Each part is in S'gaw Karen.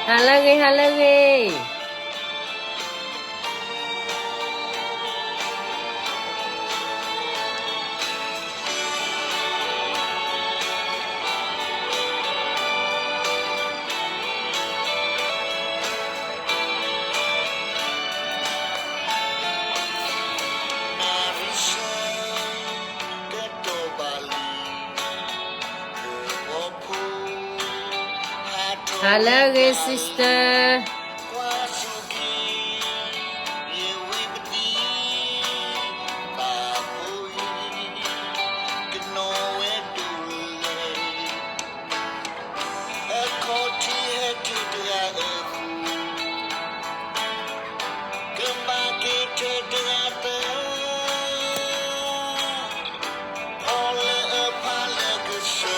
ဟါလၢအဂ့ၤ ဟါလၢအဂ့ၤ. Hello, sister.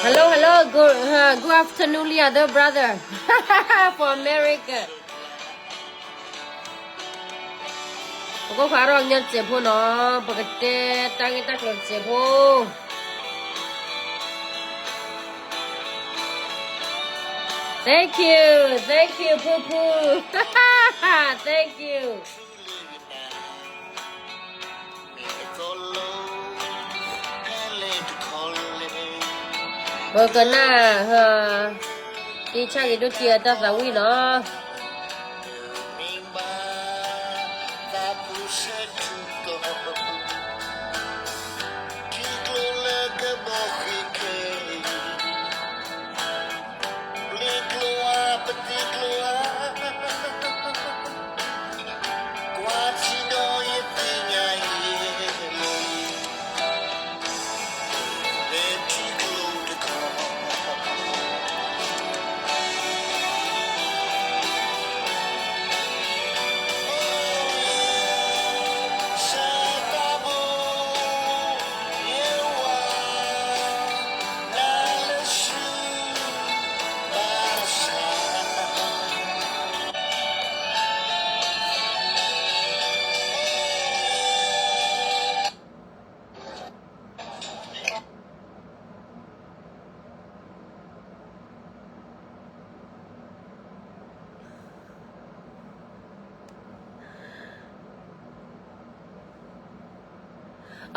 Hello, hello. Good, uh, good afternoon, Leah, the brother from America. ပကခွါထီၣ်ညီတစဲးဖိနီၤ, ပကတဲတၢ်ဂ့ၢ်တၢ်ကျိၤတစဲးဖိ. Thank you, thank you, Poo Poo. Thank you. Welcome, တံဆၣ်ဂ့ၤဒိၣ်ထံအတၢ်သးဝံၣ်နီၤ.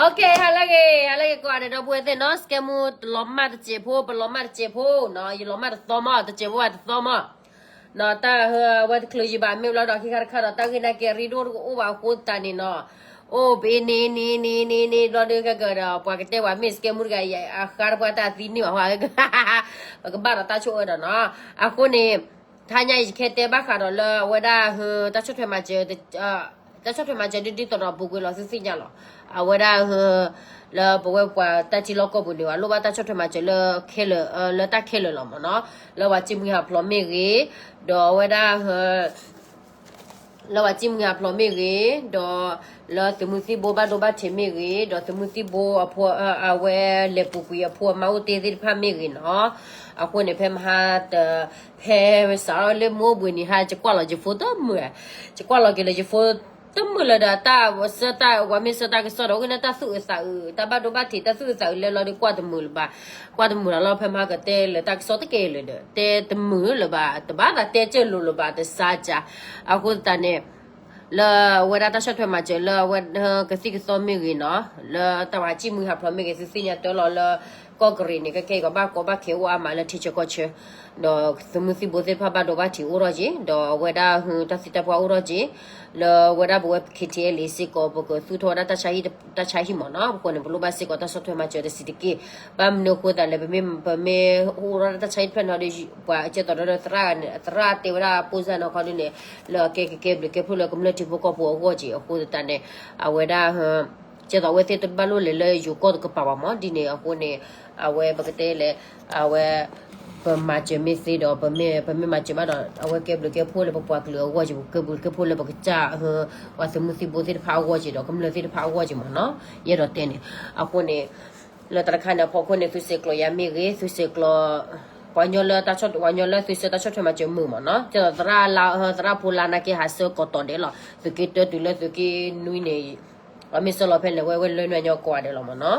Okay, ဟါလၢအဂ့ၤ, ဟါလၢအဂ့ၤ ကိးဂၤဒဲး ဒီပုၢ်ဝဲၢ်သ့ၣ်နီၤ, စကဲမူလီၤမၢ်တစဲးဖိ, ပလီၤမၢ်တစဲးဖိနီၤ, ယလီၤမၢ်တသီမး, တစဲးဖိဘၣ်တသီမး. နီၤ တၢ်ဟၢဝဲတချုးယံၤဘၣ် မ့ၢ်ဘျီဒီး ခံခါတခါဒီး တၢ်ဂ့ၢ်နာ်က့ၤရ့ဒိၣ်တကအိၣ်ဘၣ်အဃိသတးန့ၣ်နီၤ, အိၣ်ပအ့န့ၣ်န့ၣ်န့ၣ်န့ၣ်န့ၣ် ဘျီဒီး ခဲကဒီး ပှၤကတဲဝဲ မ့ၢ်စကဲမူတဂၤ အဃါတပှၢ်တၢ်သံန့ၢ်ဘၣ်ဟါ, ပကဘၣ်ဒီးတၢ်ဆိၣ်အၢဒီးနီၤ. အဃိန့ၣ် ထါညါအံၤ ယကဟဲတဲဘၣ်ဃးဒီးလၢအဝဲဒၣ်ဟၢ တၢ်ဆီၣ်ထွဲမၤစၢၤ, တၢ်ဆီၣ်ထွဲမၤစၢၤဒ်ဒ်သိးဒီးပူၤကွံာ်လီၤသုသ့ၣ်ညါလီၤ. အဝဲဒၣ်ဟၢ လၢပဝဲပှၤတၢ်ထံလီၢ်ကီၢ်ပူၤန့ၣ် အလိၣ်ဘၣ်တၢ်ဆီၣ်ထွဲမၤစၢၤလၢခဲလၢာ်, လၢတၢ်ခဲလၢာ်လီၤမ့ၢ်နီၤ, လၢပှၤစံၣ်မှံဟးဖျိးမ့ၢ်ဂ့ၤ, ဒီးအဝဲဒၣ်ဟၢ လၢပှၤစံၣ်မှံဟးဖျိးမ့ၢ်ဂ့ၤ, ဒီးလၢသုးမုၢ်သံၣ်ဘိဘၣ်ဒိဘၣ်ထံးမ့ၢ်ဂ့ၤ, ဒီးသုးမုၢ်သံၣ်ဘိအဖိ အဝဲလဲၤပူၤကွံာ်အဖိအမါအိၣ်တ့ၢ်သ့ၣ်တဖၣ်မ့ၢ်ဂ့ၤနီၤ. အဃိန့ၣ် ဖဲမဟါတ ဖဲစးထီၣ်လၢမုၢ်အိၣ်ဘှံးနံၤဟါ ယကွၢ်လီၤယဖိတမုာ်, ယကွၢ်လီၤက့ၤလၢယဖိတမုာ်လၢၤဒီး တၢ်ဆၢတၢ် ပှၤမ့ၢ်ဆၢတၢ်ကစီၣ်ဒီး အိၣ်က့ၤန့ၣ်တၢ်သူၣ်အုးသးအုး တၢ်ဘၣ်ဒိဘၣ်ထံး တၢ်သူၣ်အုးသးအုးလဲၤလီၤဒီး ကွၢ်တမုာ်လၢၤဘၣ်, ကွၢ်တမုာ်လၢၤလီၤ. ဖဲမဟါကတဲလၢတၢ်ကစီၣ်တကဲလၢၤဒီး တဲတမုာ်လၢၤဘၣ်, တဘၣ်သးတဲကၢၢ်လိၤလၢၤဘၣ် တစါကၢ်. အဃိသတးန့ၣ် လၢအဝဲဒၣ်တၢ်ဆီၣ်ထွဲမၤစၢၤလၢအဝဲကသံၣ်ကသီမ့ၢ်ဂ့ၤနီၤ, လၢတၢ်ပှၤစံၣ်မှံဟးဖျိးမ့ၢ်ဂ့ၤ သုသ့ၣ်ညါတၢ်လီၤလၢ ကီၢ်ကရ့ၣ်န့ၣ် ခဲကဲအံၤ ကဘၣ်ကီဘၣ်ခဲအိၣ်အါမးလၢထံဆၢကီၢ်ဆၢ, ဒီးသုးမုၢ်သံၣ်ဘိသ့ၣ်တဖၣ်ဘၣ်ဒိဘၣ်ထံးအိၣ်ထီၣ်က့ၤ, ဒီးအဝဲဒၣ်ဟူတၢ်သံတၢ်ပှၢ်အိၣ်ထီၣ်က့ၤ, လၢအဝဲဒၣ်ပဝဲ K T L A စ့ၢ်ကီး ပကသူၣ်ထီၣ်ဝဲဒၣ်တၢ်ဆါဟံၣ်မ့ၢ်နီၤ, အဃိန့ၣ် ပလိၣ်ဘၣ်စ့ၢ်ကီးတၢ်ဆီၣ်ထွဲမၤစၢၤတဆံးတက့ၢ်. ဘၣ်မနုၤအဃိသတးလဲၣ်, ပမ့ၢ်အိၣ်ထီၣ်တၢ်ဆါဟံၣ်တဖျၢၣ်နီၤဒီး ပှၤကဲသိးဒီးသရၣ်, သရၣ်တဲဝဲဒၣ် ပူစၢ်နီၤခီဒုန့ၣ် လၢအကဲကကဲဘျုးကဲဖှိၣ်လၢကမျၢၢ်ထံဖိကီၢ်ဖိအဂီၢ်က့ၤ. အဃိသတးန့ၣ် အဝဲဒၣ် ကဲသိးအဝဲသ့ၣ်တဘၣ်လိၣ်လဲၤလၢယိၤကီၢ်တကပၤဘၣ်မ့ၢ် ဒ်န့ၣ်အဃိန့ၣ် အဝဲပကတဲလဲၣ်, အဝဲ ပမၤစၢၤမ့ၢ်သ့ဒီး ပမ့ၢ်မၤစၢၤဘၣ်ဒီး အဝဲကဲဘျုးကဲဖှိၣ်လၢပပှၤကလုာ်အဂီၢ်က့ၤ, ကဲဘျုးကဲဖှိၣ်လၢပကစၢ် ပှၤသုးမုၢ်သံၣ်ဘိသ့ၣ်တဖၣ်အဂီၢ်က့ၤဒီး ကမျၢၢ်သ့ၣ်တဖၣ်အဂီၢ်က့ၤမ့ၢ်နီၤ, ယအဲၣ်ဒိးတဲန့ၣ်. အဃိန့ၣ် လၢတၢ်တခါန့ၣ် အဖီခိၣ်န့ၣ် သုဆဲးကျိးယၤမ့ၢ်ဂ့ၤ, သုဆဲးကျိး ပှၤကညီလၢတၢ်ဆီၣ်, ပှၤကညီလၢသုဆၢတၢ်ဆီၣ်ထွဲမၤစၢၤမုာ်မ့ၢ်နီၤ, ကဲသိးသရၣ်လါ, သရၣ်ဖိလါနာ်က့ဟးဆၢကိးတီၤဒဲးလီၤ, သုးက့တၢတုၤလၢသုးက့နွံန့ၣ် အမ့ၢ်ဆၢလီၤဖဲလဲၣ် ဝဲဝဲလၢနွံညါကိးဂၤဒဲးလီၤမ့ၢ်နီၤ.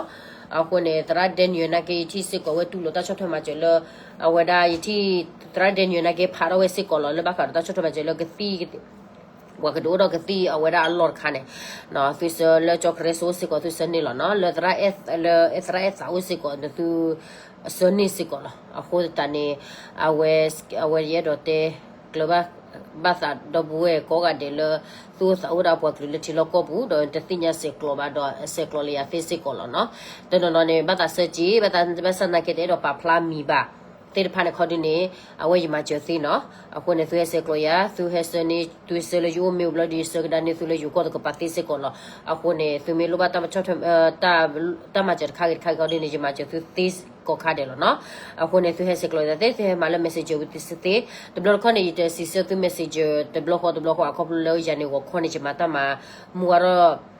အဃိန့ၣ် သရၣ်ဒဲနံၣ်အနာ်က့ ယထံၣ်စ့ၢ်ကီးဝဲတူၢ်လိာ်တၢ်ဆီၣ်ထွဲမၤစၢၤလၢ အဝဲဒၣ်ယထံၣ် သရၣ်ဒဲနံၣ်နာ်က့ ဖးထီၣ်ဝဲစ့ၢ်ကီးလီၤ လၢဘၣ်ဃးဒီးတၢ်ဆီၣ်ထွဲမၤစၢၤလၢကသံၣ် ပှၤကဒုးအိၣ်ထီၣ်ကသံၣ်အဝဲဒၣ်အလီၢ်တခါန့ၣ်, သုဆၢလၢကၠီကရၢစ့ၢ်ကီး သုဆၢန့ၢ်လီၤနီၤ, လၢသရၣ်အဲၣ်သးအိၣ်စ့ၢ်ကီး သုဆၢန့ၢ်စ့ၢ်ကီးလီၤ. အဃိသတးန့ၣ် အဝဲ အဝဲယအဲၣ်ဒိးတဲ ကျၢၤဘၣ် ဘၣ်သးဒီပုၢ်ဝဲၢ်ကိးဂၤဒဲးလၢ သူၣ်အိၣ်သးအိၣ်ဒၣ်ပှၤကလုာ်လၢထံလီၢ်ကီၢ်ပူၤ ဒီးတသ့ၣ်ညါဆဲးကျိးဘၣ်ဒီး ဆဲးကျိးလၢယၤသ့စ့ၢ်ကီးလီၤနီၤ. တနီၤနီၤန့ၣ် ဘၣ်သးဆၢက့ၤ ဘၣ်သး ဘၣ်ဆၣ်သနာ်က့ တအဲၣ်ဒိးပာ်ဖျါမံၤဘၣ် သ့ၣ်တဖၣ်န့ၣ်ခီဒုန့ၣ် အဝဲယမၤစၢၤသ့နီၤ. အဃိန့ၣ် သုဟဲဆဲးကျိးယၤ သုဟဲဆၢန့ၢ် သုဆၢလၢယအိၣ်မ့ၢ်အိၣ်ဘျီဒီး ယဆၢကဒါန့ၢ်သုလၢယိၤကီၢ်တကပၤသ့စ့ၢ်ကီးလီၤ. အဃိန့ၣ် သုမ့ၢ်လိၣ်ဘၣ်တၢ်မၤ တၢ်မၤစၢၤတခါဂ့ၤတခါဂ့ၤခီဒုန့ၣ် ယမၤစၢၤသုသ့ကိးခါဒဲးလီၤနီၤ. အဃိန့ၣ် သုဟဲဆဲးကျိးယၤသ့ သုဟဲမၤလၢ messenger ဝံသ့သ့, တဘျီတခီၣ်န့ၣ် ယတစံးဆၢသု messenger တဘျီဃီတဘျီဃီ အခီဖျိလၢယၤန့ၣ် ဂီၤခီန့ၣ် ယမၤတၢ်မၤ မုၢ်ဝါထီၣ်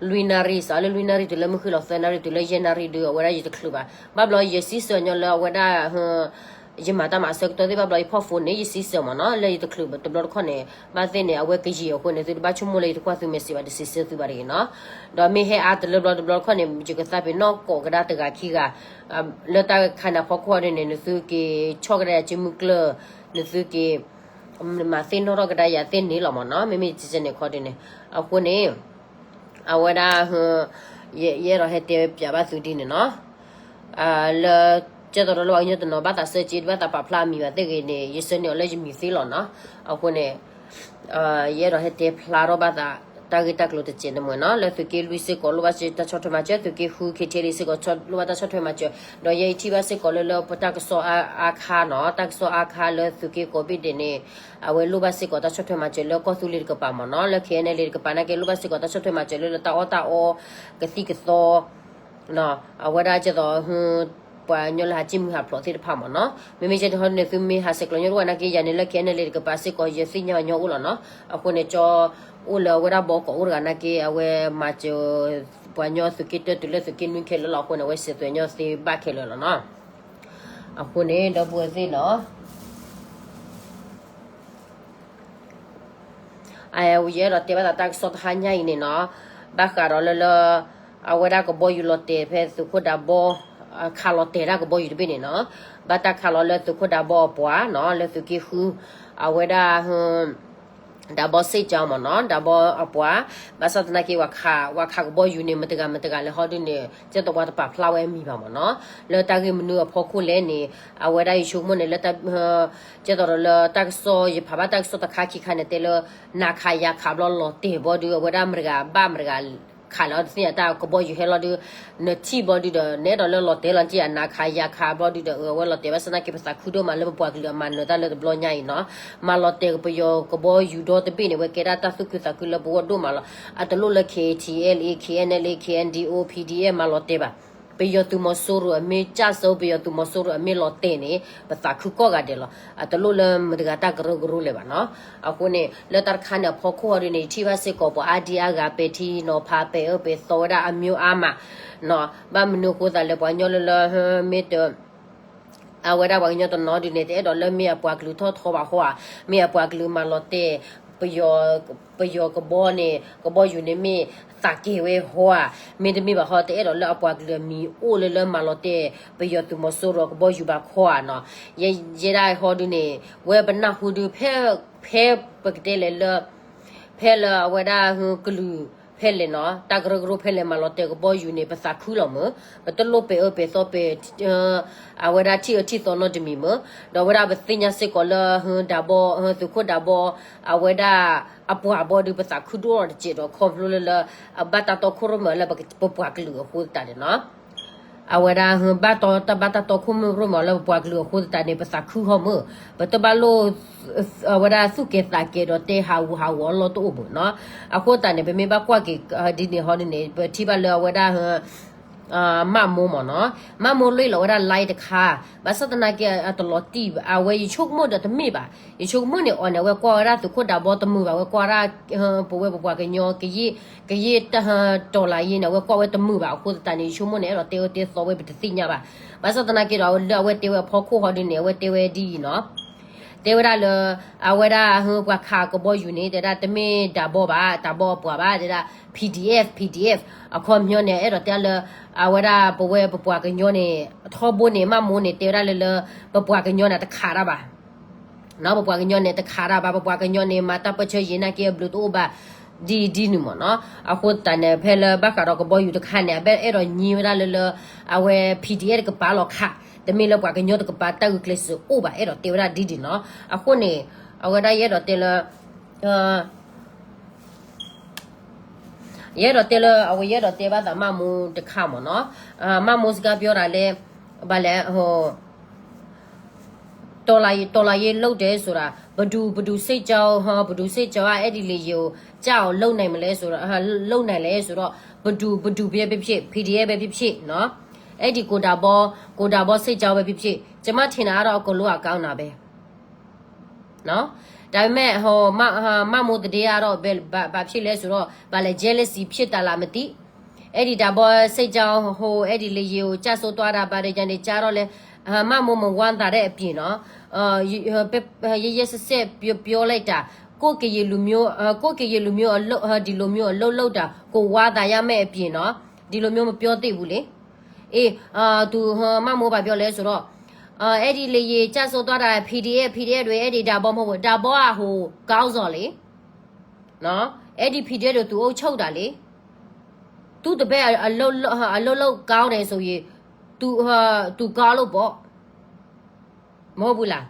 လွံၢ်နၣ်ရံၣ် စးလၢလွံၢ်နၣ်ရံၣ်တုၤလၢမုၢ်ဃ့ၢ်လီၤ သၢနၣ်ရံၣ်တုၤလၢယဲၢ်နၣ်ရံၣ်ဒုး အဝဲဒၣ်ယတချုးဘၣ်. ဘၣ်ဘျီယစံးဆၢညီလၢအဝဲဒၣ် ယမၤတၢ်မၤအဆၢကတီၢ်သ့ၣ် ဘၣ်ဘျီယဖီၣ်ဖိန့ၣ် ယစံးဆၢမ့ၢ်နီၤ လၢယတချုးတဘျီတခီၣ်န့ၣ် ဘၣ်သ့ၣ်န့ၣ် အဝဲကယံာ်အဃိန့ၣ် သုတဘၣ်ဆိကမိၣ်လၢယတကွၢ်သု message ဘၣ် တစံးဆၢသုဘၣ်တဂ့ၤနီၤ. ဒီးမ့ၢ်ဟဲအါတလၢဘျီတဘျီတခီၣ်န့ၣ် ယကသးပ့ၤနီၣ်ကိးကဒါတဂၤခံဂၤ လၢတၢ်ခါန့ၣ်အဖီခိၣ်ဒ်န့ၣ် နသုက့ၤဆီၣ်ကဒါယၤစုမုၢ်ကျၢၢ် နသုက့ၤ မၤသ့ၣ်နီၣ်ထီၣ်ကဒါယၤသ့န့ၣ်လီၤမ့ၢ်နီၤ. မ့မ့ၢ်ကဲန့ၣ်ခီဒ်န့ၣ် အဃိန့ၣ် အဝဲဒၣ် ယအဲၣ်ဒိးဟဲတဲပၠးဘၣ်သုဒ်န့ၣ်နီၤ. လၢ ကဲသိးဒီးလၢပှၤကညီတနီၤ ဘၣ်သးဆၢက့ၤ ဘၣ်သးပာ်ဖျါအမံၤဘၣ်သ့ၣ်ဂ့ၤန့ၣ် ယဆၢန့ၢ်အီၤလၢယမံၤသ့လီၤနီၤ. အဃိန့ၣ် ယအဲၣ်ဒိးဟဲတဲဖျါထီၣ်ဘၣ်သး တၢ်ဂ့ၢ်တၢ်ကျိၤတစဲးတမှဲၤနီၤ. လၢသုးက့လွံၢ်စ့ၢ်ကီး လိၣ်ဘၣ်စ့ၢ်တၢ်ဆီၣ်ထွဲမၤစၢၤ, သုးက့ဃု ခ့ထံလံစ့ၢ်ကီး လိၣ်ဘၣ်တၢ်ဆီၣ်ထွဲမၤစၢၤ, ဒီးယဲအံၤထံၣ်ဘၣ်စ့ၢ်ကီးလၢ လၢပတၢ်ကစီၣ်အါခါနီၤ, တၢ်ကစီၣ်အါခါလၢသုးက့ကိးဘ့ၣ်ဒဲးန့ၣ် အဝဲလိၣ်ဘၣ်စ့ၢ်ကီးတၢ်ဆီၣ်ထွဲမၤစၢၤလၢကီၢ်သူလ့ၤတကပၤမ့ၢ်နီၤ, လၢ ခ့အဲၣ်အဲၣ်လ့ၣ် တကပၤနာ်က့ လိၣ်ဘၣ်စ့ၢ်ကီးတၢ်ဆီၣ်ထွဲမၤစၢၤလၢ လၢတၢ်အီၣ်တၢ်အီ ကသံၣ်ကသီ အဝဲဒၣ်ကဲသိး ပှၤကညီလၢဟးကံၣ်မုၢ်ဟးဖျိးသ့ၣ်တဖၣ်မ့ၢ်နီၤ. မ့မ့ၢ်ကဲန့ၣ်ဟီဒ်န့ၣ် သုမ့ၢ်ဟးဆဲးကျိးညီတအိၣ်နာ်က့ ယၤန့ၣ်လၢ ခ့အဲၣ်အဲၣ်လ့ၣ် တကပၤစ့ၢ်ကီး ယသ့ၣ်ညါညီအိၣ်လီၤနီၤ. အဃိန့ၣ် ကၠီအိၣ်လၢအဝဲဒၣ်ဘီကိးအိၣ်တဂၤနာ်က့ အဝဲမၤစၢၤ ပှၤကညီသုးက့တၢတုၤလၢသုးက့နွံခဲလၢာ်လီၤ. အဃိန့ၣ် အဝဲစဲးသွဲးညီသ့ဘၣ်ခဲလၢာ်လီၤနီၤ. အဃိန့ၣ် ဒီပုၢ်ဝဲၢ်သ့ၣ်နီၤ ယအဲၣ်ဒိးတဲဘၣ်သးတၢ်ကစီၣ်တဟါညါအံၤန့ၣ်နီၤ, ဘၣ်ဃးဒီးလၢလၢ အဝဲဒၣ်ကဘီယူၤလီၤတဲာ်ဖဲသုးခိၣ်ဒးဘီ ခးလီၤတဲာ်ဒၣ်ကဘီယူၤတဘ့ၣ်န့ၣ်နီၤ, ဘၣ်တၢ်ခးလီၤလၢသုးခိၣ်ဒးဘီအပှၤနီၤ, လၢသုးက့ဃု အဝဲဒၣ် ဒးဘီစ့ၢ်ကီးမ့ၢ်နီၤ, ဒးဘီအပှၤ, ဘၣ်ဆၣ်သနာ်က့ ပှၤခးကဘီယူၤန့ၣ် မတဂၤမတဂၤလဲၣ်ဟီဒ်န့ၣ် ကဲသိးပှၤတပာ်ဖျါဝဲအမံၤဘၣ်မ့ၢ်နီၤ, လၢတၢ်ဂ့ၢ်မနုၤအဖီခိၣ်လဲၣ်န့ၣ် အဝဲဒၣ်ယဆိကမိၣ်န့ၣ်လၢ ကဲသိးဒီးလၢတၢ်ကစီၣ် ယဖးဘၣ်တၢ်ကစီၣ်တခါခံခါန့ၣ် တဲလၢ နၤခးယၤခးဘျီလီၤတဲာ်ဘီဒုး အဝဲဒၣ်မတဂၤဘၣ်မတဂၤ ခးလီၤတသ့ၣ်ညါတၢ်ကဘီယူၤဟဲလီၤဒုး နထံၣ်ဘီဒုးဒီး နအဲၣ်ဒိးလၢလီၤတဲာ်လီၤတံၢ်အနၤခးယၤခးဘီဒုးဒီး အဝဲလီၤတဲာ်ဘၣ်ဆၣ်သနာ်က့ ပသးခုဒိၣ်မးလၢပပှၤကလုာ်အမၤနၢၤတၢ်လၢတဘျီညါအံၤနီၤ, မၤလီၤတဲာ်ပယီၤကဘီယူၤဒီတဘ့ၣ်န့ၣ် ဝဲကဲဒၣ်တၢ်သူၣ်ခုသးခုလၢပဂီၢ်ဒိၣ်မးလီၤ. အတလိၣ်လၢ K T L A, K N L A, K N D O, P D F မၤလီၤတဲာ်ဘၣ်. ပယီၤသုးမီၤစိရိၤအမ့ၢ်ကၢ်စိ ပယီၤသုးမီၤစိရိၤအမ့ၢ်လီၤတဲာ်န့ၣ် ပသးခုကိးဂၤဒဲးလီၤ. အတလိၣ်လၢမတဂၤတၢ်ကရၢကရိလဲၣ်ဘၣ်နီၤ. အဃိန့ၣ် လၢတၢ်တခါန့ၣ်အဖီခိၣ်ဟီဒ်န့ၣ် ယထံၣ်ဘၣ်စ့ၢ်ကီးပှၤအါဒံအါဂၤပဲာ်ထံနီၤဖးပဲာ်အၢပဲာ်သီဝဲဒၣ်အမျိုးအါမးနီၤ. ဘၣ်မနုၤအဃိသတးလဲၣ် ပှၤကညီလၢလၢမ့ၢ်တ အဝဲဒၣ်ပှၤကညီတနီၤဒ်န့ၣ် တအဲၣ်ဒိးလၢမ့ၢ်အပှၤကလုာ်ထီၣ်ထီဘၣ်ဟီဧါ, မ့ၢ်အပှၤကလုာ်မၤလီၤတဲာ် ပယီၤ ပယီၤကဘီန့ၣ် ကဘီယူၤန့ၣ်မ့ၢ်သးကဲဝဲဟီဧါ, မ့တမ့ၢ်ဘၣ်ဟီ တအဲၣ်ဒိးလၢအပှၤကလုာ်အမံၤအိၣ်လၢလၢမၤလီၤတဲာ် ပယီၤသုးမီၤစိရိၤကဘီယူၤဘၣ်ခီဧါနီၤ. ယဲဒၣ်ဟီဒ်န့ၣ် ဝဲပနၢ်ဟူဒုး ဖဲ ဖဲပကတဲလဲၣ်လၢ ဖဲလၢအဝဲဒၣ်ကလုာ်ဖဲလဲၣ်နီၤ တၢ်ကရၢကရိဖဲလဲၣ် မၤလီၤတဲာ်ကဘီယူၤန့ၣ် ပသးခုလီၤမၢ်. ပတလိၣ်ပဲာ်အၢပဲာ်သီပဲာ် အဝဲဒၣ်ထံၣ်အၢထံၣ်သီနီတမံၤမၢ်. ဒီးအဝဲဒၣ်ပသ့ၣ်ညါစ့ၢ်ကီးလၢ ဒးဘီ သုးခိၣ်ဒးဘီ အဝဲဒၣ်အပှၤဘီဒုး ပသးခုဒိၣ်ထီၣ်တစဲးဒီး ခီဖျိလၢလၢ အဘၣ်တၢ်တီခိၣ်ရိၣ်မဲာ်လၢပပှၤကလုာ်အဃိသတးန့ၣ်နီၤ. အဝဲဒၣ်ဘၣ်တၢ်ဘၣ်တၢ်တီခိၣ်ရိၣ်မဲာ်လၢပပှၤကလုာ်အဃိသတးန့ၣ် ပသးခုဟီမၢ်. ပတဘၣ်လိၣ် အဝဲဒၣ်သူၣ်ကဲၤသးကဲၤဒီးတဲဟးဂူာ်ဟးဂီၤအလီၢ်တအိၣ်မၢ်နီၤ. အဃိသတးန့ၣ် ပမ့ၢ်ဘၣ်ကွၢ်က့ၤဒ်န့ၣ်ဟီဒ်န့ၣ် ပထံၣ်ဘၣ်လၢအဝဲဒၣ် မၣ်မိၢ်မၢ်နီၤ. မၣ်မိၢ်လွ့လီၤဝဲဒၣ် live တခါ, ဘၣ်ဆၣ်သနာ်က့ အတလီၤတံၢ်ဘၣ်. အဝဲယဆိကမိၣ်ဒီးတမ့ၢ်ဘၣ်. ယဆိကမိၣ်န့ၣ်အီၤန့ၣ် အဝဲကွၢ်ဝဲဒၣ်သုးခိၣ်ဒးဘီတမုာ်ဘၣ်. အဝဲကွၢ်ဒၣ် ပဝဲပပှၤကညီ ကယဲၢ်တၢ်တီၤလၤယ့န့ၣ် အဝဲကွၢ်ဝဲတမုာ်ဘၣ်. အဃိသတးန့ၣ် ယဆိကမိၣ်န့ၣ် အဲၣ်ဒိးတဲအၢတဲသီဝဲ ပတသ့ၣ်ညါဘၣ်. ဘၣ်ဆၣ်သနာ်က့ဒီး လၢအဝဲတဲဝဲအဖီခိၣ်ဟီဒ်န့ၣ် အဝဲတဲဝဲဒ်အံၤနီၤ. တဲဝဲဒၣ်လၢ အဝဲဒၣ်ပှၤခးကဘီယူၤန့ၣ် တဲဒၣ်တမ့ၢ်ဒးဘီဘၣ်, ဒးဘီအပှၤဘၣ်, တဲဒၣ် PDF, PDF အခီပညီန့ၣ် အဲၣ်ဒိးတဲလၢ အဝဲဒၣ်ပဝဲပပှၤကညီန့ၣ် ထီဘိန့ၣ် မၣ်မိၢ်န့ၣ် တဲဝဲဒၣ်လၢလၢ ပပှၤကညီန့ၣ် တခးတၢ်ဘၣ်. ပပှၤကညီန့ၣ်တခးတၢ်ဘၣ်, ပပှၤကညီန့ၣ် မၤတၢ်ပၢၢ်ဆၢယံာ်နာ်က့အဘျုးတအိၣ်ဘၣ် ဒ်ဒ်န့ၣ်မ့ၢ်နီၤ. အဃိသတးန့ၣ် ဖဲလၢဘၣ်ဃးဒီးကဘီယူၤတခါန့ၣ် အဘၣ်အဲၣ်ဒိးညံဝဲဒၣ်လၢလၢ အဝဲ PDF တကပၤလီၤခး, တမ့ၢ်လၢပှၤကညီတကပၤတၢ်ဂုာ်ကျဲးစၢးအိၣ်ဘၣ် အဲၣ်ဒိးတဲဝဲဒၣ်ဒ်န့ၣ်နီၤ. အဃိန့ၣ် အဝဲဒၣ်ယအဲၣ်ဒိးတဲလၢ ယအဲၣ်ဒိးတဲလၢ အဝဲယအဲၣ်ဒိးတဲဘၣ်သးမၢ်မူတခါမ့ၢ်နီၤ. မၢ်မူစကားပြောတာလဲ ဘၣ်လဲၣ် တော်လှန်ရေး တော်လှန်ရေး လုပ်တယ်ဆိုတာ ဘယ်သူ ဘယ်သူ စစ်ကြောင်း ဟို ဘယ်သူ စစ်ကြောင်းက အဲ့ဒီလေယာဉ်ကို ကျအောင် လုပ်နိုင်မလဲဆိုတော့ ဟို လုပ်နိုင်လဲဆိုတော့ ဘယ်သူ ဘယ်သူပဲဖြစ်ဖြစ် PDF ပဲဖြစ်ဖြစ်နော် အဲ့ဒီ ကိုတာဘီ ကိုတာဘီ စစ်ကြောင်း ပဲဖြစ်ဖြစ် ကျွန်မထင်တာကတော့ အကုန်လုံးက ကောင်းတာပဲနော်. ဒါပေမဲ့ ဟို မ မမိုးသတင်းကတော့ ဘယ် ဘာ ဘာဖြစ်လဲဆိုတော့ ဘာလဲ jealousy ဖြစ်တာလားမသိ အဲ့ဒီ တာဘီ စစ်ကြောင်း ဟို အဲ့ဒီ လေယာဉ်ကို ကျဆုံးသွားတာ ဘာတွေ ညာတွေ ကျတော့လဲ မမိုး မဝမ်းသာတဲ့အပြင်နော် ရက်ရက်စက်စက်ပြော ပြောလိုက်တာ ကိုယ့်ကရင်လူမျိုး ကိုယ့်ကရင်လူမျိုးအလုပ် ဒီလိုမျိုးအလုပ်လုပ်တာ ကိုယ်ဝမ်းသာရမယ့်အပြင်နော် ဒီလိုမျိုးမပြောသင့်ဘူးလေ. အေး သူ မမိုး ဘာပြောလဲဆိုတော့ အဲ့ဒီလေယာဉ်ကျဆုံးသွားတာ PDF PDF တွေ အဲ့ဒီ တာဘီ မဟုတ်ဘူး တာဘီက ဟို ခေါင်းဆောင်လေ နော် အဲ့ဒီ PDF တွေ သူအုပ်ချုပ်တာလေ. သူ့တပည့်အလုပ်လုပ်အလုပ်လုပ်ကောင်းတယ်ဆိုရင် သူ သူကောင်းလို့ပေါ့ မဟုတ်ဘူးလား.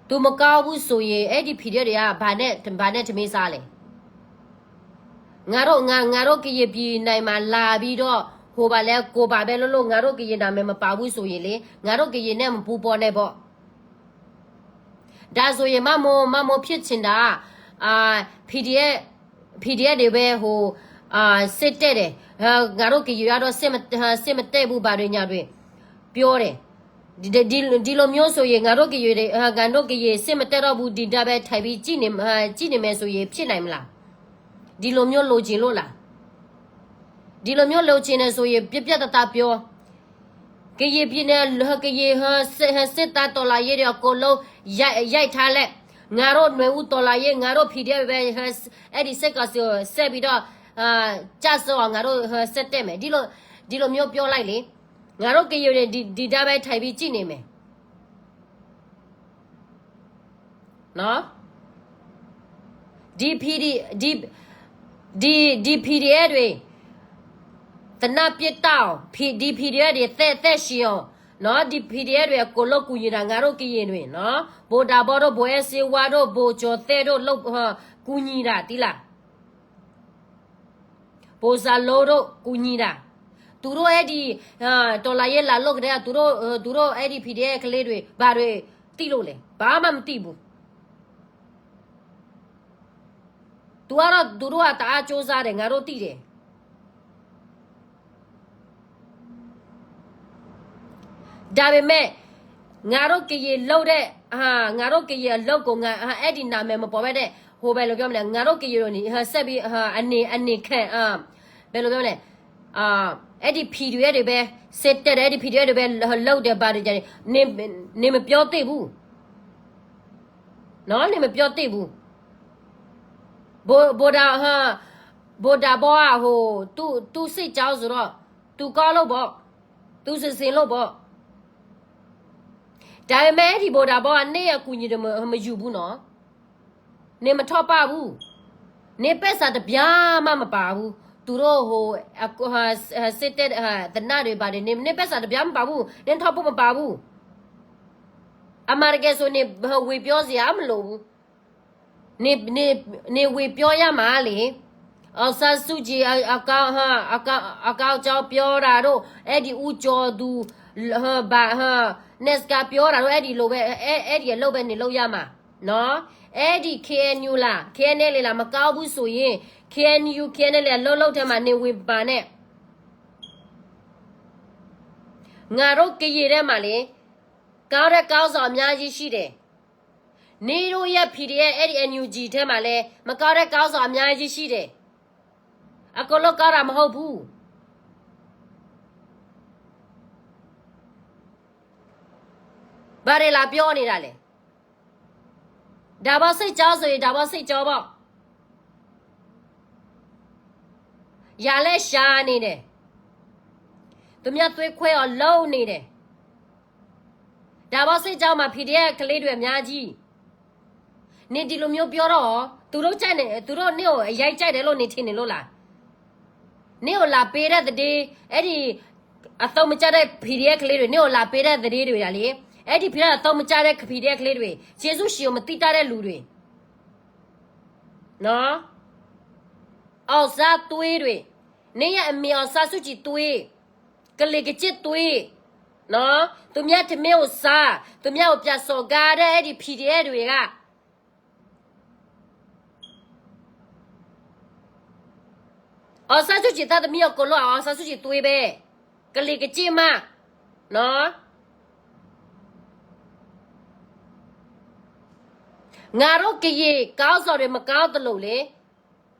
သူမကောင်းဘူးဆိုရင် အဲ့ဒီ PDF တွေက ဘာနဲ့ ဘာနဲ့ ထမင်းစားလဲ. ငါတို့ ငါ ငါတို့ ကရင်ပြည်နယ်မှာ လာပြီးတော့ ဟို ဘာလဲ ကိုယ်ဘာပဲလုပ်လုပ် ငါတို့ ကရင်နာမည် မပါဘူးဆိုရင်လေ ငါတို့ ကရင်နဲ့ မပူးပေါင်းနဲ့ပေါ့. ဒါဆိုရင် မမိုး မမိုး ဖြစ်ချင်တာ အာ PDF PDF တွေပဲ ဟို အာ စစ်တပ်တယ် ငါတို့ ကရင်ကတော့ စစ်မ စစ်မတပ်ဘူး ဘာတွေ ညာတွေ ပြောတယ်. ဒီ ဒီ ဒီလိုမျိုးဆိုရင် ငါတို့ ကရင်တွေ ငါတို့ ကရင် စစ်မတပ်တော့ဘူး ဒီတိုင်းပဲ ထိုင်ပြီး ကြည့်နေ ကြည့်နေမယ်ဆိုရင် ဖြစ်နိုင်မလား. ဒီလိုမျိုး လိုချင်လို့လား. ဒီလိုမျိုး လိုချင်တယ်ဆိုရင် ပြတ်ပြတ်သားသား ပြော ကရင်ပြည်နယ် ကရင် စစ် စစ်သား တော်လှန်ရေးတွေ အကုန်လုံး ရိုက် ရိုက်ထားလိုက် ငါတို့ နွေဦး တော်လှန်ရေး ငါတို့ PDF ပဲ အဲ့ဒီ စစ်ကောင်စီကို ဆက်ပြီးတော့ ကျဆုံးအောင် ငါတို့ စစ်တပ်မယ် ဒီလို ဒီလိုမျိုး ပြောလိုက်လေ. ငါတို့ ကရင်တွေ ဒီ ဒီတိုင်းပဲ ထိုင်ပြီး ကြည့်နေမယ် နော်. ဒီ PD ဒီ ဒီ ဒီ PDF တွေ သေနတ်ပစ်တောက် ဒီ PDF တွေ အသက် အသက်ရှင်အောင် နော် ဒီ PDF တွေ အကုန်လုံး ကူညီတာ ငါတို့ ကရင်တွေ နော် ဗိုလ်တာဘီတို့ ဗိုလ်အဲစ့ဝါတို့ ဗိုလ်ကျော်သဲတို့ လုပ် ကူညီတာ သိလား. ဗိုလ်စံလိုတို့ ကူညီတာ သူတို့ အဲ့ဒီ တော်လှန်ရေး လာလုပ်ကတည်းက သူတို့ သူတို့ အဲ့ဒီ PDF ကလေးတွေ ဘာတွေ သိလို့လဲ ဘာမှ မသိဘူး. သူကတော့ သူတို့က တအားကြိုးစားတယ် ငါတို့ သိတယ်. ဒါပေမဲ့ ငါတို့ ကရင်လုပ်တဲ့ ဟာ ငါတို့ ကရင်အလုပ်ကို ငါ အဲ့ဒီနာမည် မပေါ်ဘဲနဲ့ ဟို ဘယ်လိုပြောမလဲ ငါတို့ ကရင်တို့ ဆက်ပြီး အနေ အနေခံ ဘယ်လိုပြောမလဲ အဲ့ဒီ PDF တွေပဲ စစ်တပ်တဲ့ အဲ့ဒီ PDF တွေပဲ လုပ်တယ် ဘာတွေ ညာတွေ နေ နေ မပြောသင့်ဘူး နော် နေ မပြောသင့်ဘူး. ဗိုလ် ဗိုလ်တာ ဟို ဗိုလ်တာဘီက ဟို သူ သူ စစ်ကြောင်းဆိုတော့ သူ ကောင်းလို့ပေါ့ သူ စင်စင်လို့ပေါ့. ဒါပေမဲ့ အဲ့ဒီ ဗိုလ်တာဘီက နေ အကူအညီတွေ မ မယူဘူးနော် နေ မထောက်ပံ့ဘူး နေ ပိုက်ဆံ တစ်ပြားမှ မပါဘူး သူတို့ ဟို စစ်တပ် သေနတ်တွေ ဘာတွေ နေ နေ ပိုက်ဆံ တစ်ပြား မပါဘူး နေ ထောက်ပို့ မပါဘူး. အမှန်တကယ်ဆို နေ ဝင်ပြောစရာ မလိုဘူး နေ နေ နေ ဝင်ပြောရမှာလေ. အောင်ဆန်းစုကြည် အ အကောင်း အကောင်း အကောင်းအကြောင်း ပြောတာတို့ အဲ့ဒီ ဦးကျော်သူ ဘာ နဲ့ စကားပြောတာတို့ အဲ့ဒီလိုပဲ အဲ့ အဲ့ဒီအလုပ်ပဲ နေလုပ်ရမှာနော်. အဲ့ဒီ KNU လား KNLA လား မကောင်းဘူးဆိုရင် KNU KNLA အလုပ်လုပ်ထဲမှာ နေဝင်ပါနဲ့ ငါတို့ ကရင်ထဲမှာလေ ကောင်းတဲ့ ခေါင်းဆောင် အများကြီးရှိတယ်. နေတို့ရဲ့ PDF အဲ့ဒီ NUG ထဲမှာလည်း မကောင်းတဲ့ ခေါင်းဆောင် အများကြီးရှိတယ်. အကုန်လုံး ကောင်းတာ မဟုတ်ဘူး. ဘာတွေ လာပြောနေတာလဲ. ဒါဘီ စစ်ကြောင်းဆိုရင် ဒါဘီ စစ်ကြောင်းပေါ့. ရန်လမ်းရှာနေတယ်. သူများ သွေးခွဲအောင် လုပ်နေတယ်. ဒါပေၣ်စ့ၣ်ကၠီမး ဖံးဒဲးကလ့ဒွဲၣ်အမါကၠံ, န့ၣ်ဒ်လိာ်မိပျီထီၣ်အီၤ, သူတို့ကြိုက်တယ်, သူတို့န့ၣ်အိၣ်အယဲၢ်ကြိုက်တယ်လို့ နထံၣ်န့ၣ်လိာ်လၢ်, န့ၣ်အိၣ်လၢ်ပ့ၤဒၣ်သဒ့, အဲဒ်အသုံးမကျတဲ့ ဖံးဒဲးကလ့ဒွဲၣ်, န့ၣ်အိၣ်လၢ်ပ့ၤဒၣ်သဒ့ဒွဲၣ်ဒၣ်လံ, အဲဒ်ဖံးဒဲးအသုံးမကျတဲ့ ဖံးဒဲးကလ့ဒွဲၣ်, ယေရှုရှင်ကိုမသိတတ်တဲ့လူတွေ, နော်, အောင်ဆန်းသွေးတွေ, နရဲ့အမေ အောင်ဆန်းစုကြည်သွေး, ကလ့ကကျ့သွေး, နော်, သူများထမင်းကိုစား, သူများကိုပြန်စော်ကားတဲ့ အဲ့ဒီ ဖံးဒဲး တွေက အောင်ဆန်းစုကြည် သားသမီးအကုန်လုံး အောင်ဆန်းစုကြည်သွေးပဲ, ကလ့ကကျ့မး, နော်. ငါတို့ကရင်ခေါင်းဆောင်တွေ မကောင်းသလိုလေ,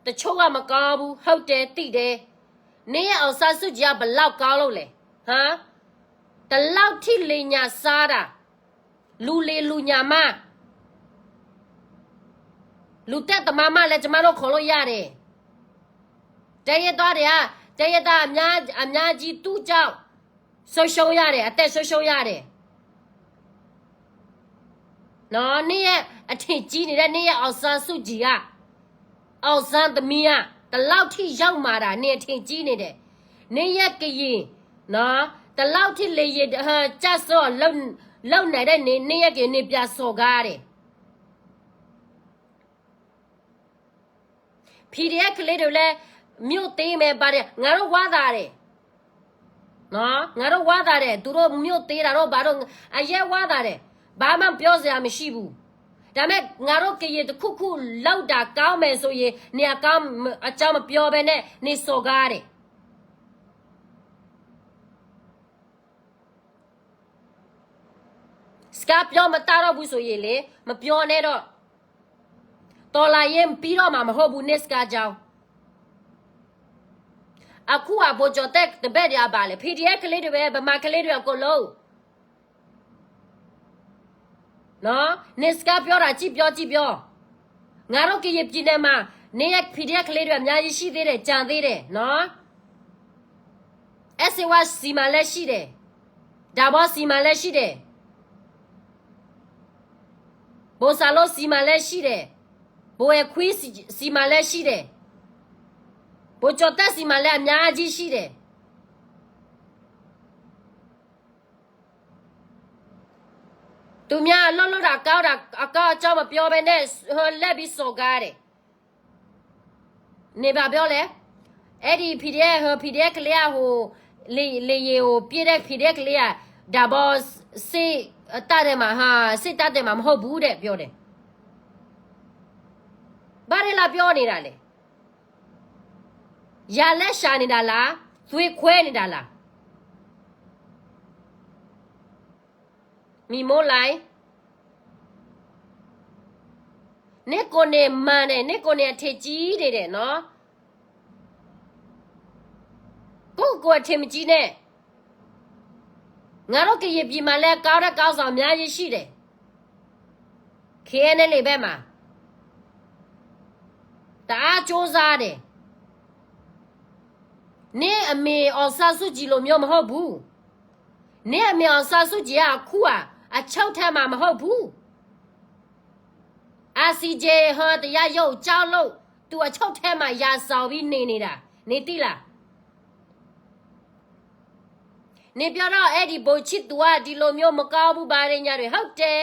တချို့က မကောင်းဘူး, ဟုတ်တယ်, သိတယ်, နရဲ့ အောင်ဆန်းစုကြည်က ဘယ်လောက်ကောင်းလို့လဲ, ဟမ်, ဒီလောက်ထိ လိမ်ညာစားတာ, လူလီၤလူညံမး, လူသတ်သမားမးလည်း ကျမတို့ ခေါ်လို့ရတယ်, တိုင်းရင်းသားတွေက, တိုင်းရင်းသားအများကြီး သူ့ကြောင့် ဆုံးရှုံးရတယ်, အသက်ဆုံးရှုံးရတယ်, နော်, နရဲ့အထင်ကြီးနေတဲ့ နရဲ့ အောင်ဆန်းစုကြည်က, အောင်ဆန်းသမီးက ဒီလောက်ထိ ရောက်မှာတာ, နအထင်ကြီးနေတယ်, နရဲ့ကရင်, နော်, ဒီလောက်ထိ လိမ်ညာကျဆင်းအောင် လုပ်နိုင်တဲ့ န, နရဲ့ကရင် နပြန်စော်ကားတယ်. ဖံးဒဲးကလ့ဒွဲၣ်လၢ မြို့သေးမယ် ဘာတယ်, ငါတို့ဝါသာတယ်, နော်, ငါတို့ဝါသာတယ်, သူတို့ မြို့သေးတာတို့ ဘာတို့, အရမ်းဝါသာတယ်, ဘာမှပြောစရာမရှိဘူး, ဒါပေမဲ့ ငါတို့ကရင်တစ်ခုခု လုပ်တာကောင်းမယ်ဆိုရင် နင်အကောင်း, အကြောင်းမပြောဘဲနဲ့ နင်စော်ကားတယ်. စကားပြောမတတ်တော့ဘူးဆိုရင်လေ, မပြောနဲ့တော့, တော်လှန်ရေးပြီးတော့မှာမဟုတ်ဘူး, နင့်စကားကြောင့်. အခုက ဗိုလ်ချုပ်သက် တပည့်တွေက ဘာလဲ, ဖံးဒဲးကလ့ဒွဲၣ်, ဗမာကလ့ဒွဲၣ် အကုန်လုံး, နော်, နင့်စကားပြောတာ ကြည့်ပြောကြည့်ပြော, ငါတို့ကရင်ပြည်နယ်မှာ နင့်ရဲ့ ဖံးဒဲးကလ့ဒွဲၣ် အများကြီးရှိသေးတယ်, ကျန်သေးတယ်, နော်. အဲၣ်စ့ဝါ ဆီမှာလည်းရှိတယ်, ဒါဘီ ဆီမှာလည်းရှိတယ်, ဘိုစၢ်လိ ဆီမှာလည်းရှိတယ်, ဘိုဝဲခွံ ဆီမှာလည်းရှိတယ်, ဗိုလ်ချုပ်သက် ဆီမှာလည်း အများကြီးရှိတယ်. သူများအလုပ်လုပ်တာ ကောင်းတာ အကောင်းအကြောင်း မပြောဘဲနဲ့ ဟို လှည့်ပြီး စော်ကားတယ်. နင်ဘာပြောလဲ? အဲ့ဒီ ဖံးဒဲး ဟို ဖံးဒဲးကလေးက ဟို လေ လေယာဉ်ကို ပစ်တဲ့ ဖံးဒဲးကလေးက ဒါဘီ စစ်တပ်ထဲမှာ ဟာ စစ်တပ်ထဲမှာ မဟုတ်ဘူးတဲ့ ပြောတယ်. ဘာတွေလာပြောနေတာလဲ? ရန်လက်ရှာနေတာလား? သွေးခွဲနေတာလား? မီမိုးလိုင်, နင့်ကိုယ်နေမှန်တယ်, နင့်ကိုယ်နေ အထင်ကြီးနေတယ်နော်. ကိုယ့်ကိုယ် အထင်မကြီးနဲ့. ငါတို့ ကရင်ပြည်မှာလည်း ကောင်းတဲ့ ခေါင်းဆောင် အများကြီးရှိတယ်. ခ့ၣ်အဲၣ်ယူႇလ်အေၣ် ဘက်မှာ တအားကြိုးစားတယ်. နင့်အမေ အောင်ဆန်းစုကြည် လိုမျိုး မဟုတ်ဘူး. နင့်အမေ အောင်ဆန်းစုကြည် က အခု က အချုပ်ထဲမှာ မဟုတ်ဘူး. အ စီ ဂျေ ဟို တရားရုံး ကြောက်လို့ သူ အချုပ်ထဲမှာ ရာဇဝင် နေနေတာ နင်သိလား? နင်ပြောတော့ အဲ့ဒီ ဗိုလ်ချစ်သူက ဒီလိုမျိုး မကောင်းဘူး ဘာတွေညာတွေ ဟုတ်တယ်.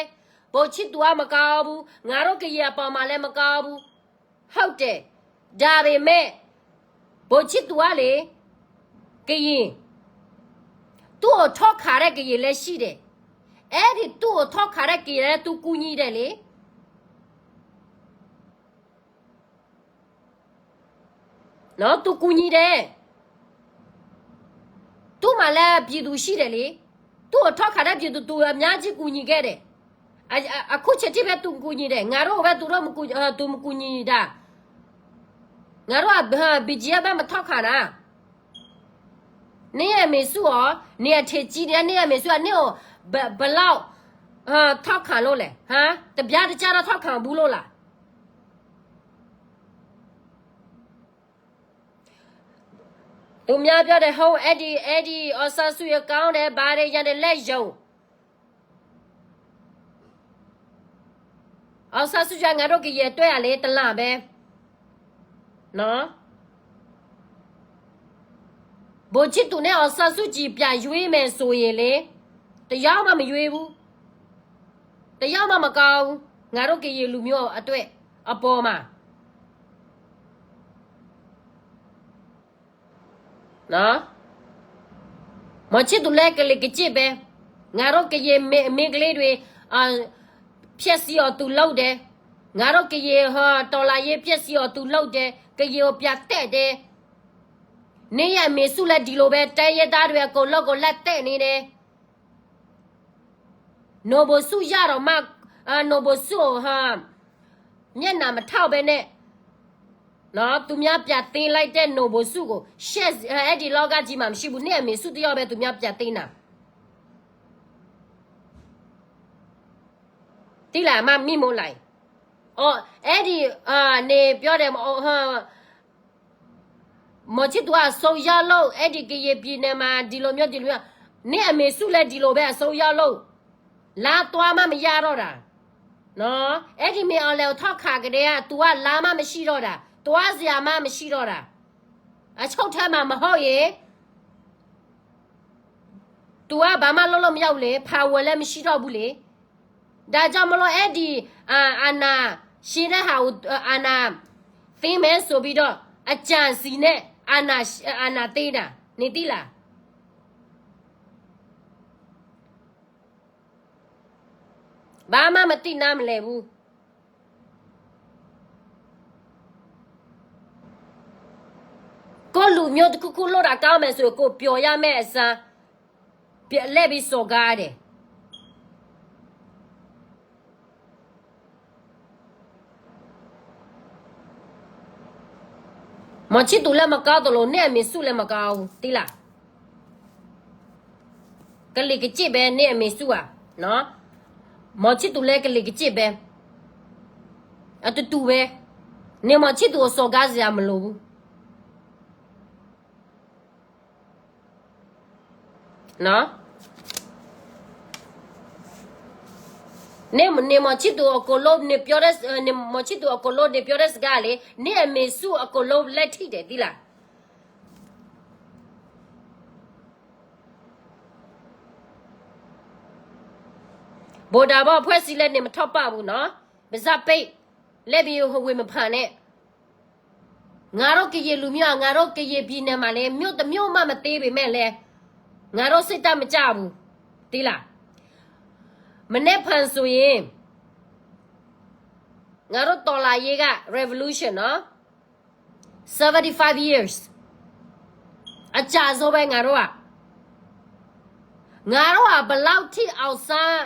ဗိုလ်ချစ်သူက မကောင်းဘူး, ငါတို့ ကရင်အပေါ်မှာလည်း မကောင်းဘူး, ဟုတ်တယ်. ဒါပေမဲ့ ဗိုလ်ချစ်သူကလေ ကရင်, သူ့ကို ထောက်ခံတဲ့ ကရင်လည်း ရှိတယ်. အဲ့ဒီ သူ့ကို ထောက်ခံတဲ့ ကရင်လည်း သူ ကူညီတယ်လေ. နော်, သူ ကူညီတယ်. သူ့မှာလည်း ပြည်သူ ရှိတယ်လေ. သူ့ကို ထောက်ခံတဲ့ ပြည်သူ သူ အများကြီး ကူညီခဲ့တယ်. အ, အ, အခုချိန်ထိပဲ သူ ကူညီတယ်. ငါတို့ပဲ သူတို့ မကူညီ, ဟို, သူ မကူညီတာ. ငါတို့က ဟို, ဘီဂျီအမ် ပဲ မထောက်ခံတာ. နင့်အမေစုရော, နင် အထင်ကြီးနေ, နင့်အမေစုက နင့်ကို ဘယ်, ဘယ်လောက် ဟို, ထောက်ခံလို့လဲ? ဟမ်? တပြားတချပ်တော့ ထောက်ခံဘူးလို့လား? သူများပြောတယ်, ဟုတ်, အဲ့ဒီ, အဲ့ဒီ အောင်ဆန်းစုကြည် ကောင်းတယ်, ဘာတွေညာတယ်, လက်ရုံ အောင်ဆန်းစုကြည် ငါတို့ကရင်အတွက် အလဲ တလးပဲ နော်။ ဗိုလ်ချစ်သူနဲ့ အောင်ဆန်းစုကြည် ပြန်ရွေးမယ်ဆိုရင်လေ တယောက်မှမရွေးဘူး။ တယောက်မှမကောင်းဘူး။ ငါတို့ကရင်လူမျိုးအတွက် အပေါ်မှာ နော်။ မောင်ချစ်သူလည်း ကလိမ်ကကျိပ်ပဲ။ ငါတို့ကရင်မိန်းကလေးတွေ အာ ဖျက်ဆီးအောင်သူလုပ်တယ်။ ငါတို့ကရင် ဟို တော်လှန်ရေး ဖျက်ဆီးအောင်သူလုပ်တယ်။ ကရင်ကို ပြန်တက်တယ်။ နင့်ရဲ့အမေစုလည်း ဒီလိုပဲ တိုင်းရင်းသားတွေ အကုန်လုံးကို လက်တက်နေတယ်။ နော်ဘိုစုရတော့မှ အာ နော်ဘိုစုကို ဟာ မျက်နှာမထောက်ဘဲနဲ့ နော် သူများပြန်သိမ်းလိုက်တဲ့ နော်ဘိုစုကို ရှက် အဲ့ဒီလောကကြီးမှာ မရှိဘူး။ နင့်အမေစုတစ်ယောက်ပဲ သူများပြန်သိမ်းတာ။ သိလား မမီမိုးလိုင်။ အော် အဲ့ဒီ အာ နေပြောတယ် အော် ဟာ မောင်ချစ်သူက အဆုံးရောက်လို့ အဲ့ဒီကရင်ပြည်နယ်မှာ ဒီလိုမျိုး ဒီလိုမျိုး နင့်အမေစုလည်း ဒီလိုပဲ အဆုံးရောက်လို့ လမ်းသွားမှ မရတော့တာ နော်။ အဲ့ဒီမင်းအောင်လှိုင်ကို ထောက်ခံကတည်းက သူက လမ်းမှ မရှိတော့တာ သွားစရာမှ မရှိတော့တာ အချုပ်ထဲမှာ မဟုတ်ရင် သူက ဘာမှ လုပ်လို့မရဘူးလေ power လည်း မရှိတော့ဘူးလေ။ ဒါကြောင့်မလို့ အဲ့ဒီ အာ အာဏာရှင်တဲ့ဟာကို အာ အာဏာသိမ်းမယ်ဆိုပြီးတော့ အကြံစီနဲ့ အာဏာ အာဏာသိမ်းတာ နင်သိလား။ ဘာမှမသိနားမလည်ဘူး။ ကိုယ့်လူမျိုးတစ်ခုခုလုပ်တာကောင်းမယ်ဆိုရင် ကိုယ်ပျော်ရမယ့်အစား ပြန်လှည့်ပြီးစော်ကားတယ်။ မောင်ချစ်သူလည်းမကောင်းသလို နင့်အမေစုလည်းမကောင်းဘူး သိလား။ ကလိမ်ကကျိပ်ပဲ နင့်အမေစုอ่ะ နော်။ မောင်ချစ်သူလည်း ကလိမ်ကကျိပ်ပဲ အတူတူပဲ နင်မောင်ချစ်သူကို စော်ကားစရာမလိုဘူး နော်။ နင် နင်မောင်ချစ်သူကို အကုန်လုံး နင်ပြောတဲ့ နင်မောင်ချစ်သူကို အကုန်လုံး နင်ပြောတဲ့စကားလေ နင့်အမေစုကို အကုန်လုံး လက်ထိတယ် သိလား။ ဗိုလ်တဘိုး အဖွဲ့အစည်းလည်း နင်မထောက်ပံ့ဘူးနော်။ ပါးစပ်ပိတ် လှည့်ပြီး ဟို ဝေဖန်နဲ့ ငါတို့ကရင်လူမျိုး ငါတို့ကရင်ပြည်နယ်မှာလည်း မြို့တစ်မြို့မှ မသေးပေမဲ့လည်း ငါတို့စိတ်ဓာတ်မကျဘူး သိလား။ မနက်ဖြန်ဆိုရင် ငါတို့တော်လှန်ရေးက revolution နော်။ seventy five years အကြာဆုံးပဲ ငါတို့က ငါတို့က ဘယ်လောက်ထိ အောင်ဆန်း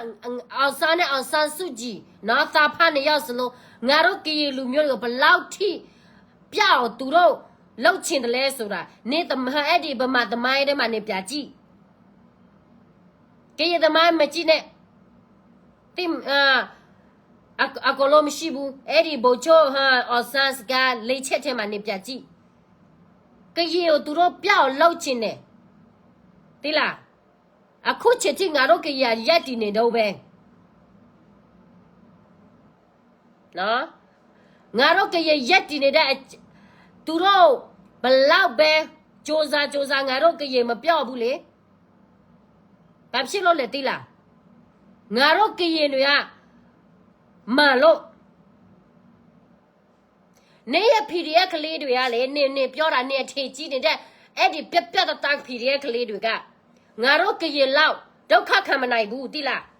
အောင်ဆန်းနဲ့ အောင်ဆန်းစုကြည် နော် သာဖတ်နေရောက်စလို့ ငါတို့ကရင်လူမျိုးတွေကို ဘယ်လောက်ထိ ပျောက်အောင် သူတို့ လုပ်ချင်တယ်လဲဆိုတာ နင်သမိုင်း အဲ့ဒီဗမာသမိုင်းထဲမှာ နင်ပြန်ကြည့် ကရင်သမိုင်း မကြည့်နဲ့ သိ အာ အ အကုန်လုံးမရှိဘူး အဲ့ဒီဗိုလ်ချုပ် ဟာ အောင်ဆန်းစကား လေးချက်ထဲမှာ နင်ပြန်ကြည့် ကရင်ကို သူတို့ ပျောက်အောင် လုပ်ချင်တယ် သိလား။ အခုချိန်ထိ ငါတို့ကရင် ရပ်တည်နေတုန်းပဲ နော်။ ငါတို့ကရင် ရပ်တည်နေတဲ့ သူတို့ ဘယ်လောက်ပဲ ကြိုးစား ကြိုးစား ငါတို့ကရင် မပျောက်ဘူးလေ။ ဘာဖြစ်လို့လဲ သိလား။ ငါတို့ကရင်တွေက မှန်လို့ နင်ရဲ့ PDF ကလေးတွေကလေ နင် နင်ပြောတာ နင်အထင်ကြီးနေတဲ့ အဲ့ဒီ ပြတ်ပြတ်သားသား PDF ကလေးတွေက ငါတို့ကရင်လောက် ဒုက္ခခံမနိုင်ဘူး သိလား။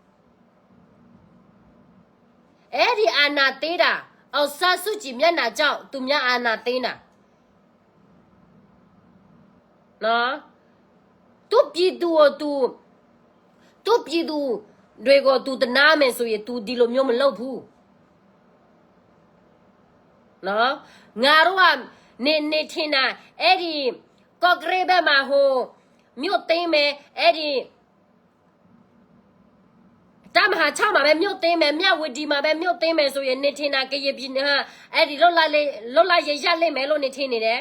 အဲ့ဒီအာဏာသိမ်းတာ အောင်ဆန်းစုကြည်မျက်နှာကြောင့် သူများအာဏာသိမ်းတာ နော်။ သူ့ပြည်သူကို သူ သူ့ပြည်သူတွေကို သူတနာမယ်ဆိုရင် သူဒီလိုမျိုးမလုပ်ဘူး နော်။ ငါတို့က နင် နင်ထင်တာ အဲ့ဒီ ကော့ကရိတ်ဘက်မှာ ဟို မြို့သိမ်းမယ် အဲ့ဒီ တပ်မဟာခြောက်မှာပဲ မြို့သိမ်းမယ် မြဝတီမှာပဲ မြို့သိမ်းမယ်ဆိုရင် နင်ထင်တာ ကရင်ပြည်နယ်ဟာ အဲ့ဒီ လွတ်လပ်လေ လွတ်လပ်ရေးရလိမ့်မယ်လို့ နင်ထင်နေတယ်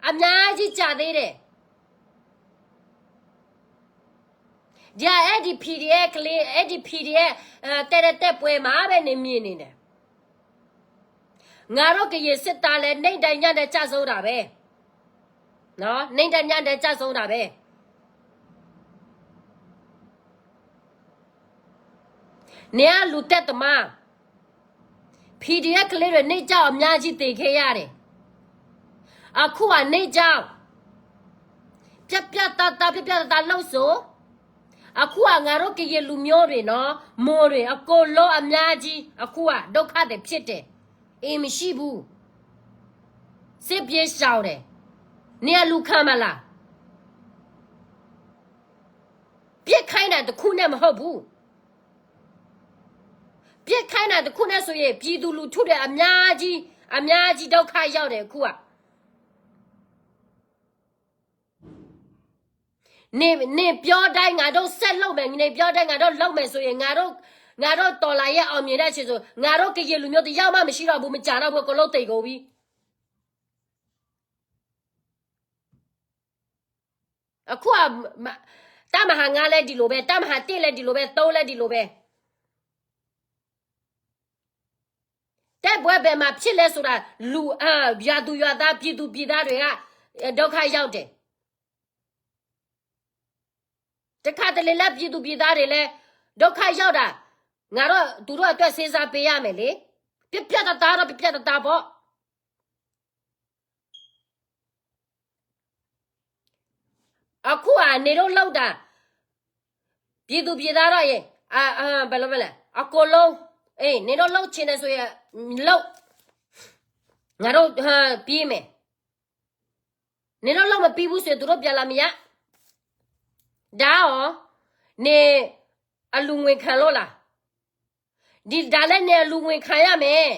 အများကြီးကြာသေးတယ် ဒီက အဲ့ဒီ PDF ကလေး အဲ့ဒီ PDF အဲ တဲတဲ့ တိုက်ပွဲမှာပဲ နင်မြင်နေတယ် ငါတို့ကရင်စစ်သားလည်း နေ့တိုင်းညတိုင်းကျဆုံးတာပဲနော်, နေ့တိုင်းညတိုင်းကျဆုံးတာပဲ. နင်ကလူတက်သမား, PDF ကလေးတွေ နေ့တိုင်းအများကြီးသေခဲ့ရတယ်. အခုက နေ့တိုင်း ပြတ်ပြတ်သားသား ပြတ်ပြတ်သားသားလုပ်ဆို, အခုက ငါတို့ကရင်လူမျိုးတွေနော်, မွန်တွေ အကုန်လုံးအများကြီး အခုက ဒုက္ခသည်ဖြစ်တယ်. အိမ်မရှိဘူး. စစ်ပြေးရှောင်တယ်. နင်ကလူခံမှာလား? ပစ်ခိုင်းတာတစ်ခုနဲ့မဟုတ်ဘူး. ပစ်ခိုင်းတာတစ်ခုနဲ့ဆိုရင် ပြည်သူလူထုတွေအများကြီး အများကြီးဒုက္ခရောက်တယ်အခုက. နင်ပြောတိုင်း ငါတို့ဆက်လုပ်မယ်, နင်ပြောတိုင်း ငါတို့လုပ်မယ်ဆိုရင် ငါတို့ ငါတို့တော်လှန်ရေးအောင်မြင်တဲ့အချိန်ဆို ငါတို့ကရင်လူမျိုးတစ်ယောက်မှမရှိတော့ဘူး, မကျန်တော့ဘူး, အကုန်လုံးသေကုန်ပြီ. အခုက တပ်မဟာငါးလည်းဒီလိုပဲ, တပ်မဟာတစ်လည်းဒီလိုပဲ, သုံးလည်းဒီလိုပဲ. တိုက်ပွဲဘယ်မှာဖြစ်လဲဆိုတာ လူ အာ ရွာသူရွာသား ပြည်သူပြည်သားတွေက ဒုက္ခရောက်တယ်. တခါတလေလဲ ပြည်သူပြည်သားတွေလည်း ဒုက္ခရောက်တာ ငါတို့ သူတို့အတွက် စဉ်းစားပေးရမယ်လေ. ပြတ်ပြတ်သားသားတော့ ပြတ်ပြတ်သားသားပေါ့. အခုက နေတို့လုပ်တာ ပြည်သူပြည်သားတော့ရေ အာ အာ ဘယ်လိုမလဲ အကုန်လုံး အေး နေတို့လုပ်ချင်တယ်ဆိုရင် လုပ် ငါတို့ ဟို ပြီးမယ်. နေတို့လုပ်မပြီးဘူးဆိုရင် သူတို့ပြန်လာမရ. ဒါရော နေအလူငွေခံလို့လား? ဒီဒါလည်း နေအလူငွေခံရမယ်.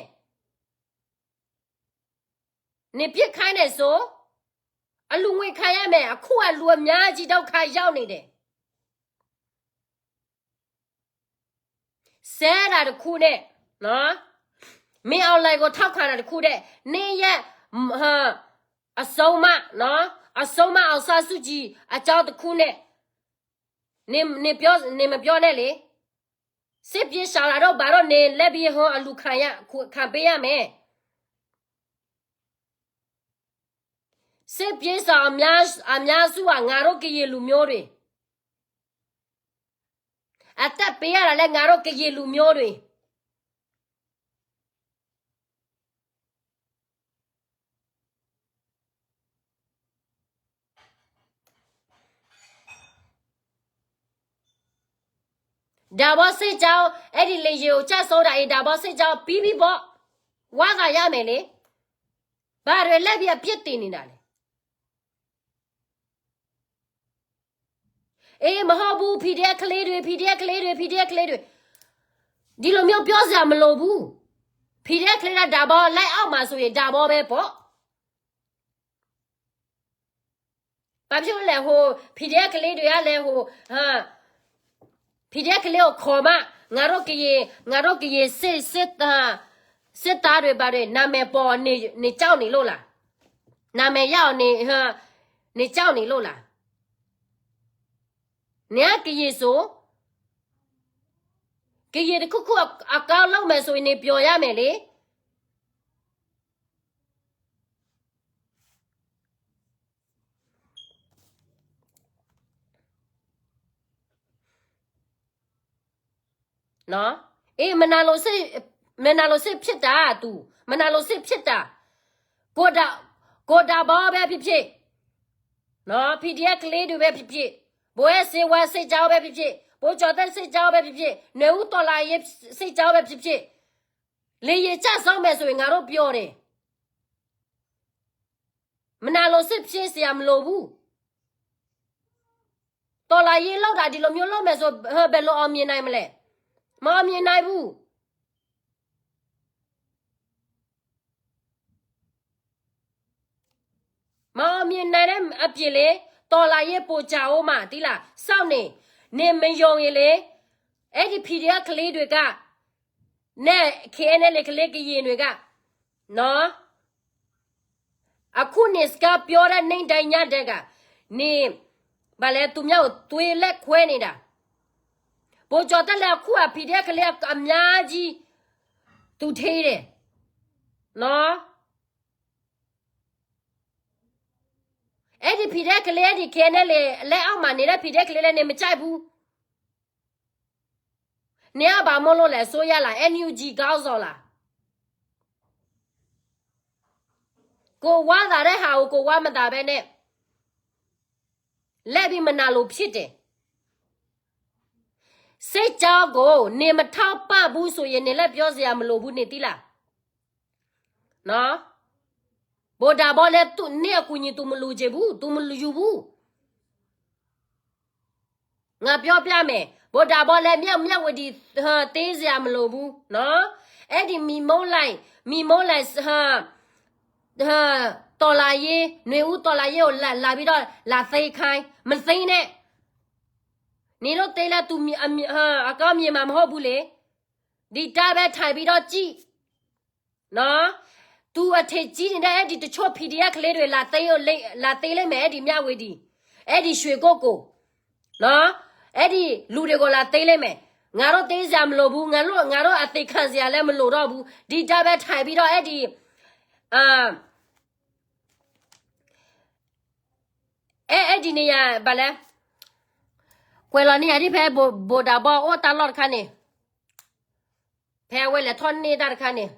နေပြစ်ခိုင်းတယ်ဆို အလူငွေခံရမယ်. အခုက လူအများကြီး ဒုက္ခရောက်နေတယ်. စဲတာတစ်ခုနဲ့နော်, မင်းအောင်လှိုင်ကို ထောက်ခံတာတစ်ခုနဲ့ နေရဲ့ ဟို အဆုံးမနော်, အဆုံးမ အောင်ဆန်းစုကြည် အကြောင်းတစ်ခုနဲ့ နေ နေပြော နေမပြောနဲ့လေ. စစ်ပြေးရှောင်လာတော့ ဘာတော့ နေလက်ပြီး ဟို အလူခံရ ခံပေးရမယ်. စစ်ပြေးရှောင်အများ အများစုဟာ ငါတို့ကရင်လူမျိုးတွေ. အသက်ပေးရတာလည်း ငါတို့ကရင်လူမျိုးတွေ. ဒါဘောစစ်ကြောင်း အဲ့ဒီလေယာဉ်ကို ကျဆုံးတာအံၤ ဒါဘောစစ်ကြောင်း ပြီးပြီပေါ့. ဝမ်းသာရမယ်လေ. ဘာတွေလိုက်ပြီး အပြစ်တင်နေတာလဲ. အေး မဟုတ်ဘူး PDF ကလေးတွေ PDF ကလေးတွေ PDF ကလေးတွေ ဒီလိုမျိုးပြောစရာမလိုဘူး. PDF ကလေးက ဒါဘောလိုက်အောက်မှာဆိုရင် ဒါဘောပဲပေါ့. ဘာဖြစ်လို့လဲ ဟို PDF ကလေးတွေကလည်း ဟို ဟမ် PDF ကလေးကိုခေါ်မှ ငါတို့ကရင် ငါတို့ကရင်စစ် စစ်သား စစ်သားတွေ ဘာတွေ နာမည်ပေါ်နေ နေကြောက်နေလို့လား. နာမည်ရအောင်နေ ဟမ် နေကြောက်နေလို့လား. နင်ကကရင်ဆို ကရင်တစ်ခုခုအ အကောင်းလုပ်မယ်ဆိုရင် နေပျော်ရမယ်လေ. နော် အေး မနာလိုစိတ် မနာလိုစိတ်ဖြစ်တာ သူ မနာလိုစိတ်ဖြစ်တာ ကိုဒါ ကိုဒါဘောပဲဖြစ်ဖြစ် နော် PDF ကလေးတွေပဲဖြစ်ဖြစ် ဘိုးအဲၣ်စင်ဝါစစ်ကြောင်းပဲဖြစ်ဖြစ် ဘိုးကျော်သက်စစ်ကြောင်းပဲဖြစ်ဖြစ် နွေဦးတော်လှန်ရေးစစ်ကြောင်းပဲဖြစ်ဖြစ် လေယာဉ်ကျဆုံးမယ်ဆိုရင် ငါတို့ပျော်တယ်. မနာလိုစိတ်ဖြစ်စရာမလိုဘူး. တော်လှန်ရေးလုပ်တာ ဒီလိုမျိုးလုပ်မယ်ဆို ဘယ်လိုအောင်မြင်နိုင်မလဲ. မအောင်မြင်နိုင်ဘူး. မအောင်မြင်နိုင်တဲ့အပြင်လေ တော်လှန်ရေးပိုကြာဦးမှာ သိလား. စောင့်နေ နေမယုံရင်လေ အဲ့ဒီ PDF ကလေးတွေက နဲ့ KNLA ကလေးကရင်တွေက နော် အခုနေစကားပြောတဲ့ နေ့တိုင်းညတိုင်းက နေ ဘာလဲ သူများကို သွေးလက်ခွဲနေတာ. ဗိုလ်ကျော်သက်လည်း အခုက PDF ကလေးအများကြီး သူဌေးတယ်. နီၢ်, အဲၣ်ဒိး PDF ကလ့ အဲၣ်ဒိး ခဲန့ၣ်လံ လဲအီၣ်မးန့ၣ်လၢ PDF ကလ့လၢန့ၣ် မကြိုက်ဘူး. န့ၢ်အဘၣ်မီၢ်လိလဲၣ် အစိုးရလား NUG ခေါင်းဆောင်လား. ကိုယ်ဝါသာတဲ့ဟာကို ကိုယ်ဝါမသာဘဲနဲ့ လက်ပြီးမနာလို့ဖြစ်တယ်. စစ်ကြောင်းကို နင်မထောက်ပံ့ဘူးဆိုရင် နင်လည်းပြောစရာမလိုဘူး နင်သိလား. နော်, ဗိုလ်ဒါဘီလဲ သူ့ နင့်အကူအညီ သူမလိုချင်ဘူး, သူမယူဘူး. ငါပြောပြမယ်, ဗိုလ်ဒါဘီလဲ မျက်ဝေဒီ ဟါ သေးစရာမလိုဘူးနော်. အဲ့ဒီမီမိုးလိုင်, မီမိုးလိုင် ဟါ ဟါ တော်လှန်ရေး, နွေဦးတော်လှန်ရေးကို လာ လာပြီးတော့ လာသိမ်းခိုင်း, မသိမ်းနဲ့. နင်တို့သိမ်းလဲ သူမြင် အမြင် ဟါ အကောင်းမြင်မှာမဟုတ်ဘူးလေ. ဒီတိုင်းပဲထိုင်ပြီးတော့ကြည့် နော်. သူအထင်ကြီးနေတဲ့ အဲ့ဒီတချို့ PDF ကလေးတွေ လာသိမ်းလိမ့် လာသိမ်းလိမ့်မယ်, အဲ့ဒီမြဝတီ, အဲ့ဒီရွှေကုက္ကို, နော်, အဲ့ဒီလူတွေကို လာသိမ်းလိမ့်မယ်. ငါတို့သိမ်းစရာမလိုဘူး, ငါတို့ ငါတို့အသေခံစရာလည်းမလိုတော့ဘူး. ဒီတိုင်းပဲထိုင်ပြီးတော့ အဲ့ဒီ အာ အဲ အဲ့ဒီနေရာ ဘာလဲ, ကွယ်လွန်နေရာ ဒီဖဲ ဗိုလ် ဗိုလ်ဒါဘီအိၣ်တၢ်လီၢ်တခါန့ၣ်, ဖဲအဝဲလဲၤထီၣ်န့ၢ်တၢ်တခါန့ၣ်,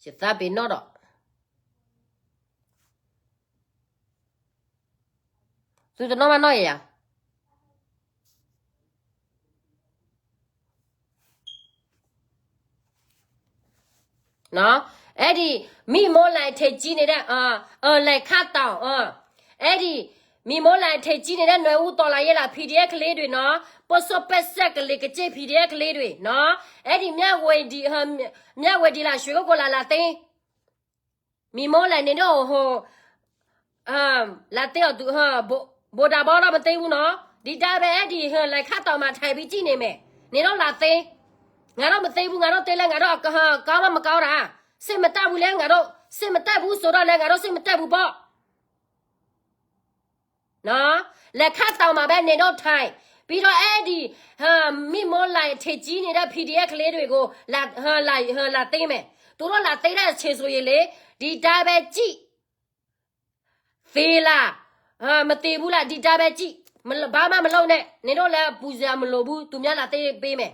ယသးပ့ၤနီၣ်ဒီး သုတနီၣ်မးနီၣ်ယၤ နော်, အဲ့ဒီ မီမိုးလိုင် ထင်ကြီးနေတဲ့ အ အ လဲၤခတ်တောင် အ အဲ့ဒီ မီမိုးလိုင် ထင်ကြီးနေတဲ့ နွေဦးတော်လှန်ရေးလား PDF ကလေးတွေနော်, ပစော့ပက်ဆက်ကလေး ကချ့ PDF ကလေးတွေနော်, အဲ့ဒီ မြဝတီ ဟါ မြဝတီလား ရွှေကုက္ကိုလား လာသိမ်း မီမိုးလိုင် နင်တို့ ဟို ဟါ လာသိမ်းအောင်သူ ဟါ ဗိုလ် ဗိုလ်ဒါဘီတော့ မသိမ်းဘူးနော်. ဒီတိုင်းပဲ အဲ့ဒီ ဟါ လဲၤခတ်တောင်မှာ ထိုင်ပြီးကြည့်နေမယ်, နင်တို့ လာသိမ်း. ငါတို့ မသိမ်းဘူး, ငါတို့ သိမ်းလဲ ငါတို့ အက ဟါ ကောင်းမမကောင်းတာ, စိတ်မတက်ဘူးလဲ ငါတို့ စိတ်မတက်ဘူးဆိုတော့လဲ ငါတို့ စိတ်မတက်ဘူးပေါ့. နော်, လဲၤခတ်တောင်မှာပဲ နင်တို့ ထိုင်ပြီးတော့ အဲ့ဒီ ဟါ မီမိုးလိုင် ထင်ကြီးနေတဲ့ PDF ကလေးတွေကို လာ ဟါ လာ ဟါ လာသိမ်းမယ်. သူတို့ လာသိမ်းတဲ့အချိန်ဆိုရင်လေ, ဒီတိုင်းပဲကြည့်, သေလား, ဟါ မသေဘူးလား, ဒီတိုင်းပဲကြည့်, မလ- ဘာမှမလုပ်နဲ့, နင်တို့လည်း ပူစရာမလိုဘူး, သူများ လာသိမ်းပေးမယ်.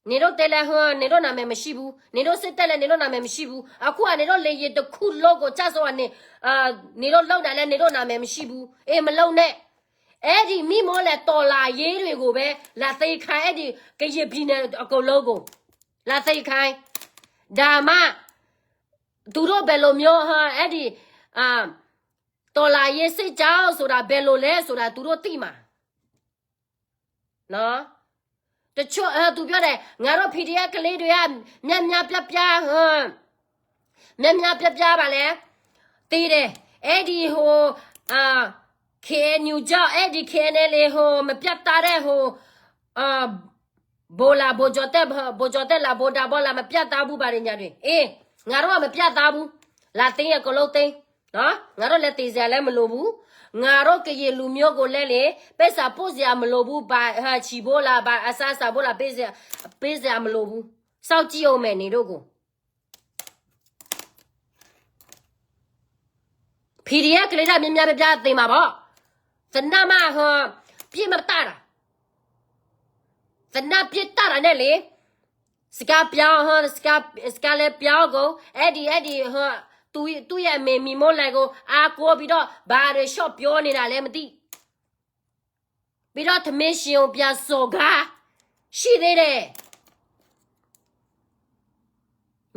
နင်တို့ သိမ်းလဲ ဟါ နင်တို့ နာမည်မရှိဘူး, နင်တို့ စစ်တပ်လည်း နင်တို့ နာမည်မရှိဘူး. အခုက နင်တို့ လေယာဉ်တစ်ခုလုံးကို ကျဆုံးအောင် နင် အာ နင်တို့ လုပ်တာလည်း နင်တို့ နာမည်မရှိဘူး. အေး မလုပ်နဲ့. အဲ့ဒီ မီမိုးလိုင် တော်လှန်ရေးတွေကိုပဲ လာသိမ်းခိုင်း, အဲ့ဒီ ကရင်ပြည်နယ် အကုန်လုံးကို လာသိမ်းခိုင်း. ဒါမှ သူတို့ ဘယ်လိုမျိုး ဟါ အဲ့ဒီ အာ တော်လှန်ရေးစစ်ကြောင်းဆိုတာ ဘယ်လိုလဲဆိုတာ သူတို့ သိမှာ. နော်, တချို့ ဟါ သူပြောတယ်, ငါတို့ PDF ကလေးတွေက များများပြားပြား ဟါ များများပြားပြားပါလဲ, သေတယ်. အဲ့ဒီ ဟို အာ KNU ကြောင့်, အဲ့ဒီ KNLA ဟို မပြတ်သားတဲ့ ဟို အာ ဗိုလ်လား ဗိုလ်ကျော်သက်, ဗိုလ်ကျော်သက်လား ဗိုလ်ဒါဘီလား မပြတ်သားဘူး ဘာတွေညာတွေ. အေး, ငါတို့က မပြတ်သားဘူး. လာသိမ်း အကုန်လုံးသိမ်း. နော်, ငါတို့လည်း သေစရာလည်း မလိုဘူး. ငါတို့ ကရင်လူမျိုးကိုလည်းလေ, ပိုက်ဆံပို့စရာ မလိုဘူး. ဘာ ဟါ ဆီဘိုးလား, ဘာ အစားအစာဘိုးလား, ပေးစရာ ပေးစရာ မလိုဘူး. စောင့်ကြည့်ဦးမယ် နင်တို့ကို. PDF ကလေးတွေ များများပြားပြား သေမှာပေါ့. သေနတ်မှ ဟါ ပစ်မတတ်တာ, သေနတ်ပစ်တတ်တာနဲ့လေ, စကားပြောင်း ဟါ စကား စကားလည်းပြောင်းကုန်, အဲ့ဒီ အဲ့ဒီ ဟါ သူ သူ့ရဲ့အမေ မီမိုးလိုင်ကို အားကိုးပြီးတော့ ဘာတွေ ရှော့ပြောနေတာလဲ မသိ. ပြီးတော့ ထမင်းရှင်ကို ပြန်စော်ကား ရှိသေးတယ်.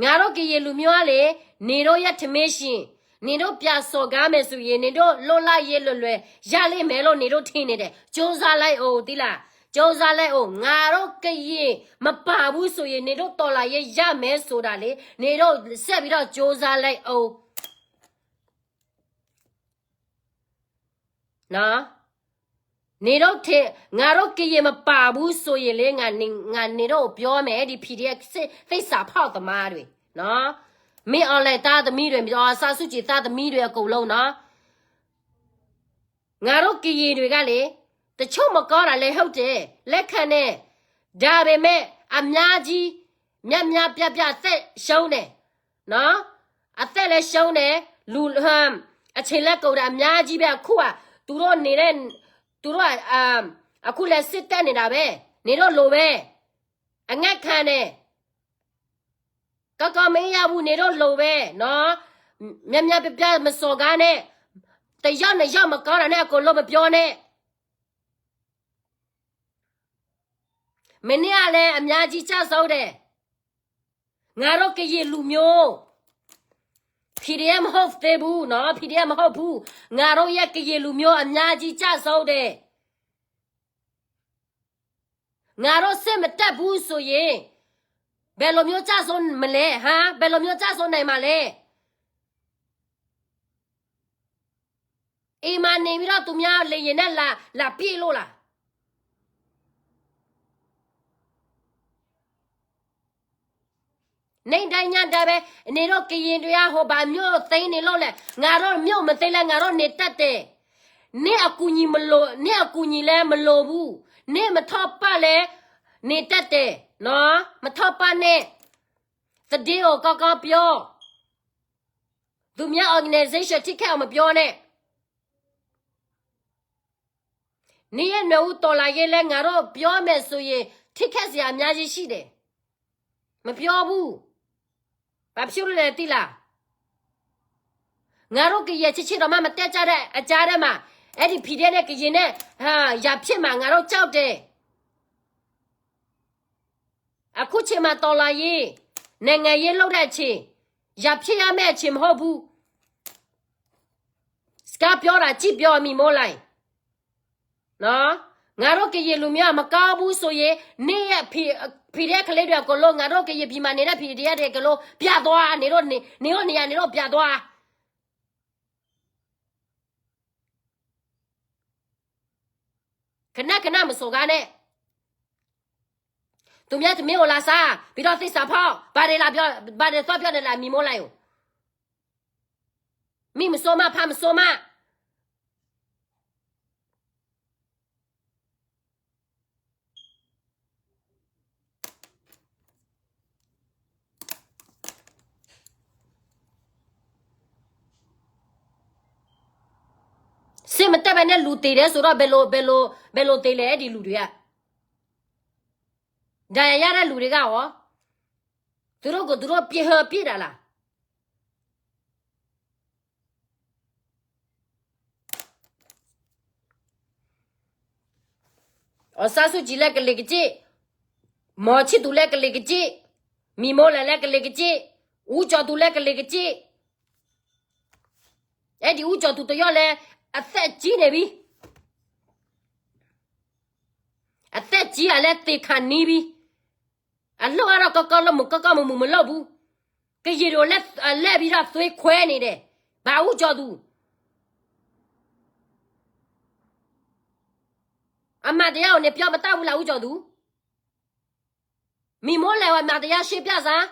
ငါတို့ ကရင်လူမျိုးကလေ, နင်တို့ရဲ့ ထမင်းရှင်, နင်တို့ ပြန်စော်ကားမယ်ဆိုရင်, နင်တို့ လွတ်လပ်ရေး လွယ်လွယ် ရလိမ့်မယ်လို့ နင်တို့ ထင်နေတယ်. ကြိုးစားလိုက်ဦး, သိလား. ကြိုးစားလိုက်ဦး. ငါတို့ ကရင် မပါဘူးဆိုရင်, နင်တို့ တော်လှန်ရေး ရမယ်ဆိုတာလေ, နင်တို့ ဆက်ပြီးတော့ ကြိုးစားလိုက်ဦး. နော်, နင်တို့ ထင် ငါတို့ ကရင် မပါဘူးဆိုရင်လေ, ငါ နင် ငါ နင်တို့ ပြောမယ်, ဒီ PDF စစ် သစ္စာဖောက်သမားတွေ, နော်, မင်းအောင်လှိုင် သားသမီးတွေ, ဒေါ်အောင်ဆန်းစုကြည် သားသမီးတွေ အကုန်လုံးနော်. ငါတို့ ကရင်တွေကလေ, တချို့မကောင်းတာလည်း ဟုတ်တယ်, လက်ခံတယ်. ဒါပေမဲ့ အများကြီး များများပြားပြားအသက်ရှုံးတယ်နော်, အသက်လည်းရှုံးတယ်, လူ အချိန်လည်းကုန်တယ်, အများကြီးပဲ, အခုက သူတို့နေတဲ့ သူတို့က အာ အခုလည်းစစ်တပ်နေတာပဲ, နေတော့လိုပဲ, အငတ်ခံတယ်, ကောင်းကောင်းမရဘူး, နေတော့လိုပဲနော်, များများပြားပြားမစော်ကားနဲ့, တစ်ယောက်နှစ်ယောက်မကောင်းတာနဲ့အကုန်လုံးမပြောနဲ့. မနေ့ကလည်းအများကြီးကျဆုံးတယ်. ငါတို့ကရင်လူမျိုး, PDF မဟုတ်သေးဘူးနော်, PDF မဟုတ်ဘူး, ငါတို့ရဲ့ကရင်လူမျိုးအများကြီးကျဆုံးတယ်. ငါတို့စစ်မတက်ဘူးဆိုရင်, ဘယ်လိုမျိုးကျဆုံးမလဲ, ဟမ်, ဘယ်လိုမျိုးကျဆုံးနိုင်မှာလဲ. အိမ်မှာနေပြီးတော့ သူများလေယာဉ်နဲ့ လာ လာပစ်လို့လား. နေ့တိုင်းညတိုင်းပဲ, နေတော့ကရင်တွေက ဟို ဘာမြို့သိမ်းနေလို့လဲ, ငါတို့မြို့မသိမ်းလဲ ငါတို့နေတတ်တယ်. နင့်အကူအညီမလို, နင့်အကူအညီလည်းမလိုဘူး, နင့်မထောက်ပံ့လည်း နေတတ်တယ်နော်, မထောက်ပံ့နဲ့, သတင်းကိုကောင်းကောင်းပြော, သူများ organization ထိခိုက်အောင်မပြောနဲ့. နင့်ရဲ့နွေဦးတော်လှန်ရေးလည်း ငါတို့ပြောမယ်ဆိုရင် ထိခိုက်စရာအများကြီးရှိတယ်. မပြောဘူး. ဘာဖြစ်လို့လဲသိလား. ငါတို့ကရင်ချစ်ချစ်တော့မှ မတက်ကြတဲ့အကြားထဲမှာ အဲ့ဒီ PDF နဲ့ ကရင်နဲ့ ဟာ ရန်ဖြစ်မှာ ငါတို့ကြောက်တယ်. အခုချိန်မှာ တော်လှန်ရေး, နိုင်ငံရေးလုပ်တဲ့အချိန်, ရန်ဖြစ်ရမယ့်အချိန်မဟုတ်ဘူး. စကားပြောတာ ကြည့်ပြော မီမိုးလိုင် နော်, ငါတို့ကရင်လူမျိုးက မကောင်းဘူးဆိုရင် နင့်ရဲ့ ဖီ, PDF ကလေးတွေအကုန်လုံး, ငါတို့ကရင်ပြည်မှာနေတဲ့ PDF တွေအကုန်လုံး ပြန်သွား, နေတော့, နေ, နေတော့နေရာ နေတော့ပြန်သွား. ခဏခဏမစော်ကားနဲ့. သူများသမီးကိုလာစား, ပြီးတော့သစ္စာဖောက်, ဘာတွေလာပြော, ဘာတွေသွားပြောနေလဲ မီမိုးလိုင်ကို. မီမစိုးမ, ဖါမစိုးမ. စစ်မတက်ဘဲနဲ့ လူသေတယ်ဆိုတော့ ဘယ်လို, ဘယ်လို, ဘယ်လိုသေလဲ အဲ့ဒီလူတွေက. ဒဏ်ရာရတဲ့လူတွေကရော, သူတို့ကို သူတို့ပစ်ဟဲပစ်တာလား. အောင်ဆန်းစုကြည်လည်း ကလစ်ကကျစ်, မောင်ချစ်သူလည်း ကလစ်ကကျစ်, မီမိုးလိုင်လည်း ကလစ်ကကျစ်, ဦးကျော်သူလည်း ကလစ်ကကျစ်. အဲ့ဒီဦးကျော်သူတစ်ယောက်လည်း အသက်ကြီးနေပြီ. အသက်ကြီးတာလည်း သေခါနီးပြီ. အလုပ်ကတော့ ကောင်းကောင်းလုပ်, မကောင်းကောင်းမမူမလုပ်ဘူး. ကရင်တွေကို လက်, အ, လက်ပြီးတော့ သွေးခွဲနေတယ်. ဘာဦးကျော်သူ. အမှန်တရားကို နင်ပြောမတတ်ဘူးလား ဦးကျော်သူ. မီမိုးလိုင်ကို အမှန်တရားရှင်းပြစမ်း.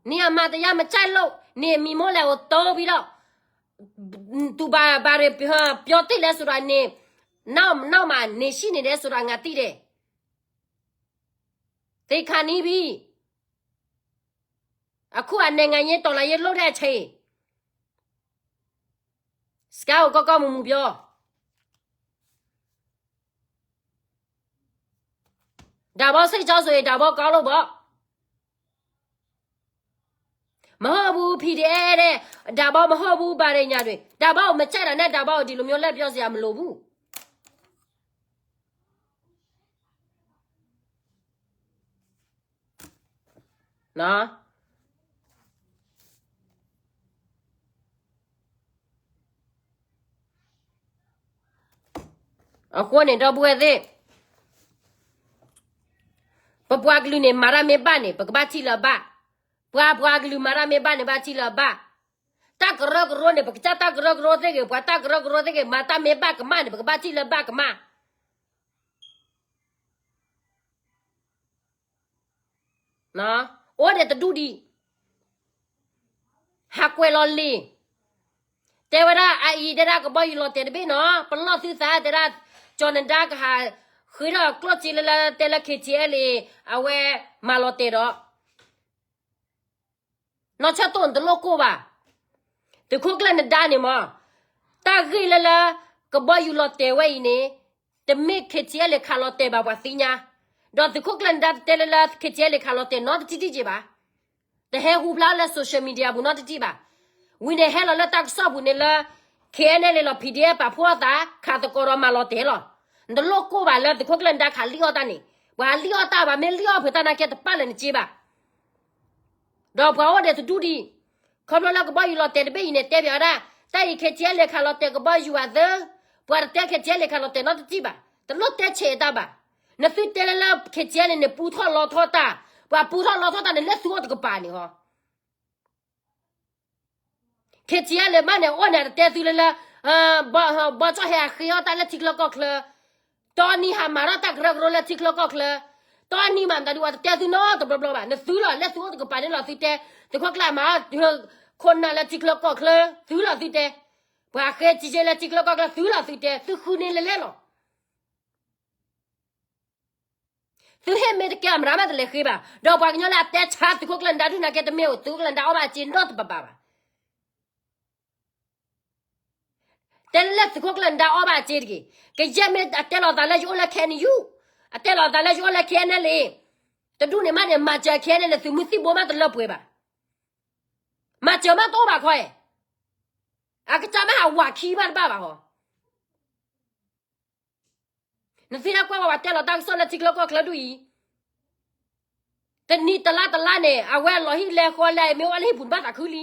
နင်အမှန်တရားမကြိုက်လို့ နင်မီမိုးလိုင်ကို သုံးပြီးတော့ သူဘာ, ဘာတွေ ပြောသင့်လဲဆိုတာ နင် နောက်, နောက်မှာ နင်ရှိနေတယ်ဆိုတာ ငါသိတယ်. သေခါနီးပြီ. အခုက နိုင်ငံရေး တော်လှန်ရေး လုပ်တဲ့အချိန်. စကားကို ကောင်းကောင်းမွန်မွန်ပြော. ဒါဘီဆိတ်ကြောဆိုရင် ဒါဘီကောင်းလို့ပေါ့. မဟုတ်ဘူး PDF တဲ့, ဒါဘီမဟုတ်ဘူး ဘာတွေညာတွေ, ဒါဘီကို မကြိုက်တာနဲ့ ဒါဘီကို ဒီလိုမျိုး လက်ပြောစရာမလိုဘူး. နော်. အဃိန့ၣ် ဒီပုၢ်ဝဲၢ်သ့ၣ်, ပပှၤကလုာ်န့ၣ် မၤတၢ်မ့ၢ်ဘၣ်န့ၣ် ပကဘၣ်ထံၣ်လၢၤဘၣ်. ပှၤ, ပှၤကလုာ်မၤတၢ်မ့ၢ်ဘၣ်န့ၣ် ဘၣ်ထံၣ်လၢၤဘၣ်. တၢ်ကရၢကရိန့ၣ် ပကစၢ်တၢ်ကရၢကရိသ့ၣ်ဂ့ၤ, ပှၤတၢ်ကရၢကရိသ့ၣ်ဂ့ၤ, မၤတၢ်မ့ၢ်ဘၣ်ကမၣ်န့ၣ် ပကဘၣ်ထံၣ်လၢၤဘၣ်ကမၣ်. အိၣ်ဒံးတဒူၣ်ဒံး, ဟးကွဲးလီၤလံ. တဲဝဲဒၣ် အအံၤတဲဒၣ် ကဘီယူၤလီၤတဲာ်တဘ့ၣ်နီၤ, ပလီၢ်သုသးတဲဒၣ်, ကၠီၤနဒါကဟး ဃ့ထီၣ်ကျိၣ်စ့လၢလၢတဲလၢ K T L A အဝဲမၤလီၤတဲာ်ဒီး နီၢ်ဆၢၣ်တိၣ်နတလိၣ်ကိၢ်ဘၣ်. သုးခိၣ်ကျၢၢ်နဒါန့ၣ်မး, တၢ်ဂ့ၢ်လၢလၢ ကဘီယူၤလီၤတဲာ်ဝဲအံၤန့ၣ်, တမ့ၢ် K T L A ခးလီၤတဲာ်ဘၣ်ပှၤသ့ၣ်ညါ, ဒီးသုးခိၣ်ကျၢၢ်နဒါတတဲလၢလၢ K T L A ခးလီၤတဲာ်နီတထံၣ်ဘၣ်. တဟဲဟူဖျါလၢ social media ပူၤနီတထံၣ်ဘၣ်. ဝံၤန့ၣ်ဟဲလီၤလၢတၢ်ကစီၣ်ပူၤန့ၣ်လၢ K N L A လီၤ P D F ပာ်ဖှိၣ်အသး ခးသကိးဒီးမၤလီၤတဲာ်လီၤ. နတလိၣ်ကိၢ်ဘၣ်လၢသုးခိၣ်ကျၢၢ်နဒါခးလံၣ်အီၣ်တၢ်န့ၣ်, ပှၤလံၣ်အီၣ်တၢ်ဘၣ် မ့ၢ်လံၣ်အီၣ်ဖုးတၢ်နာ်ကဲတပာ်လၢနစ့ဘၣ်. ဒီးပှၤအိၣ်ဒံးတဒူၣ်ဒံး, ခီဖျိလၢကဘီယူၤလီၤတဲာ်တဘ့ၣ်အံၤန့ၣ် တဲပၠးဝဲဒၣ်, တၢ်အံၤ K T L A ခးလီၤတဲာ်ကဘီယူၤဘၣ်သၢ, ပှၤတတဲ K T L A ခးလီၤတဲာ်နီတထံၣ်ဘၣ်, တလိၣ်တဲဆဲးတၢ်ဘၣ်. နသုတဲလၢလၢ K T L A န့ၣ် ပူထီၣ်လီထီၣ်တၢ်, ပှၤပူထီၣ်လီထီၣ်တၢ်န့ၣ် လၢသုအိၣ်တကပၤန့ၣ်ဟီ K T L A မးန့ၣ် အိၣ်န့ၣ်တတဲသုလၢလၢ, ဘီကၠီၣ်ဟဲအဃ့အီၣ်တၢ်လၢထံချၢကီၢ်ချၢ, တီနံၤဟးမၤထီၣ်တၢ်ကရၢကရိလၢထံချၢကီၢ်ချၢ, တီနံၤမးမတၤဒုး ပှၤတတဲသုနီတဘျီဘျီဘၣ်. နသုလီၤ လၢသုအိၣ်တကပၤန့ၣ်လီၤသုတဲ, သုးခိၣ်ကျၢၢ်မၤအီၣ် ခိၣ်နၢ်လၢထံချၢကီၢ်ချၢ, သုလီၤသုတဲ, ပှၤဃ့ထံဆ့လၢထံချၢကီၢ်ချၢ သုလီၤသုတဲ, သုဃုန့ၢ်လဲၤလဲၤလီၤ. သုဟ့ၣ်မ့ၢ်တကဲအမရၤမးတလဲၤဃ့ဘၣ်, ဒီးပှၤကညီလၢအတဲဆါသုးခိၣ်ကျၢၢ်နဒါဒုးနာ်က့ တမ့ၢ်အိၣ်သုးခိၣ်ကျၢၢ်နဒါအီၣ်ဘၣ်အစ့နီတဘၣ်ဘၣ်ဘၣ်. တဲလၢလၢသုးခိၣ်ကျၢၢ်နဒါအီၣ်ဘၣ်အစ့တဂ့ၤ, ကယဲၢ်မ့ၢ်အတဲလီၤသးလၢယအိၣ်လၢ K N U, အတဲလီၤသးလၢယအိၣ်လၢ K N L A, တဒူၣ်န့ၣ်မးန့ၣ် မၤစၢၤ K N L A သုးမုၢ်သံၣ်ဘိမးတလၢပှဲၤဘၣ်. မၤစၢၤမးတအိၣ်ဘၣ်ခီအဲ, အကစၢ်မ့ၢ်ဟးဝးခံမးတဘၣ်ဘၣ်ဟီ နသ့ၣ်ညါကွၢ်ဝဲ ပှၤတဲလီၤတၢ်ကစီၣ်လၢထံချၢကီၢ်ချၢဒ်အံၤ, တနံၤတလါတလါန့ၣ် အဝဲလီၤဟံၣ်လဲၤဃီလဲၤ မ့ၢ်အိၣ်လၢဟံၣ်ပူၤဘၣ်သးခုလံ,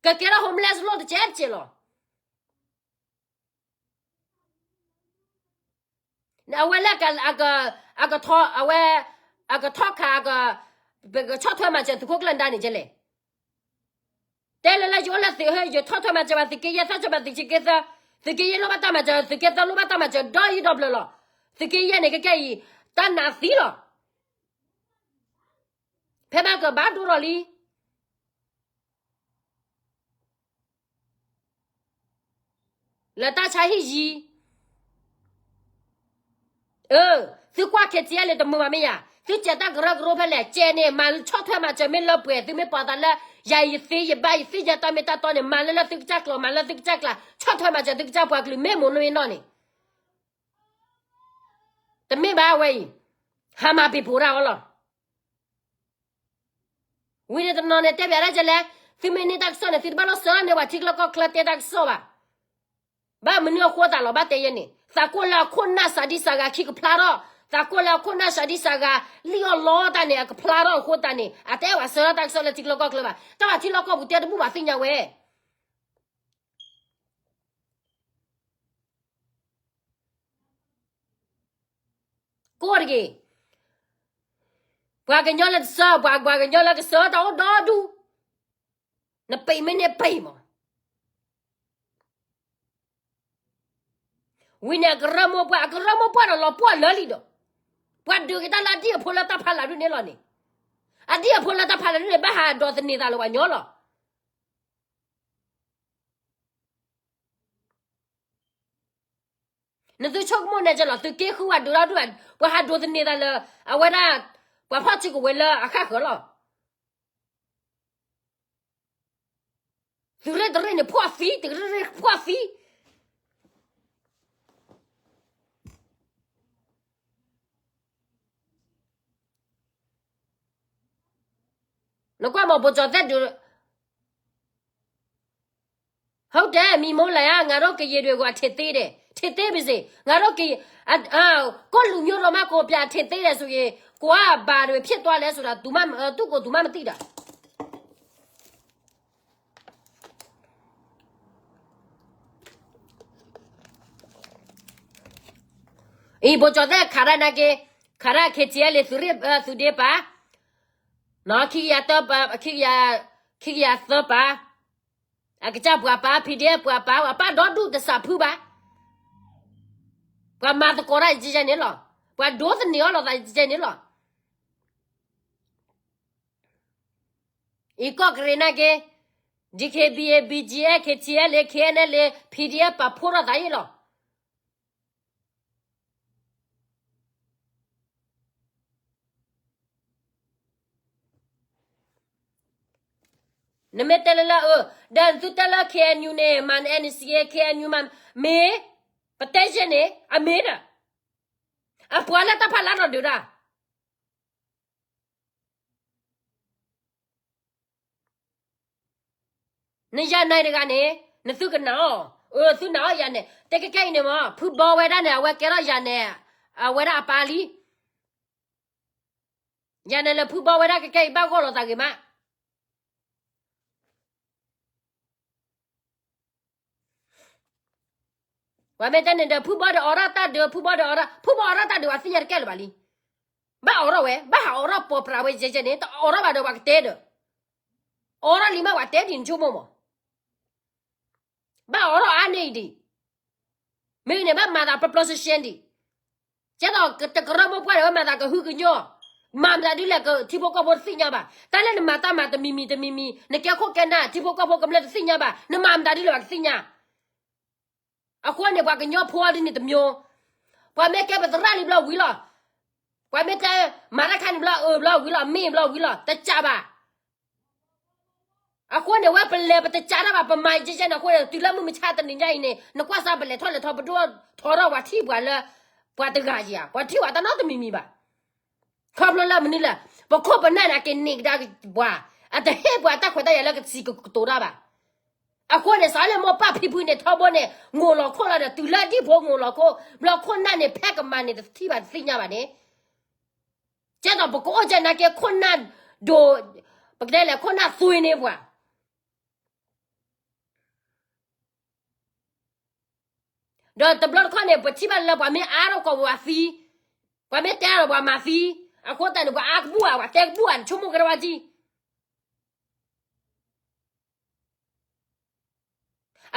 ကကဲထီၣ် homeless လီၢ်တကဲးတကဲးလီၤ. အဝဲလၢ အကထီၣ် အဝဲ အကထီၣ်ခး ပကဆီၣ်ထွဲမၤစၢၤသုးခိၣ်ကျၢၢ်နဒါန့ၣ်ကဲလဲၣ်. တဲလၢလၢယအိၣ်လၢသုး ယထီၣ်ထွဲမၤစၢၤဘၣ်သုးက့ယဲၢ် သၣ်စၢၤဘၣ်သုးက့သၢ, သုးက့ယဲၢ်လိၣ်ဘၣ်တၢ်မၤစၢၤ သုးက့သၢလိၣ်ဘၣ်တၢ်မၤစၢၤ ဒီယံၤဒီဘျၢလီၤ. သုးက့ယဲၢ်န့ၣ် ကကဲအံၤ တၢ်နးသံလီၤ. ဖဲမၤကဘၣ်ဒိဒီးလံ လၢတၢ်ဆါဟံၣ်ယံၤ, အၢ, သုကွၢ် K T L A တမုာ်ဘၣ်မ့ၢ်ယၤ, သုစဲးတၢ်ကရၢကရိဖဲလဲၣ်, စဲးန့ၣ် မၤဆီၣ်ထွဲမၤစၢၤမ့ၢ်လၢပှဲၤ, သုမ့ၢ်ပာ်သးလၢ ယၤယသ့ယဘၣ် ယသ့ယတၢ်မ့ၢ်တၢ်တီန့ၣ် မၤလၢလၢသုကစၢ်ကျိၤ မၤလၢသုကစၢ်ကျါ, ဆီၣ်ထွဲမၤစၢၤသုကစၢ်ပှၤကလုာ် မ့ၢ်မိၢ်နီၢ်မ့ၢ်နီၢ်န့ၣ်, တမ့ၢ်ဘၣ်ဝဲအံၤ, ဟးမၤပ့ၤပိာ်တၢ်အီၤလီၤ. ဝံၤန့ၣ်တနီၤန့ၣ် တဲဘၣ်ဒၣ်ကလဲၣ်, သုမ့ၢ်န့ၢ်တၢ်ကစီၣ်န့ၣ် သုတဘၣ်လီၤစၢၤန့ၢ်ပှၤထံချၢကီၢ်ချၢတဲတၢ်ကစီၣ်ဘၣ်. ဘၣ်မနုၤအဃိသးလီၤဘၣ်တဲယဲန့ၣ်, သးကိၢ်လၢအခိၣ်နၢ်စၤဒံစၤဂၤခံကဖျါထီၣ်, သးကိၢ်လၢအခိၣ်နၢ်စၤဒံစၤဂၤ လံၣ်အီၣ်လီတၢ်န့ၣ် အကဖျါထီၣ်အဃိသတးန့ၣ် အတအဲၣ်ဝဲစၢၤတၢ်ကစီၣ်လၢထံချၢကီၢ်ချၢဘၣ်. တၢ်ဘၣ်ထံလီၢ်ကီၢ်ပူၤတဲတဘူၣ်ဘၣ်သ့ၣ်ညါဝဲ ကိၢ်တဂ့ၤ, ပှၤကညီလၢတစၢ ပှၤ ပှၤကညီလၢကစၢတၢ်အိၣ်ဒီဒူၣ်, နပံးမ့ၢ်န့ၢ်ပံးမး. ဝံၤန့ၣ် အကရၢမိၢ်ပှၢ် အကရၢမိၢ်ပှၢ်ဒီးလီၤပှီၢ်လၢာ်လံဒီး, ပှၤဒုးက့ၤတၢ်လၢအဒံၣ်အဖိလၢတၢ်ဖးလၢ်ဒုန့ၣ်လီၤန့ၣ်, အဒံၣ်အဖိလၢတၢ်ဖးလၢ်ဒုန့ၣ် ဘၣ်ဟးဒိးသန့ၤသးလၢပှၤကညီလီၤ. နသုဆိကမိၣ်န့ၣ်ကလီၤ, သုးက့ဃုဝဲဒိးဒီဒူၣ်, ပှၤဟးဒိးသန့ၤသးလၢ အဝဲဒၣ် ပှၤဖီၣ်စုကဝဲၤလၢအဃၣ်ဃၢၤလီၤ. သုးရ့ၣ်တရ့ၣ်န့ၣ် ဖှီၣ်သံ, တရ့ၣ်ရ့ၣ်ဖှီၣ်သံ. နကွၢ်မး ဘိၣ်ကၠီၣ်သဲးဒုး ဟုတ်တယ် မီမုန်းလယ် ငါတို့ကရင်တွေကို အထင်သေးတယ်, ထင်သေးပါစေ, ငါတို့ကရင် အ အ ကိုယ့်လူမျိုးတော့မှ ကိုယ်ပြန်ထင်သေးတယ်ဆိုရင် ကိုယ်က ဘာတွေဖြစ်သွားလဲဆိုတာ သူမှ သူ့ကိုယ်သူမှ မသိတာ. အံၤ ဘိၣ်ကၠီၣ်သဲး ခးတၢ်နာ်က့, ခးတၢ် K T L A သုးရ့ၣ် သုးဒ့ပာ်, ခံကယၤသၢပာ်, ခံကယၤသၢပာ်, အကစၢ်ပှၤပာ်, P D F ပှၤပာ်, ပှၤပာ်ဒီဒူၣ်တစးဖုဘၣ်, ပှၤမၤသကိးတၢ်ယဲန့ၣ်လီၤ, ပှၤဒိးသန့ၤအီၤလိာ်သးယဲန့ၣ်လီၤ. အံၤကီၢ်ကရ့ၣ်နာ်က့, D K B A, B G F, K T L A, K N L A, P D F ပာ်ဖှိၣ်ထီၣ်သးအံၤလီၤ. နမ့ၢ်တဲလၢလၢအၢ, ဒီးနသုတဲလၢ K N U န့ၣ် မၤ N C A, K N U မၤမ့ၢ်, ပတဲယဲၢ်န့ၣ် အမ့ၢ်ဒီး, အပှၤလၢတၢ်ဖးလၢထီၣ်ဒုးတၢ် နယၤနဲတဂၤန့ၣ် နသုကနာ်အီၤ, အၢ သုနာ်အီၤယၤနဲ, တဲကဲကဲအံၤန့ၣ်မ့ၢ် ဖုဘီဝဲဒၣ်န့ၣ် အဝဲကဲထီၣ်ယၤနဲ, အဝဲဒၣ်အပၢ်လံ, ယၤနဲလၢဖုဘီဝဲဒၣ်ကဲကဲအံၤ ဘၣ်ဂီၢ်လိာ်သးဂ့ၤမး. ပှၤမ့ၢ်တဲန့ၣ်ဒီး ဖုဘီဒီးအိးထီၣ်တၢ်ဒုး, ဖုဘီဒီးအိးထီၣ်, ဖုဘီအိးထီၣ်တၢ်ဒုး ပှၤသ့ၣ်ညါတကဲလၢၤဘၣ်လံ. ဘၣ်အိးထီၣ်ဝဲ, ဘၣ်ဟးအိးထီၣ်ပိာ်ပြးဝဲယဲယဲန့ၣ် တအိးထီၣ်ဘၣ်ဒီးပှၤကတဲဒီး, အိးထီၣ်လံမးပှၤတဲဒ်နဆိကမိၣ်မး. ဘၣ်အိးထီၣ်အါန့ၢ်အံၤဒံး, မ့ၢ်ဂ့ၤန့ၣ် ဘၣ်မၤသးပျီပျီရှဲရှဲဒံး. ကဲသိးတကရၢမိၢ်ပှၢ်ဒီး ဘၣ်မၤသးကဟုကညီၢ်, မၤမတၤဒ်လဲၣ်ကထံဖိကီၢ်ဖိတသ့ၣ်ညါဘၣ်. တၢ်လၢနမၤတၢ်မၤတမံၤမံၤတမံၤမံၤ နကဲခိၣ်ကဲနၢ် ထံဖိကီၢ်ဖိကမျၢၢ်တသ့ၣ်ညါဘၣ်, နမၤမတၤဒ်လဲၣ်ဘၣ်ကသ့ၣ်ညါ. အဃိန့ၣ် ပှၤကညီဖိအီၤဒ်န့ၣ်တမံၤ, ပှၤမ့ၢ်ကဲပသရၣ်လံဘျီဝံၤလီၤ, ပှၤမ့ၢ်တဲမၤတၢ်ခါန့ၣ်ဘျီအၢဘျီဝံၤလီၤ မ့ၢ်ဘျီဝံၤလီၤ တကးဘၣ်. အဃိန့ၣ် ဝဲပလဲၤပတကးတၢ်ဘၣ် ပမၤယဲယဲန့ၣ်အဃိန့ၣ် တုၤလၢမုၢ်မဆါတနံၤညါအံၤန့ၣ် နကွၢ်စၢ်ပလဲၤထီၣ်လဲၤထီ ပဒိၣ်ထီထီၣ်ပှၤထံၣ်ပှၤလၢ ပှၤတဂၤဧါ, ပှၤထံၣ်ပှၤတၢ်နီတမံၤမံၤဘၣ်. ခီဖျိလၢမနုၤလဲၣ်, ပခိၣ်ပနၢ်န့ၣ် အက့ၤန့ၢ်ကဒါပှၤ, အတဟ့ၣ်ပှၤတၢ်ခွဲးတၢ်ယာ်လၢကစံးကကတိၤတၢ်ဘၣ်. အဃိန့ၣ် စးလၢမိၢ်ပၢ်ဖံဖုန့ၣ် ထီဘိန့ၣ် ငိၢ်လီၤခိၣ်လီၤဒီး တုၤလၢဒံၣ်ဖိငိၢ်လီၤခိၣ် ဘျီခိၣ်နၢ်န့ၣ် ဖဲကမၤန့ၣ် တထံၣ်ဘၣ်တသ့ၣ်ညါဘၣ်န့ၣ် ကဲသိးပကအိၣ်ကဲနာ်က့ခိၣ်နၢ်ဒိၣ်, ပကတဲလဲၣ် ခိၣ်နၢ်သွ့န့ၢ်ပှၤ, ဒီးတဘျီတခီၣ်န့ၣ် ပထံၣ်ဘၣ်လၢပှၤမ့ၢ်အါထီၣ်ကိာ်ပူၤအသံ, ပှၤမ့ၢ်တဲဒီးပှၤမၤသံ, အဃိသတးန့ၣ် ပှၤအါကဘူၣ်ဧါ ပှၤတဲကဘူၣ်ဧါ နဆိကမိၣ်ကဲထီၣ်ဝဲကံ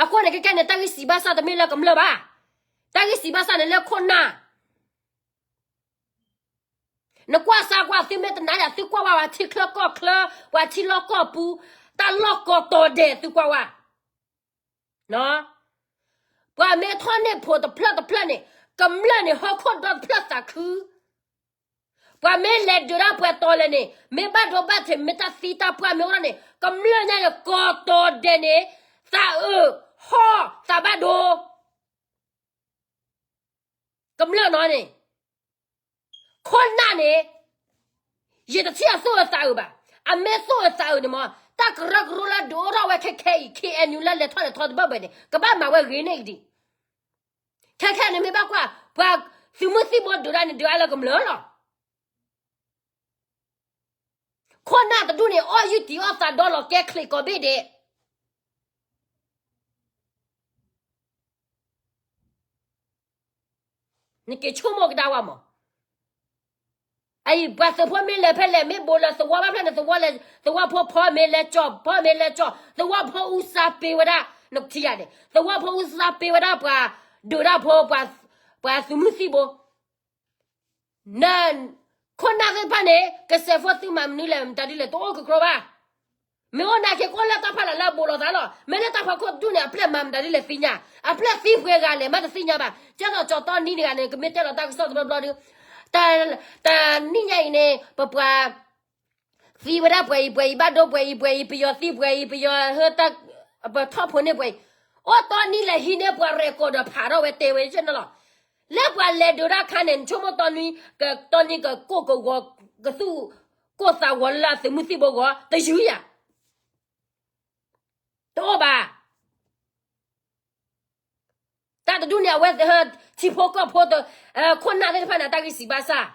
အဃိန့ၣ် ကဲကဲန့ၣ် တၢ်ဂံၢ်စံးဘၣ်စၢ်တမ့ၢ်လၢကမျၢၢ်ဘၣ်, တၢ်ဂံၢ်စံးဘၣ်စၢ်န့ၣ်လၢခိၣ်နၢ်, နကွၢ်စၢ်ကွၢ် သုမ့ၢ်တနာ်ယၤ သုကွၢ်ဝဲပှၤထံချၢကီၢ်ချၢ, ပှၤထံလီၢ်ကီၢ်ပူၤ, တၢ်လီၢ်ကီၢ်တီၤဒဲး သုကွၢ်ဝဲ ပှၤမ့ၢ်ထီၣ်န့ၢ်ဖိတဖျၢၣ်တဖျၢၣ်န့ၣ် ကမျၢၢ်န့ၣ် ဟီၣ်ခိၣ်ဒီတဖျၢၣ်သးခု, ပှၤမ့ၢ်လဲၤဒုးဒၣ်ပှဲၤတီၤလဲၣ်န့ၣ် မ့ၢ်ဘၣ်ဒိဘၣ်ထံး မ့ၢ်တၢ်သံတၢ်ပှၢ်မ့ၢ်အိၣ်ထီၣ်န့ၣ် ကမျၢၢ်ညါန့ၣ် ကီၢ်တီၤဒဲးန့ၣ် သးအုး, ဟီၣ်သးဘၣ်ဒိ ကမျၢၢ်နီၤန့ၣ်, ခိၣ်နၢ်န့ၣ် ယတထံၣ်အသိၣ်အသးအုးဘၣ်. အမ့ၢ်သိၣ်အသးအုးန့ၣ်မ့ၢ် တၢ်ကရၢကရိလၢဒုးအိၣ်ထီၣ်ဝဲခဲခဲအံၤ K N U လၢလဲၤထီၣ်လဲၤထီတဘၣ်ဘၣ်န့ၣ် ကဘၣ်မၤဝဲဂ့ၤန့ၢ်အံၤဒံး. ခဲခဲန့ၣ်မ့ၢ်ဘၣ်ကွၢ် ပှၤသုးမုၢ်သံၣ်ဘိဒုးဒၣ်န့ၣ် ဒုးအါလၢကမျၢၢ်လီၤ. ခိၣ်နၢ်တဒူၣ်န့ၣ် အီၣ်ယုၢ်တံၢ်အီၣ်သးဒီလီၤကဲချံးကီးဘ့ၣ်ဒဲး နက့ၤဆိကမိၣ်ကဒါဝဲမး. အအံၤ ပှၤသုးဖိမ့ၢ်လဲၤဖဲလဲၣ် မ့ၢ်ဘိးလၢသဝီဘၣ်ဖျၢၣ်န့ၣ် သဝီလဲၤ, သဝီဖိဖီမ့ၢ်လဲၤကၠီၣ်, ဖီမ့ၢ်လဲၤကၠီၣ်, သဝီဖိအူစၢ်ပ့ၤဝဲဒၣ်, နကထံၣ်ယၤန့ၣ် သဝီဖိအူစၢ်ပ့ၤဝဲဒၣ်ပှၤ, ဒုးဒၣ်ဖိ, ပှၤသုးမုၢ်သံၣ်ဘိ နခိၣ်နၢ်သ့ၣ်တဖၣ်န့ၣ် ကစဲးဖိသုမၤမနုၤလဲၣ် မတၤဒ်လဲၣ် တအိၣ်ကကြိဘၣ်. မ့ၢ်အိၣ်နာ်က့ၤကအိၣ်လၢတၢ်ဖီလာ်လၢအဘူးလိာ်သးလီၤ. မ့ၢ်လၢတၢ်ဖီခိၣ်တဒူၣ်န့ၣ် အပျဲၢ်မၤမတၤဒ်လဲၣ်သ့ၣ်ညါ, အပျဲၢ်သံပှဲၤဂၤလဲၣ်မးတသ့ၣ်ညါဘၣ်. ကဲသိးကၠီတီနံတဂၤန့ၣ် ကမ့ၢ်တဲလီၤတၢ်ကစီၣ်တဘျီဘျီဒီး တၢ်, တၢ်နံၣ်ညါအံၤန့ၣ် ပပှၤ သံဝဲဒၣ်ပှဲၤအံၤပှဲၤအံၤ ဘၣ်ဒိပှဲၤအံၤပှဲၤအံၤ ပယီၤသံပှဲၤအံၤ ပယီၤဟၢတၢ်, ပထီၣ်ဖိန့ၢ်ပှဲၤအံၤ, အိၣ်တီနံၤလဲၤဟံးန့ၢ်ပှၤရဲၣ်ကီၢ်ဒီး ဖးထီၣ်ဝဲတဲဝဲယဲၢ်န့ၣ်လီၤ. လၢပှၤလဲၤဒုးတၢ်ခါန့ၣ် နဆိကမိၣ်တီနံၤ, တီနံၤကကိၢ်ကဂီၤ, ကသူၣ်ကိၢ်သးဂီၤလၢသုးမုၢ်သံၣ်ဘိဂီၤ တယုၢ်ယၤ တအိၣ်ဘၣ်. တၢ်တဒူၣ်န့ၣ် အဝဲ ထံဖိကီၢ်ဖိ ခိၣ်နၢ်သ့ၣ်တဖၣ်န့ၣ် တၢ်ဂံၢ်စံးဘၣ်စၢ်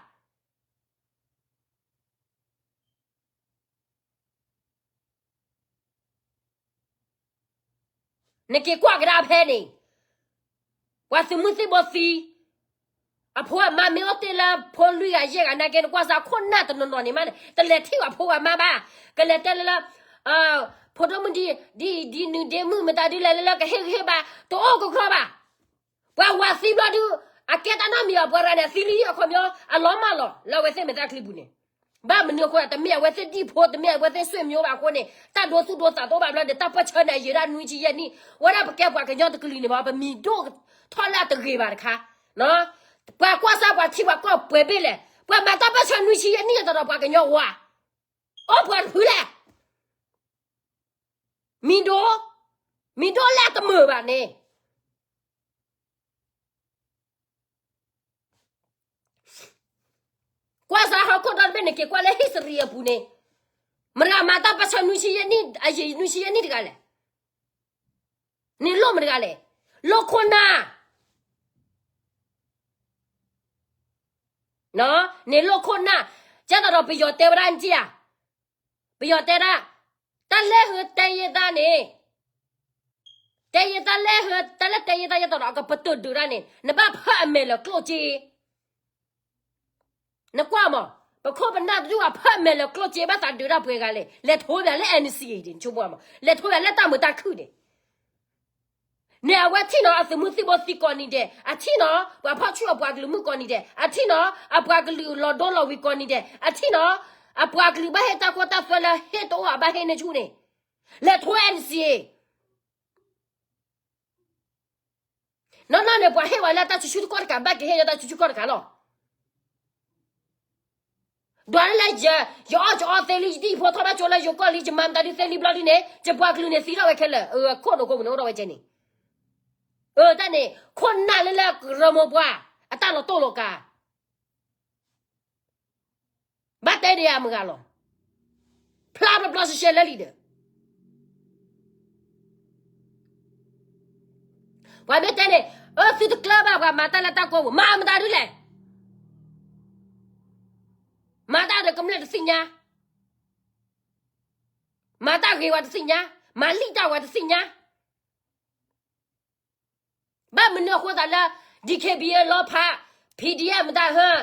နက့ၤကွၢ်ကဒါဖဲန့ၣ်, ပှၤသုးမုၢ်သံၣ်ဘိသံ, အဖိအမါမ့ၢ်အိၣ်တ့ၢ်လၢဖိလွံၢ်ဂၤယဲၢ်ဂၤနာ်က့ နကွၢ်စၢ်ခိၣ်နၢ်တနီၤနီၤန့ၣ်မးန့ၣ် တလဲၤထံၣ်ပှၤဖိပှၤမါဘၣ်, ကလဲၤတဲလၢလၢ, ဖိဒိၣ်မုၣ်ဒ်, ဒ်အံၤဒ်နုၤဒ့မုၣ်မတၤဒ်လဲၣ်လၢလၢကဟ့ၣ်ဂံၢ်ဟ့ၣ်ဘါ, တအိၣ်ကကြိဘၣ်. ပှၤဝၤသံဘျီဒုး, အကဲတၢ်နီတမံၤဘၣ် ပှၤရၤန့ၣ် သံလံအခီပညီ, အလီၤမၢ်လီၤလၢအဝဲသ့ၣ်မဲာ်သၣ်ချံပူၤန့ၣ်, ဘၣ်မနုၤအဃိ တမ့ၢ်အဝဲသ့ၣ်ဒံၣ်ဖိ တမ့ၢ်အဝဲသ့ၣ်ဆွေမျိုးဘၣ်အဃိန့ၣ် တၢ်ဒိသူၣ်ဒိသးတအိၣ်ဘၣ်ဘျီဒီး တၢ်ပၢၢ်ဆၢန့ၣ် ယံာ်ဒၣ်နွံဆံယဲၢ်နံၣ်, ဝဲဒၣ်ပကဲပှၤကညီတကလုာ်န့ၣ်မး ပမံၤဒိၣ်ထီၣ်လၢအတဂ့ၤဘၣ်တခါ, ပှၤကွၢ်စၢ်ပှၤထံပှၤကီၢ်ပှဲၤဘ့ၣ်လဲၣ်, ပှၤမၤတၢ်ပၢၢ်ဆၢနွံဆံယဲၢ်နံၣ်အတီၤဒီးပှၤကညီဝါ, အိၣ်ပှၤတဖုလဲၣ်. မံၤဒိၣ်, မံၤဒိၣ်လၢအတမုာ်ဘၣ်န့ၣ် ကွၢ်စးဟီၣ်ခိၣ်ဒီတဘ့ၣ်န့ၣ် က့ၤကွၢ်လၢ history အပူၤန့ၣ်, မတၤမၤတၢ်ပၢဆှၢနွံဆံယဲၢ်နံၣ်, အယံာ်နွံဆံယဲၢ်နံၣ်တဂၤလဲၣ်. န့ၣ်လိၣ်မတၤတဂၤလဲၣ်. လိၣ်ခိၣ်နၢ်, န့ၣ်လိၣ်ခိၣ်နၢ်, ကဲသိးဒီးပယီၤတဲဝဲဒၣ်နထံၣ်ဧါ, ပယီၤတဲဒၣ်, တၢ်လၢဟၢတဲယဲၢ်တၢ်န့ၣ်, တဲယဲၢ်တၢ်လၢဟၢ, တၢ်လၢတဲယဲၢ်တၢ်ယဲၢ်သိးဒီး အကပတုာ်ဒုးတၢ်န့ၣ် နဘၣ်ဖၢအမဲာ်လၢကျိၣ်စ့ နကွၢ်မး, ပခိၣ်ပနၢ်တဒူၣ်အဖၢအမဲာ်လၢကျိၣ်စ့ ဘၣ်သးဒုးတၢ်ပှဲၤဂၤလဲၣ်, လဲၤထိးဘၣ်လၢ NCA ဒ်နဆိကမိၣ်မး, လဲၤထိးဘၣ်လၢတၢ်မုာ်တၢ်ခုၣ်န့ၣ်, န့ၣ်အဝဲထံၣ်နီၤအသုးမုၢ်သံၣ်ဘိသံကိးနံၤဒဲး, အထံၣ်နီၤ ပှၤဖီၣ်ဆူၣ်အပှၤကလုာ်မုၣ်ကိးနံၤဒဲး, အထံၣ်နီၤ အပှၤကလုာ်လီၤဒိလီၤဝံၤကိးနံၤဒဲး, အထံၣ်နီၤ အပှၤကလုာ်ဘၣ်ဟ့ၣ်တၢ်ခိတၢ်သွဲလၢဟ့ၣ်တအိၣ်အဘၣ်ဟ့ၣ်န့ၢ်ဆူၣ်န့ၣ်, လဲၤထိး NCA နီၢ်နီၢ်န့ၣ် ပှၤဟ့ၣ်ဝဲလၢတၢ်ဆူၣ်ဆူၣ်ကီၢ်တကး ဘၣ်ကဟ့ၣ်လၢတၢ်ဆူၣ်ဆူၣ်ကီၢ်တကးလီၤ. ဒွးလၢ ယအီၣ်ယအီသ့လံ ယတံၢ်ဖိထီၣ်ဘၣ်ကၠိလၢယိၤကီၢ်လံ ယမၤမတၤဒုးသ့လံဘျီဒုန့ၣ် ယပှၤကလုာ်န့ၣ်သံထီၣ်ဝဲခဲလၢာ်, အခိၣ်နူာ်ကိးပူၤန့ၣ်အိၣ်ထီၣ်ဝဲကဲန့ၣ်, အတၢ်န့ၣ် ခိၣ်နၢ်လၢလၢကရၢမိၢ်ပှၢ် အတၢ်လီၤတိၢ်လီၤကၤ ဘၣ်တဲဒံးအမုၢ်ဂၤလီၤ. ဖျါဘျီဘျီရှဲရှဲလၢလံဒီး ပှၤမ့ၢ်တဲန့ၣ်, အၢ သုတကျၢၢ်ဘၣ် ပှၤမၤတၢ်လၢတၢ်ကိးပူၤ မၤမတၤဒုလဲၣ်. မၤတၢ်ဒီးကမျၢၢ်တသ့ၣ်ညါ, မၤတၢ်ဂ့ၤဝဲတသ့ၣ်ညါ, မၤလံၣ်တၢ်ဝဲတသ့ၣ်ညါ ဘၣ်မနုၤအဃိသတးလၢ DKBA လီၤဖး, PDF မတၤဟၢ,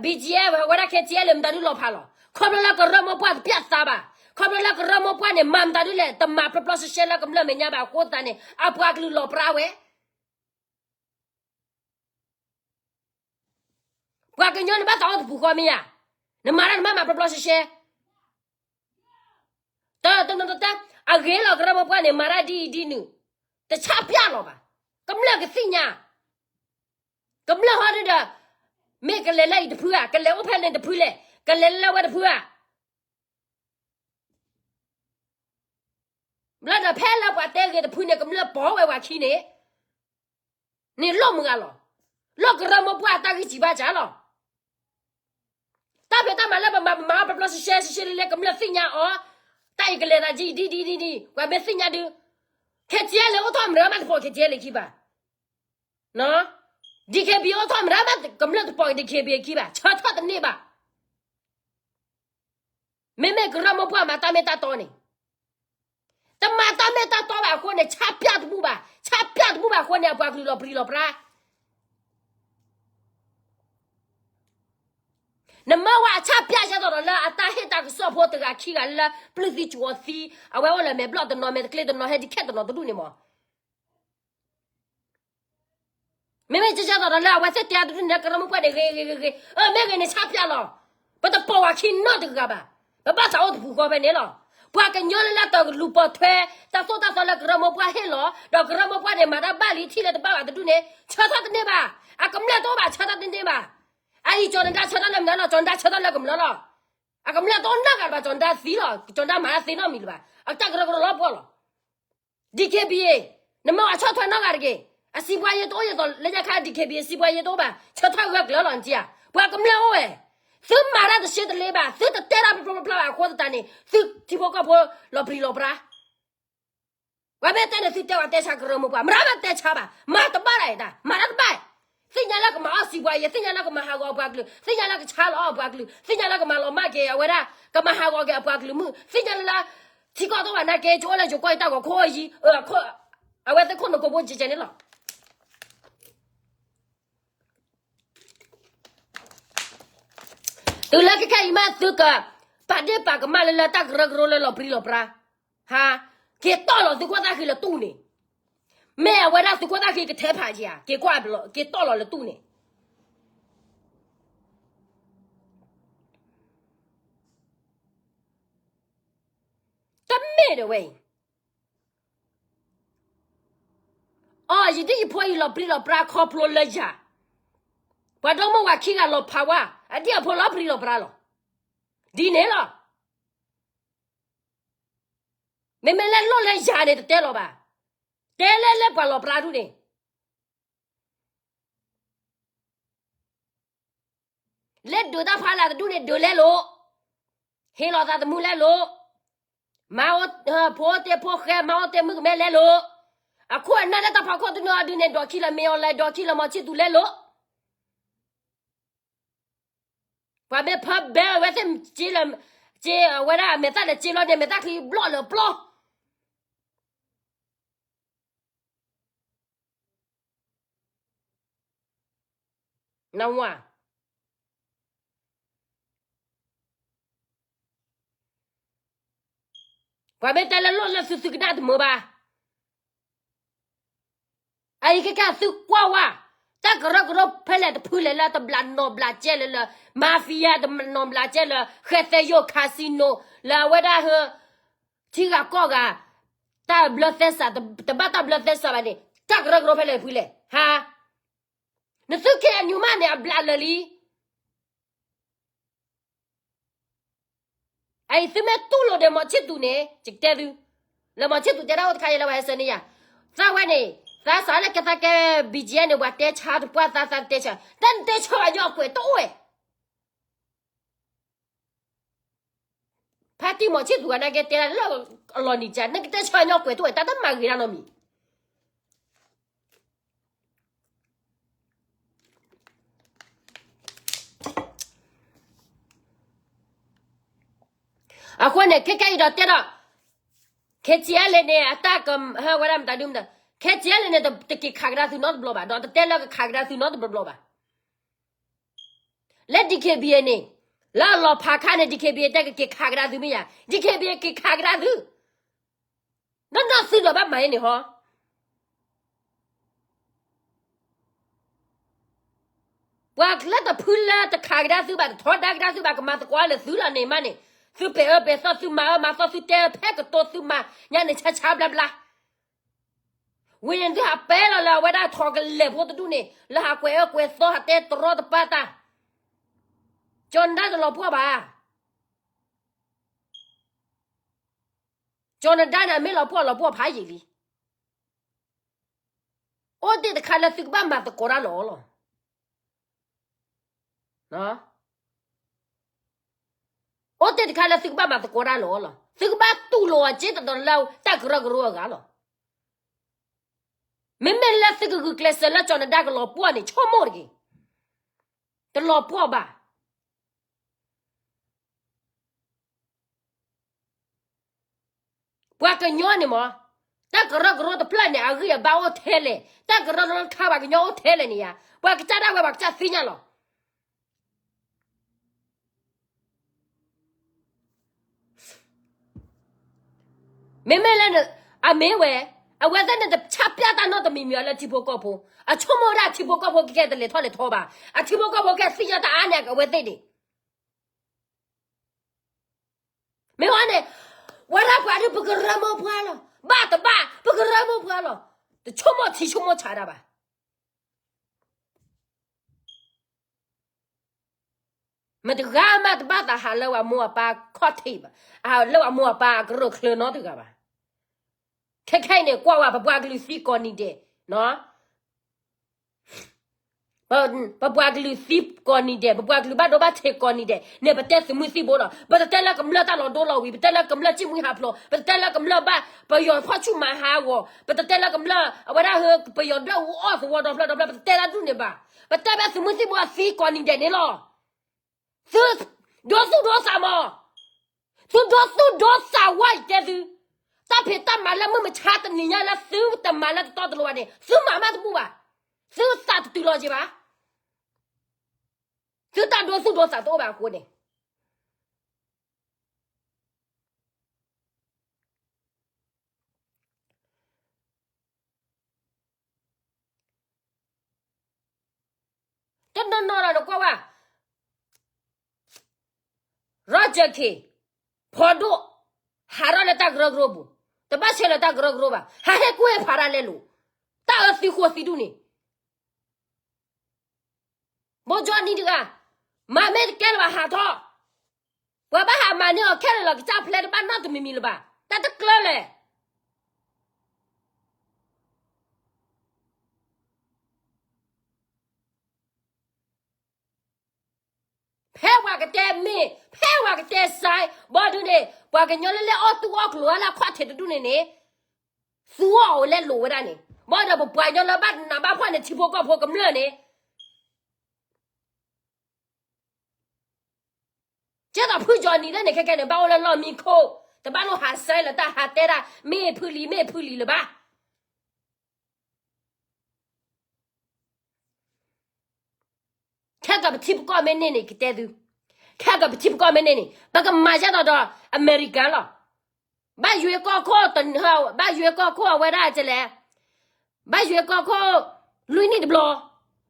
BGF ဝဲဒၣ် KTLA မတၤဒုလီၤဖးလီၤ. ခီဖျိလၢကရၢမိၢ်ပှၢ်တပျၢ်သးဘၣ်. ခီဖျိလၢကရၢမိၢ်ပှၢ်န့ၣ် မၤမတၤဒုလဲၣ်, တမၤပျီပျီရှဲရှဲလၢကမျၢၢ်မဲာ်ညါဘၣ်အဃိသတးန့ၣ် အပှၤကလုာ်လီၤပြါဝဲ ပှၤကညီန့ၣ်ဘၣ်သးအိၣ်တပူၤဃီမ့ၢ်ဧါ. နမၤတၢ်နဘၣ်မၤပျီပျီရှဲရှဲ. တၢ်တနီၤတတၢ် အဂ့ၤလီၤ ကရၢမိၢ်ပှၢ်န့ၣ် မၤတၢ်ဒ်အံၤဒ်နုၤ, တဆၣ်ပျၢ်လီၤဘၣ်. ကမျၢၢ်ကသ့ၣ်ညါ, ကမျၢၢ်ဟီဒုဒီး မ့ၢ်ကလဲၤလၢအံၤတဖုဧါ, ကလဲၤအိၣ်ဖဲန့ၣ်တဖုလဲၣ်, ကလဲၤလၢဝဲတဖုဧါ. ဘျီဒီးဖဲလၢပှၤတဲဂ့ၤတဖုန့ၣ် ကမျၢၢ်ပိာ်ဝဲပှၤခံန့ၣ်, န့ၣ်လိၣ်မုၢ်ဂၤလီၤ. လိၣ်ကရၢမိၢ်ပှၢ်အတၢ်ဂံၢ်စၢ်ဘါစၢ်လီၤ. တၢ်ဖဲတၢ်မၤလၢပမၤပမၤအီၤပျီပျီရှဲရှဲရှဲရှဲလၢလၢကမျၢၢ်သ့ၣ်ညါအီၤ, တၢ်အံၤကလဲၤသးဒ်အံၤဒ်အံၤဒ်အံၤဒ်အံၤ ပှၤမ့ၢ်သ့ၣ်ညါဒုး, KTLA အိၣ်ထီၣ်မတၤမးတပိာ် KTLA ခံဘၣ်. DKBA အိၣ်ထီၣ်မတၤမးကမျၢၢ်တပိာ် DKBA ခံဘၣ်, ဆၢထၢၣ်တန့ၢ်ဘၣ်. မ့မ့ၢ်ကရၢမိၢ်ပှၢ်မၤတၢ်မ့ၢ်တၢ်တီန့ၣ်, တမၤတၢ်မ့ၢ်တၢ်တီဘၣ်အဃိန့ၣ် ဆၣ်ပျၢ်တဘူၣ်ဘၣ်, ဆၣ်ပျၢ်တဘူၣ်ဘၣ်အဃိန့ၣ် အပှၤကလုာ်လီၤပြံလီၤပြါ. နမ့ၢ်ဝဲအဆၣ်ပျၢ်ယဲသိးဒီးလၢအတၢ်ဟ့ၣ်တၢ်ကစီၣ်ဖိတဂၤခံဂၤလၢ ပျုၢ်သံစူၤအီၤသံ, အဝဲအိၣ်လၢမဲာ်ဘျီၣ်တနီၤ မဲာ်တကျ့တနီၤ ဟဲဒံးခဲတနီၤတဒူၣ်န့ၣ်မး မ့မ့ၢ်ကဲကဲသိးဒီးလၢအဝဲသ့ၣ်တဲအါတဒူၣ်န့ၣ် ကရၢမိၢ်ပှၢ်န့ၣ် ဂ့ၤဂ့ၤဂ့ၤဂ့ၤ, အၢ မ့ၢ်ဂ့ၤန့ၣ် ဆၣ်ပျၢ်လီၤ. ပတပိာ်ဝဲခံနီတဂၤဘၣ်. ပဘၣ်သးအိၣ်တပူၤဃီဖဲန့ၣ်လီၤ. ပှၤကညီလၢလၢတၢ်လူၤပိာ်ထွဲ တၢ်သိၣ်တၢ်သီလၢကရၢမိၢ်ပှၢ်ဟ့ၣ်လီၤ, ဒီးကရၢမိၢ်ပှၢ်န့ၣ် မၤတၢ်ဘၣ်လံ ထံၣ်လၢတဘၣ်ဘၣ်တဒူၣ်န့ၣ် ဆၢထၢၣ်တန့ၢ်ဘၣ်. အကမျၢၢ်တအိၣ်ဘၣ် ဆၢထၢၣ်တန့ၢ်ဘၣ်. အအံၤ ကၠီၤနဒါဆၢထၢၣ်လၢမနုၤလီၤ, ကၠီၤနဒါဆၢထၢၣ်လၢကမျၢၢ်လီၤ. အကမျၢၢ်တအိၣ်နီတဂၤဘၣ်, ကၠီၤနဒါသံလီၤ, ကၠီၤနဒါမၤတၢ်သ့နီတမံၤလၢၤဘၣ်. အတၢ်ကရၢကရိလီၤပှီၢ်လီၤ. DKBA နမ့ၢ်အဆီၣ်ထွဲနီတဂၤတဂ့ၤ. အစံးပှၤယဲတအိၣ်ယဲသိး လၢညါခါ DKBA စံးပှၤယဲတအိၣ်ဘၣ်, ဆၢထၢၣ်ဂၢၢ်ကျၢၤလီၤနထံၣ်ဧါ. ပှၤကမျၢၢ်အိၣ်ဝဲ, သုမၤတၢ်တရှဲတလ့ဘၣ်, သုတတဲတၢ်ဖျိဖျိဖျါဖျါဘၣ်အဃိသတးန့ၣ် သုထံဖိကီၢ်ဖိလီၤပြံလီၤပြါ. ပှၤမ့ၢ်တဲန့ၣ် သုတဲဝဲတဲဆါကရၢမိၢ်ပှၢ်, မတၤမ့ၢ်တဲဆါဘၣ်, မၤတဘၣ်ဒၣ်အံၤတၢ်, မၤတၢ်တဘၣ်. သ့ၣ်ညါလၢကမၤအီၣ်စံးပှၤယဲ, သ့ၣ်ညါလၢကမၤဟးဂီၤအပှၤကလုာ်, သ့ၣ်ညါလၢကဆါလီၤအီၣ်အပှၤကလုာ်, သ့ၣ်ညါလၢကမၤလီၤမၢ်က့ၤအဝဲဒၣ်, ကမၤဟးဂီၤက့ၤအပှၤကလုာ်မုၣ်, သ့ၣ်ညါလၢလၢ ထံကီၢ်တအိၣ်ဘၣ်နာ်က့ ကအိၣ်လၢယိၤကီၢ်အတၢ်ဂီၤခိၣ်အယံၤ, အဝဲသ့ၣ်ခိၣ်နူာ်ကိးဘိကဲကဲန့ၣ်လီၤ. တုၤလၢခဲခဲအံၤမး သုကပာ်ဒ့ၣ်ပာ်ကမၣ်လၢလၢတၢ်ကရၢကရိလၢလီၤပြံလီၤပြါ, ဟါ, က့ၤတီၢ်လီၤသုးခိၣ်သၣ်ဃံလၢတူၢ်န့ၣ်, မ့ၢ်အဝဲဒၣ်သုးခိၣ်သၣ်ဃံကထဲဖးက့ၤဧါ, က့ၤကွၢ်ဘျီ က့ၤတီၢ်လီၤလၢတူၢ်န့ၣ် တမ့ၢ်ဒီးဝဲအံၤ, အီ ယဒ်ယဖိအံၤလီၤပြံလီၤပြါ ခီဖျိလၢယၤ, ပှၤဒီမိၢ်ဝၤခံဂၤလီၤဖးဝါ, အဒ်အဖိလီၤပြံလီၤပြါလီၤ. ဒ်န့ၣ်လီၤ. မ့မ့ၢ်လၢလိၣ်လၢယၤန့ၣ် တတဲလီၤဘၣ်. တဲလၢလၢပှၤလီၤပြးဒူၣ်န့ၣ် လၢဒုးတၢ်ဖးလၢ်တဒူၣ်န့ၣ် ဒုးလဲလိာ်, ဟ့ၣ်လီၤသးသမူလဲလိာ်, မၤအိၣ်ဖိအိၣ်တ့ၢ်ဖိဃဲ မၤအိၣ်တ့ၢ်မုၣ်ကမဲလဲလိာ်, အခိၣ်အနၢ်လၢတၢ်ဖးခိၣ်တနီၤဒုးန့ၣ် ဒိးခံလၢမ့ၢ်အီၤလဲၤဒိးခံလၢမီၤဆံၣ်သူလဲလိာ်. ပှၤမ့ၢ်ဖၢဘဲအဝဲသ့ၣ် က့လၢ က့အဝဲဒၣ်အမဲာ်သၣ်လဲၤက့ဘျီန့ၣ် မဲာ်သၣ်ချံဘျီလၢပျီ နဝၤ, ပှၤမ့ၢ်တဲလၢလိၣ်လၢသုသုကနၣ်တမုာ်ဘၣ်. အအံၤခဲကဲသုကွၢ်ဝဲ, တၢ်ကရၢကရိဖဲလဲၣ်တဖုလဲၣ်လၢတဘျးနီၢ်ဘျးကဲလၢလၢ mafia တနီၢ်ဘျးကဲလၢ ဃဲသဲယိာ် casino လၢအဝဲဒၣ်ဟၢ ထံဂၤကီၢ်ဂၤ တၢ်ဘျၢသဲစး တဘၣ်တၢ်ဘျၢသဲစးဘၣ်န့ၣ် တၢ်ကရၢကရိဖဲလဲၣ်တဖုလဲၣ် ဟါ, နသု KNU မးန့ၣ် အဘျးလၢာ်လံ. အအံၤသုမ့ၢ်တူၢ်လိာ်ဒီးမီၤဆံၣ်သူန့ၣ် ယကတဲသု, လၢမီၤဆံၣ်သူတဲဒၣ်အိၣ်တခါအံၤလၢပှၤဟဲဆၢန့ၢ်ယၤ, သးဝဲန့ၣ် သးစးလၢကဲသးကဲ BGF န့ၣ် ပှၤတဲဆါတပှၢ်သး သးတတဲဆါ, တၢ်နတဲဆါဘၣ်ညီအကွဲးတအိၣ်ဝဲ ဖါတံၢ်မီၤဆံၣ်သူဂၤနာ်က့တဲဒၣ်လၢအလီၤနံၤကၠၢ နကတဲဆါဘၣ်ညီကွဲးတအိၣ်ဝဲ တၢ်တမၤဂ့ၤတၢ်နီတမံၤ အဃိန့ၣ် ခဲကဲအံၤဒီးတဲဒီး KTLA န့ၣ် အတၢ်ကဟၢဝဲဒၣ်မတၤဒုမတၤ, KTLA န့ၣ် တက့ၤခးကဒါသုနီတဘျီဘၣ်, ဒီးတတဲလၢကခးကဒါသုနီတဘျီဘၣ်. လၢ DKBA န့ၣ် လၢအလီၤဖးခါန့ၣ် DKBA တဲကက့ၤခးကဒါသုမ့ၢ်ယၤ, DKBA က့ၤခးကဒါသု နီၢ်နီၢ်သုဒီးဘၣ်မၤအံၤန့ၣ်ဟီ ပှၤလၢတဖုလၢတခးကဒါသုဘၣ် တထီဒါကဒါသုဘၣ် ကမၤသကိးလၢသုလီၤန့ၣ်မးန့ၣ်, သုပဲာ်အၢပဲာ်သီ သုမၤအၢမၤသီ သုတဲဖဲကတိၤ သုမၤညါန့ၣ် ဆါဆါဘျါဘျါ, ဝံၤန့ၣ် သုဟးပဲလီၤလၢအဝဲဒၣ်ထီၣ်ကလဲာ်ဖိတဒူၣ်န့ၣ် လၢဟးကွဲးအၢကွဲးသီ ဟးတဲတရီတပါတၢ်, ကၠီၤနဒါတလီၤပှီၢ်ဘၣ်. ကၠီၤနဒါန့ၣ် အမ့ၢ်လီၤပှီၢ်လီၤပှီၢ်ဖးယံာ်လံ. အိၣ်တ့ၢ်တခါလၢသုကဘၣ်မၤသကိးတၢ်လီၤလီၤ. အိၣ်တ့ၢ်တခါလၢသုကဘၣ်မၤသကိးတၢ်လီၤလီၤ. သုကဘၣ်တူၢ်လိာ်အီၤက့တတီၤလၢတၢ်ကရၢကရိအဂၤလီၤ. မ့မ့ၢ်လၢသုကဂုာ်ကျဲးစၢးလၢကၠီၤနဒါကလီၤပှီၢ်န့ၣ် ဆိကမိၣ်တက့ၢ်. တလီၤပှီၢ်ဘၣ်. ပှၤကညီန့ၣ်မး, တၢ်ကရၢကရိတဖျၢၣ်န့ၣ် အဂံၢ်အဘါအိၣ်ထဲလဲၣ်, တၢ်ကရၢကရိတခါပှၤကညီအိၣ်ထဲလဲၣ်န့ၣ်ယါ, ပှၤကစၢ်ဒၣ်ဝဲပှၤကစၢ်သ့ၣ်ညါလီၤ. မ့မ့ၢ်လၢ အမ့ၢ်ဝဲ, အဝဲသ့ၣ်န့ၣ်တဆၣ်ပျၢ်တၢ်နီတမံၤမံၤလၢထံဖိကီၢ်ဖိ, အဆိကမိၣ်ဝဲဒၣ်အထံဖိကီၢ်ဖိကကဲတလဲၤထီၣ်လဲၤထီဘၣ်, အထံဖိကီၢ်ဖိကဲသ့ၣ်ညါတၢ်အါန့ၢ်အဝဲသ့ၣ်န့ၣ် မ့ၢ်ဝဲန့ၣ်, ဝဲဒၣ်ပှၤဒုး ပကရၢမိၢ်ပှၢ်လီၤ, ဘၣ်တဘၣ် ပကရၢမိၢ်ပှၢ်လီၤ, တဆိကမိၣ်ထံဆိကမိၣ်ဆးဒၣ်ဘၣ်. မတၤဂၤမးတဘၣ်သးဟးလၢပှၤမိၢ်အပၢ်ခီၣ်ထံးဘၣ်, လၢပှၤမိၢ်အပၢ်အကရၢၢ်ချၢနီတဂၤဘၣ်. ခဲခဲအံၤန့ၣ် ကွၢ်ဝဲ ပပှၤကလုာ်သံကိးနံၤဒဲး, ပပှၤကလုာ်သံကိးနံၤဒဲး, ပပှၤကလုာ်ဘၣ်ဒိဘၣ်ထံးကိးနံၤဒဲးန့ၣ် ပတဲသုးမုၢ်သံၣ်ဘိလီၤ. ပတတဲလၢကမျၢၢ်တၢ်လီၤဒိလီၤဝံၤ, ပတဲလၢကမျၢၢ်စံၣ်မှံဟးဖျိး, ပတတဲလၢကမျၢၢ်ဘၣ်ပယီၤဖီၣ်ဆူၣ်မၤဟးဂီၤ, ပတတဲလၢကမျၢၢ်အဝဲဒၣ်ဟၢပယီၤဒွဲၣ်အူအီၣ်သဝီဒီဖျၢၣ်ဒီဖျၢၣ်, ပတတဲလၢဒူၣ်န့ၣ်ဘၣ်. ပတဲဘၣ်သုးမုၢ်သံၣ်ဘိအသံကိးနံၤဒဲးန့ၣ်လီၤ. သုဒိသူၣ်ဒိသးမး, သုဒိသူၣ်ဒိသးဝဲယတဲသု, တၢ်ဖံးတၢ်မၤလၢမုၢ်မဆါတနံၤညါလၢသုတမၤလၢတတီတလိၤဘၣ်န့ၣ် သုမၤမးတဘူၣ်ဘၣ်, သုသးတတုၤလီၤက့ၤဘၣ်, သုတၢ်ဒိသူၣ်ဒိသးတအိၣ်ဘၣ်အဃိန့ၣ် တနီၤနီၤဒီးနကွၢ်ဝဲ, ရီကၢၣ်ခ့ၣ်, ဖီဒိၣ်, ဟးထီၣ်လၢတၢ်ကရၢကရိပူၤ, တဘၣ်ဆဲးလၢတၢ်ကရၢကရိဘၣ်, ဟးဟဲကွၢ်ဖးဒၣ်လဲလိာ်, တၢ်အၢသံဃိသံဒူၣ်န့ၣ် ဘိကၠီနံၤတဂၤ, မၤမ့ၢ်တကဲလၢၤဘၣ်ဟးထီၣ်, ပှၤဘၣ်ဟးမၤန့ၢ်အီၤခဲလၢာ်လီၤ, ကစၢ်ဖျဲးတဘၣ်နီတမံၤမံၤလၢၤဘၣ်, တၢ်တကျၢၤလဲၣ် ဖဲပှၤကတဲမ့ၢ်, ဖဲပှၤကတဲစဲး, ဘၣ်ဒုးန့ၣ် ပှၤကညီလၢလဲၤအီၣ်သူၣ်အီၣ်ကျိၤလၢအခီၣ်ထံးတဒူၣ်န့ၣ်န့ၣ်, သူအီၣ်ဝဲလဲလိာ်ဝဲဒၣ်န့ၣ်, ဘၣ်ဒီးပပှၤကညီလၢဘၣ်နးဘၣ်ဖှီၣ်န့ၣ် ထံဖိကီၢ်ဖိကမျၢၢ်န့ၣ် ကဲသိးဖုကၠီနံၤသ့ၣ်န့ၣ် ခဲကဲန့ၣ် ဘၣ်အိၣ်လၢလီၢ်မံခိၣ်, တဘၣ်လိၣ်ဟးစဲလၢတၢ်ဟးတဲဒၣ် မ့ၢ်ဖုလံ မ့ၢ်ဖုလံလၢၤဘၣ်. ခဲကီးပထံပကီၢ်မ့ၢ်န့ၢ်န့ၣ် ကတဲသု, ခဲကီးပထံပကီၢ်မ့ၢ်န့ၢ်န့ၣ် ပကမၤယဲၢ်ဒီးဒီးအမဲရကၤလီၤ. ဘၣ်ယွ့ကီၢ်ခိၣ်, ဘၣ်ယွ့ကီၢ်ခိၣ်အဝဲဒၣ်ကလဲၣ်, ဘၣ်ယွ့ကီၢ်ခိၣ် လွံၢ်နံၣ်တဘျီ,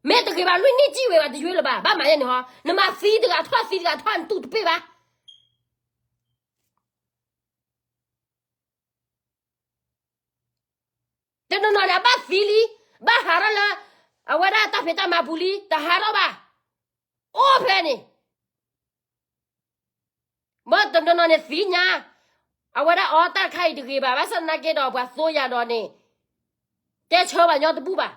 မ့ၢ်တဂ့ၤဘၣ် လွံၢ်နံၣ်ကံၣ်ဝဲဘၣ် တယွ့လၢၤဘၣ်, ဘၣ်မၤယဲၢ်န့ၣ်ဟီ, နမၤသံတဂၤထီၣ်သံတဂၤထီၣ် နတူၢ်တပ့ၢ်ဘၣ်. တနီၤနီၤန့ၣ် အဘၣ်သံလံ, ဘၣ်ဟးထီၣ်လၢ အဝဲဒၣ်တၢ်ဖံးတၢ်မၤပူၤလံ, တဟးထီၣ်ဘၣ်, အိၣ်ဖဲန့ၣ်, ဘၣ်တနီၤနီၤန့ၣ်သ့ၣ်ညါ, အဝဲဒၣ်အီတၢ်တခါအံၤတဂ့ၤဘၣ်, ဘၣ်ဆၣ်သနာ်က့ဒီးပှၤသိယၤဒီးန့ၣ် တဲဆၢပှၤညီတဘူၣ်ဘၣ်,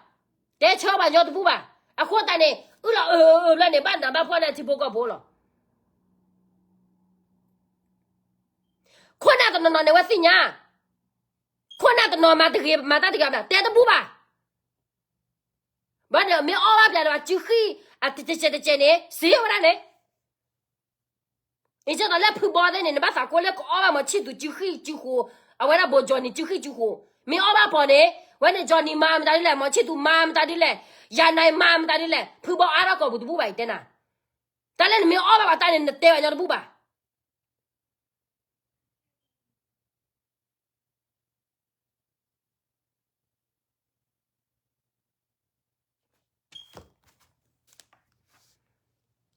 တဲဆၢပှၤညီတဘူၣ်ဘၣ်, အဃိသတးန့ၣ် အုၣ်လီၤအၢအၢဘျီန့ၣ် ဘၣ်နးဘၣ်ဖှီၣ်လၢထံဖိကီၢ်ဖိလီၤ. ခိၣ်နၢ်တနီၤနီၤန့ၣ် အဝဲသ့ၣ်ညါ, ခိၣ်နၢ်တနီၤမၤတဂ့ၤ မၤတၢ်တဂ့ၤဘၣ် တဲတဘူၣ်ဘၣ်. ဘၣ်န့ၣ် မ့ၢ်အီၣ်ဘၣ်ပျးဒီး စုဃံၣ် အတစဲးတစဲးန့ၣ် စံးဝဲဒၣ်န့ၣ်, အံၤကဲသိးလၢဖုဘီသ့ၣ်န့ၣ် နဘၣ်သးကိးလၢကအီၣ်ဘၣ်မီၤဆံၣ်သူးစုဃံၣ်စုဃိး, အဝဲဒၣ်ဘိးကၠီနံၤစုဃံၣ်စုဃိး, မ့ၢ်အီၣ်ဘၣ်ပီၤန့ၣ် ဝဲန့ၣ်ကၠီနံၤမၤမတၤဒ်လဲၣ် မီၤဆံၣ်သူးမၤမတၤဒ်လဲၣ်, ယၤနၤမၤမတၤဒ်လဲၣ်, ဖုဘီအါထီၣ်ကိာ်ပူၤတဘူၣ်ဘၣ်အံၤတဲနၤ, တၢ်လၢနမ့ၢ်အီၣ်ဘၣ်ပှၤတၢ်န့ၣ် နတဲဘၣ်ညီတဘူၣ်ဘၣ်.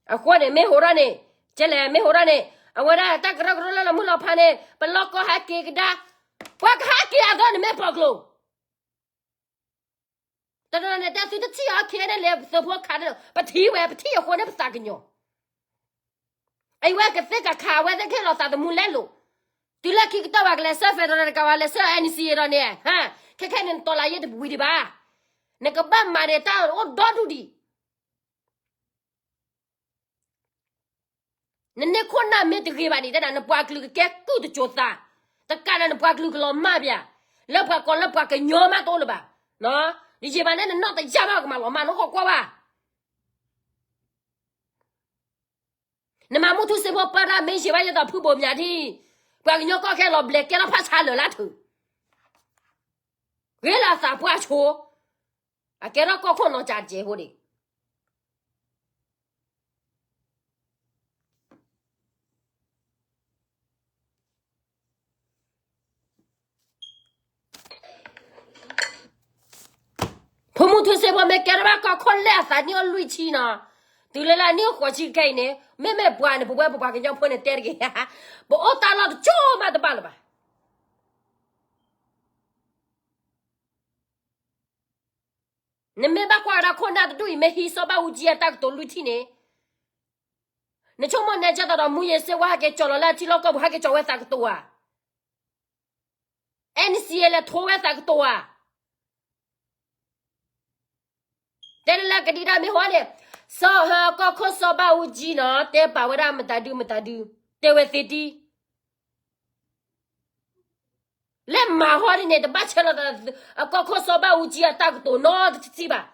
အဃိန့ၣ် မ့ၢ်ဟိးထီၣ်န့ၣ်, ကဲလဲၣ် မ့ၢ်ဟိးထီၣ်န့ၣ် အဝဲဒၣ်တၢ်ကရၢကရိလၢလီၤမုၢ်လီၤဖးန့ၣ် ပလီၢ်ကီၢ်ဟဲက့ၤကဒါ, ပှၤကဟဲက့ၤအသီနမ့ၢ်ပိာ်ကျိၤ တနီၤန့ၣ် တဲသုတထံၣ်အီၤ ခဲအံၤန့ၣ် လၢသုးဖိခးန့ၣ် ပထံၣ်ဝဲ ပထံၣ်အဃိန့ၣ် ပသးကညီၤ, အဝဲကသ့ၣ်ကခး အဝဲသ့ၣ်ကဟ့ၣ်လီၤသးသမူလဲလိာ်, တုၤလၢခံကတၢၢ်ပှၤကလဲၤဆှၢ federal ဒီး ကလဲၤဆှၢ NCA ဒီးန့ၣ်, ခဲခဲန့ၣ် နတီၤလၤယ့ၢ်တဝံၤဒံးဘၣ်, နကဘၣ်မၤန့ၣ် တၢ်အိၣ်ဒီဒူၣ်ဒံး နန့ၢ်ခိၣ်နၢ်မ့ၢ်တဂ့ၤဘၣ်န့ၣ် တဲဒၣ် နပှၤကလုာ်ကကဲကုၢ်တစိၤသး, တကးဒီးနပှၤကလုာ်ကလီၤမၢ်ပၠး, လၢပှၤကီၢ်လၢပှၤကညီမးတအိၣ်လၢၤဘၣ်, ယံာ်ဘၣ်န့ၣ် နနီၢ်တယၢ်ဘၣ်ကမၤလီၤမၢ် နဟီၣ်ကွၢ်ဘၣ်, နမၤမူထူစ့ဖိပၢတၢ်မ့ၢ်ယံာ်ဘၣ်ယဲသိးဖုဘိးမၠးဒံး, ပှၤကညီကီၢ်ခဲလီၤဘျဲးကဲထီၣ်ဖးဆါလၢာ်လၢထူ, ဂ့ၤလၢအသးပှၢ်ဆိ, အကဲထီၣ်ကီၢ်ခိၣ်နီၤကၠးတကဲးဖိန့ၣ် ဖုမူထူစ့ဖိမ့ၢ်ကဲထီၣ်ဘၣ်ကီၢ်ခိၣ်လၢအသးနံၣ်အိၣ်လွံၢ်ဆံနီၤ, တုၤလၢလၢနံၣ်အိၣ်ဃိးဆံခဲအံၤန့ၣ် မ့မ့ၢ်ပှၤန့ၣ် ပဝဲပပှၤကညီဖိန့ၣ်တဲတဂ့ၤ, ပအိၣ်တၢ်လီၢ်တကၠိၢ်မးတဘၣ်လၢၤဘၣ်. နမ့ၢ်ဘၣ်ကွၢ်ကဒါခိၣ်နၢ်တဒူၣ်အံၤ မ့ၢ်ဟံးစီၤဘၣ်အူကၠံအတၢ်ကတိၤလွံၢ်ထံၣ်န့ၣ်, နဆိကမိၣ်နဲကဲသိးဒီး မူယ့ၤစ့ဝါဟဲက့ၤကၠီၤလီၤလၢအထံလီၢ်ကီၢ်ပူၤ ဟဲက့ၤကၠီၤဝဲသးကတိၤဧါ, NCA လဲၤထိဝဲသးကတိၤဧါ. တဲလၢလၢကဒံကဒါမ့ၢ်ဟီန့ၣ်, စီၤဟၢကီၢ်ခိၣ်စီၤဘၣ်အူကၠံနီၤ တဲပာ်ဝဲဒၣ်မတၤဒုမတၤဒု, တဲဝဲသ့တံၢ် လၢမၤဟီဒ်န့ၣ် တဘၣ်ဆဲးလီၤတၢ် အကီၢ်ခိၣ်စီၤဘၣ်အူကၠံအတၢ်ကတိၤနီတထံၣ်ဘၣ်.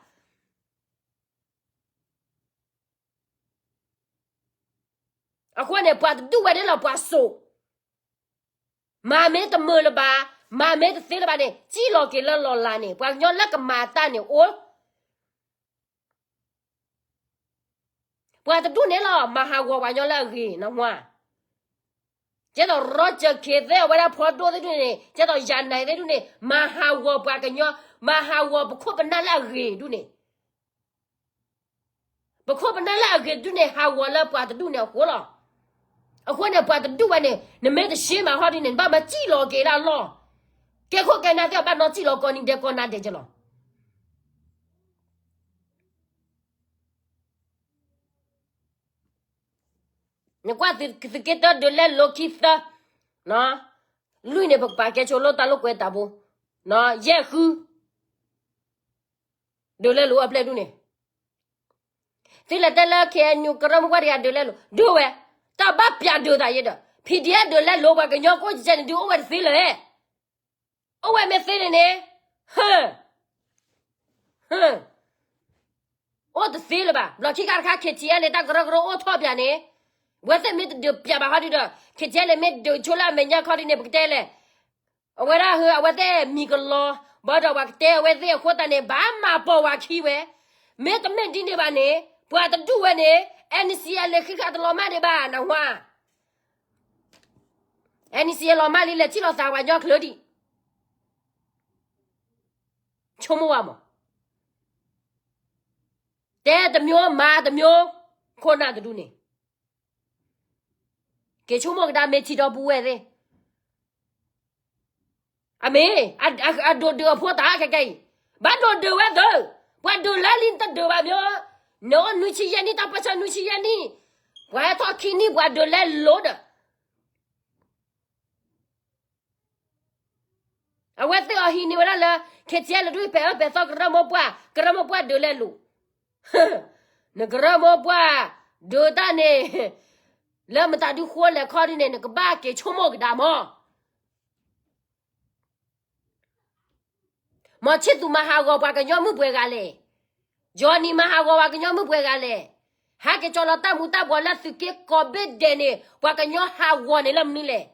အဃိန့ၣ် ပှၤတဒူၣ်ဝဲဒၣ်လီၤပှၤစိာ်, မၤမ့ၢ်တမုာ်လၢၤဘၣ်, မၤမ့ၢ်တသ့လၢၤဘၣ်န့ၣ် စံၣ်လီၤက့ၤလၢလီၤလးန့ၣ် ပှၤကညီလၢကမၤတၢ်န့ၣ်အိၣ် ပှၤတဒူၣ်န့ၣ်လီၤ မၤဟးဂီၤပှၤကညီလၢအဂ့ၤနီၢ်မး, ကဲသိး Roger Khin သ့ၣ် အဝဲဒၣ်ဖီဒိၣ်သ့ၣ်ဒူၣ်န့ၣ် ကဲသိးယၤနဲသ့ၣ်ဒူၣ်န့ၣ် မၤဟးဂီၤပှၤကညီ, မၤဟးဂီၤပခိၣ်ပနၢ်လၢအဂ့ၤဒူၣ်န့ၣ်, ပခိၣ်ပနၢ်လၢအဂ့ၤဒူၣ်န့ၣ် ဟးဂီၤလၢပှၤတဒူၣ်န့ၣ်အဃိလီၤ. အဃိန့ၣ် ပှၤတဒူၣ်ဝဲန့ၣ် နမ့ၢ်တဆှၢမၤဟီဒ်န့ၣ် နဘၣ်မၤစံၣ်လီၤက့ၤလၢအလီၢ်, ကဲခိၣ်ကဲနၢ်သ့ၣ် ဘၣ်နီၢ်စံၣ်လီၤကီးနံၤဒဲးကီးနၤဒဲးကလီၤ. နကွၢ်သုးက့တၢဒုးလဲလိာ်ခံသၢ, လွံၢ်န့ၣ် ပကပာ်ကဲဆိလိၣ်တၢ်လိာ်ကွဲတၢ်ဖိ, ယဲၢ်ဃု, ဒုးလဲလိာ်အပျဲၢ်ဒူၣ်န့ၣ်, သုလဲၤတဲလၢ K N U ကရၢမိၢ်ပှၢ်တဂၤဒုးလဲလိာ် ဒုးဝဲ, တၢ်ဘၣ်ပျးဒုးသးယဲဒီး P D F ဒုးလဲလိာ် ပှၤကညီကအိၣ်ကဲန့ၣ် ဒုးအိၣ်ဝဲတသ့လၢၤ, အိၣ်ဝဲမ့ၢ်သ့န့ၣ်န့ၣ်, ဟၢ ဟၢ အိၣ်တသ့လၢၤဘၣ်. ဘျီခံခါတခါ K T L န့ၣ် တၢ်ကရၢကရိအိၣ်ထီၣ်ပၠးန့ၣ်, ဝဲသ့ၣ်မ့ၢ်တဒုးပၠးဘၣ်ဟီဒုဒီး K T L န့ၣ် မ့ၢ်ဒုးဆိလၢအမဲာ်ညါခီဒုန့ၣ် ပကတဲလဲၣ်, အဝဲဒၣ်ဟၢ အဝဲသ့ၣ်မံၤကလီ, ဘၣ်ဒီးပှၤကတဲအဝဲသ့ၣ်အဃိသတးန့ၣ် ဘၣ်မၤပိာ်ဝၤခံဝဲ, မ့တမ့ၢ်ဒ်န့ၣ်ဘၣ်န့ၣ် ပှၤတဒူၣ်ဝဲန့ၣ် N C A လဲၤဃံဃာ်တလီၤမၢ်ဒံးဘၣ် နဝါ N C A လီၤမၢ်လံ လဲၤထံၣ်လီၤသးပှၤကညီချၢဒံး, ဆိကမိၣ်ဝဲမး, တဲတမျိုး မၤတမျိုး, ခိၣ်နၢ်တဒူၣ်န့ၣ် က့ၤဆိကမိၣ်ကဒါ မ့ၢ်ထံဒီပုၢ်ဝဲၢ်သ့ၣ်, အမ့ၢ် အဒိးဒုးအဖိသၣ်ခဲကဲအံၤ, ဘၣ်ဒိးဒုးဝဲသ့, ပှၤဒုးလၢလံတဒုးဘၣ်မ့ၢ်, နအိၣ်နွံဆံယဲၢ်နံၣ် တၢ်ပၢၢ်ဆၢနွံဆံယဲၢ်နံၣ်, ပှၤဟဲထီၣ်ခံနံၣ် ပှၤဒုးလဲလိာ်ဒီး အဝဲသ့ၣ်အီၤဟံးန့ၢ်ဝဲဒၣ်လၢ K T L ဒုးပဲာ်အၢပဲာ်သီကရၢမိၢ်ပှၢ်, ကရၢမိၢ်ပှၢ်ဒုးလဲလိာ်, နကရၢမိၢ်ပှၢ်ဒုးတၢ်န့ၣ် လၢမတၤဒုဃိလဲၣ်ခီဒုန့ၣ် နကဘၣ်က့ၤဆိကမိၣ်ကဒါမး. မီၤဆံၣ်သူးမၤဟးဂီၤပှၤကညီမုၣ်ပှဲၤဂၤလဲၣ်, Johnny မၤဟးဂီၤပှၤကညီမုၣ်ပှဲၤဂၤလဲၣ်, ဟးက့ၤကၠီၤလီၤတၢ်မူၤတၢ်ဘှီးလၢသုးက့ကိးဘ့ၣ်ဒဲးန့ၣ် ပှၤကညီဟးဂီၤန့ၣ်လၢမနုၤလဲၣ်.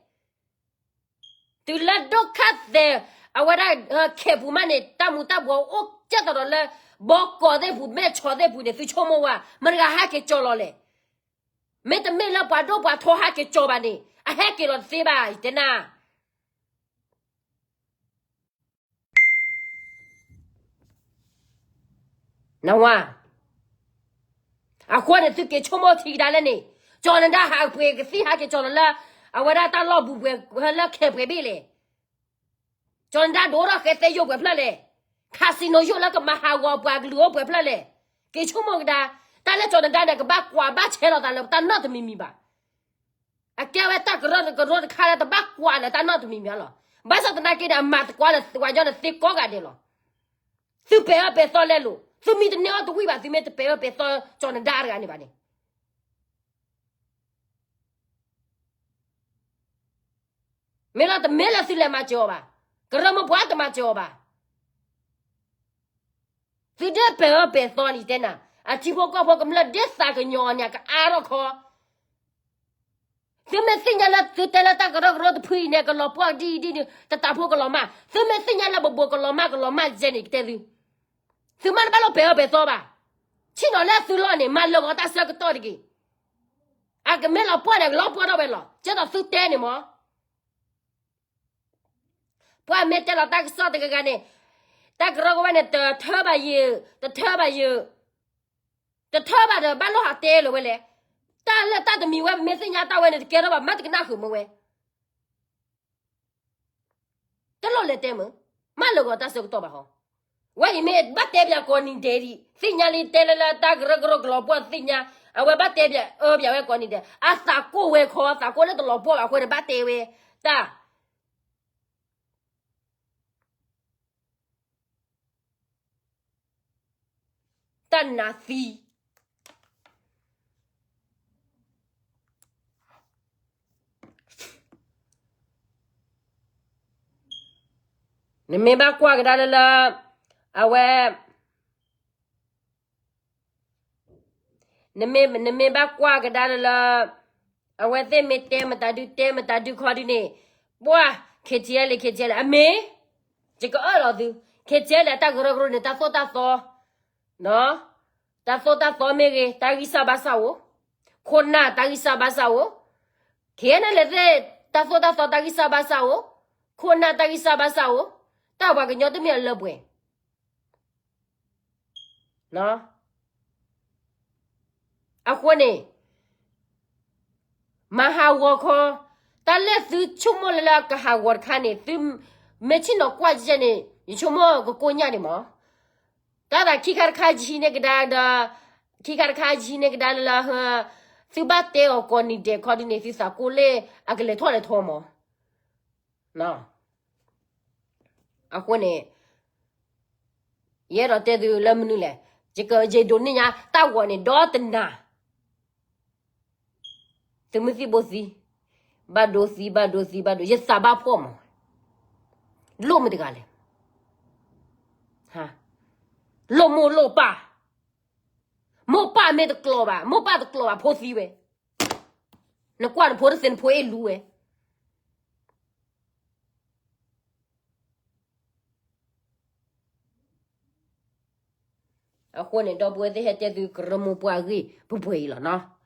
တုၤလၢဒိၣ်ခါသဲး အဝဲဒၣ် ခဲးပူၤမးန့ၣ် တၢ်မူၤတၢ်ဘှီးအိၣ်ကဲသိးဒီးလၢ ဘီကီးသ့ၣ်ပူၤ မဲၢ်ဆီးသ့ၣ်ပူၤန့ၣ် သုဆိကမိၣ်ဝဲ မတၤတဂၤဟဲက့ၤကၠီၤလီၤလဲၣ်. မ့တမ့ၢ်လၢပှၤဒိၣ်ပှၤထီဟးက့ၤကၠီၤဘၣ်န့ၣ် အဟဲက့ၤလီၤတသ့ဘၣ် ယတဲနၤ. နဝါ, အဃိန့ၣ် သုက့ၤဆိကမိၣ်ထံကဒါလၢန့ၣ်, ကၠီၤနဒါဟးပှဲၤကသံၣ်ဟးက့ၤကၠီၤလီၤလၢ အဝဲဒၣ်တၢ်လီၢ်ဘူးပှဲၤလၢခဲးပှဲၤဘ့ၣ်လဲၣ်. ကၠီၤနဒါဒိၣ်ထီၣ်ဃဲသဲယိာ်ပှဲၤဖျၢၣ်လဲၣ်, casinoယိာ်လၢကမၤဟးဂီၤပှၤကလုာ်အိၣ်ပှဲၤဖျၢၣ်လဲၣ်. က့ၤဆိကမိၣ်ကဒါ, တၢ်လၢကၠီၤနဒါန့ၣ် ကဘၣ်ကွၢ်ဘၣ်ဆဲးလီၤသးလၢတၢ်နီတမံၤမံၤဘၣ်. အကဲဝဲတၢ်ကရၢကရိတခါလၢတဘၣ်ကွၢ်လၢတၢ်နီတမံၤမံၤလီၤ. ဘၣ်ဆၣ်သနာ်က့ဒီး အမၤသကိးလၢပှၤကညီန့ၣ်သ့ကိးဂၤဒဲးလီၤ. သုပဲာ်အၢပဲာ်သီလဲလိာ်, သုမံတန့ၢ်အီၤတဝံၣ်ဘၣ် သုမ့ၢ်တပဲာ်အၢပဲာ်သီကၠီၤနဒါတဂၤန့ၣ်ဘၣ်န့ၣ် မ့ၢ်လီၤတမ့ၢ်လၢသုလဲၤမၤစၢၤအီၤဘၣ်, ကရၢမိၢ်ပှၢ်တမၤစၢၤအီၤဘၣ်. သုဒၣ်ပဲာ်အၢပဲာ်သီလံတဲနၤ, အထံဖိကီၢ်ဖိကမျၢၢ်ဒ်သးကညီၤအီၤန့ၣ် ကအါထီၣ်ခီ. သုမ့ၢ်သ့ၣ်ညါလၢသုတဲလၢတၢ်ကရၢကရိတဖုအံၤန့ၣ် ကလီၤပှီၢ်ဒ်အံၤဒ်န့ၣ် တတးဖိကလီၤမၢ်, သုမ့ၢ်သ့ၣ်ညါလၢဘိးဘိးကလီၤမၢ်ကလီၤမၢ်ယဲန့ၣ် ကတဲသု သုမ့ၢ်တဘၣ်လိၣ်ပဲာ်အၢပဲာ်သီဘၣ်. ဆ့ၣ်နီၤလၢသုလီၢ်န့ၣ် မၤလၢာ်ဂီၤတၢ်ဆၢကတီၢ်တဂ့ၤ. အကမ့ၢ်လီၤပှီၢ်န့ၣ် ကလီၤပှီၢ်ထီၣ်ဝဲလီၤ. ကဲသိးသုတဲန့ၣ်မး ပှၤမ့ၢ်တဲလီၤတၢ်ကစီၣ်တဂၤဂၤန့ၣ်, တၢ်ကရၢကရိဝဲန့ၣ် တထၢဘၣ်ယုာ်, တထၢဘၣ်ယုာ်, တထၢဘၣ်ဒီး ဘၣ်လိၣ်ဟးတဲလၢၤဝဲလဲၣ်. တၢ်လၢတၢ်တမံၤဝဲ မ့ၢ်သ့ၣ်ညါတၢ်ဝဲန့ၣ် တကဲထီၣ်ဘၣ် မ့ၢ်တကနၣ်ဃုာ်မ့ၢ်ဝဲ တလိၣ်လဲၤတဲမုာ်, မ့ၢ်လၢာ်ဂီၤတၢ်ဆၢကတီၢ်ဘၣ်ဟီ. ဝဲအံၤမ့ၢ်ဘၣ်တဲပၠးကိးနံၤဒဲးဒံး သ့ၣ်ညါလံတဲလၢလၢတၢ်ကရၢကရိကလီၤပှီၢ်သ့ၣ်ညါ, အဝဲဘၣ်တဲပၠးအၢပၠးဝဲကိးနံၤဒဲး အသးကိၢ်ဝဲခီ သးကိၢ်လၢတလီၤပှီၢ်ဘၣ်အဃိန့ၣ် ဘၣ်တဲဝဲတၢ် တၢ်နးသံ နမ့ၢ်ဘၣ်ကွၢ်ကဒါလၢလၢ အဝဲ နမ့ၢ် နမ့ၢ်ဘၣ်ကွၢ်ကဒါလၢလၢ အဝဲသ့ၣ်မ့ၢ်တဲမတၤဒု တဲမတၤဒုခီဒုန့ၣ် ပှၢ် KTLA KTLA အမ့ၢ် ယကအၢၣ်လီၤသု KTLA အတၢ်ကရၢကရိန့ၣ် တၢ်သိၣ်တၢ်သီ တၢ်သိၣ်တၢ်သီမ့ၢ်ဂ့ၤ တၢ်ဂံၢ်စၢ်ဘါစၢ်အိၣ်, ခိၣ်နၢ်တၢ်ဂံၢ်စၢ်ဘါစၢ်အိၣ်, KNLA သ့ၣ် တၢ်သိၣ်တၢ်သီတၢ်ဂံၢ်စၢ်ဘါစၢ်အိၣ်, ခိၣ်နၢ်တၢ်ဂံၢ်စၢ်ဘါစၢ်အိၣ်, တၢ်ပှၤကညီတမ့ၢ်အလၢပှဲၤ အဃိန့ၣ် မၤဟးဂီၤခီ, တၢ်လၢသုဆိကမိၣ်လၢလၢကဟးဂီၤတခါန့ၣ် သုမ့ၢ်ဆ့ၣ်နီၤကွၢ်ကဲန့ၣ် ယဆိကမိၣ်ကကိၢ်ညၣ်န့ၣ်မး, တၢ်သးခံခါတခါယဟံးန့ၢ်ကဒါဒီး ခံခါတခါယဟံးန့ၢ်ကဒါလၢလၢ သုဘၣ်တဲအီၤကိးနံၤဒဲးခီဒုန့ၣ် သုသးကိၢ်လၢအကလဲၤထီၣ်လဲၤထီမး အဃိန့ၣ် ယအဲၣ်ဒိးတဲသုလၢမနုၤလဲၣ်, ယကယဲၢ်ဒိးန့ၢ်ညါတၢ်ဂီၤန့ၣ်ဒီတနၤ, သုးမုၢ်သံၣ်ဘိသံ, ဘၣ်ဒိသံ ဘၣ်ဒိသံ ဘၣ်ဒိ ယသးဘၣ်ဖှီၣ်မး, လိၣ်မ့ၢ်တဂၤလဲၣ်, လိၣ်မိၢ်လိၣ်ပၢ်, မိၢ်ပၢ်မ့ၢ်တကျိၤဘၣ်, မိၢ်ပၢ်တကျိၤဘၣ် ဖိသံဝဲ, နကွၢ်နဖိတသ့ နဖိအ့ၣ်လူဝဲ အဃိန့ၣ် ဒီပုၢ်ဝဲၢ်သ့ၣ် ဟဲတဲသုကရၢမိၢ်ပှၢ်အဂ့ၢ်ပှဲၤပှဲၤအံၤလီၤနီၤ.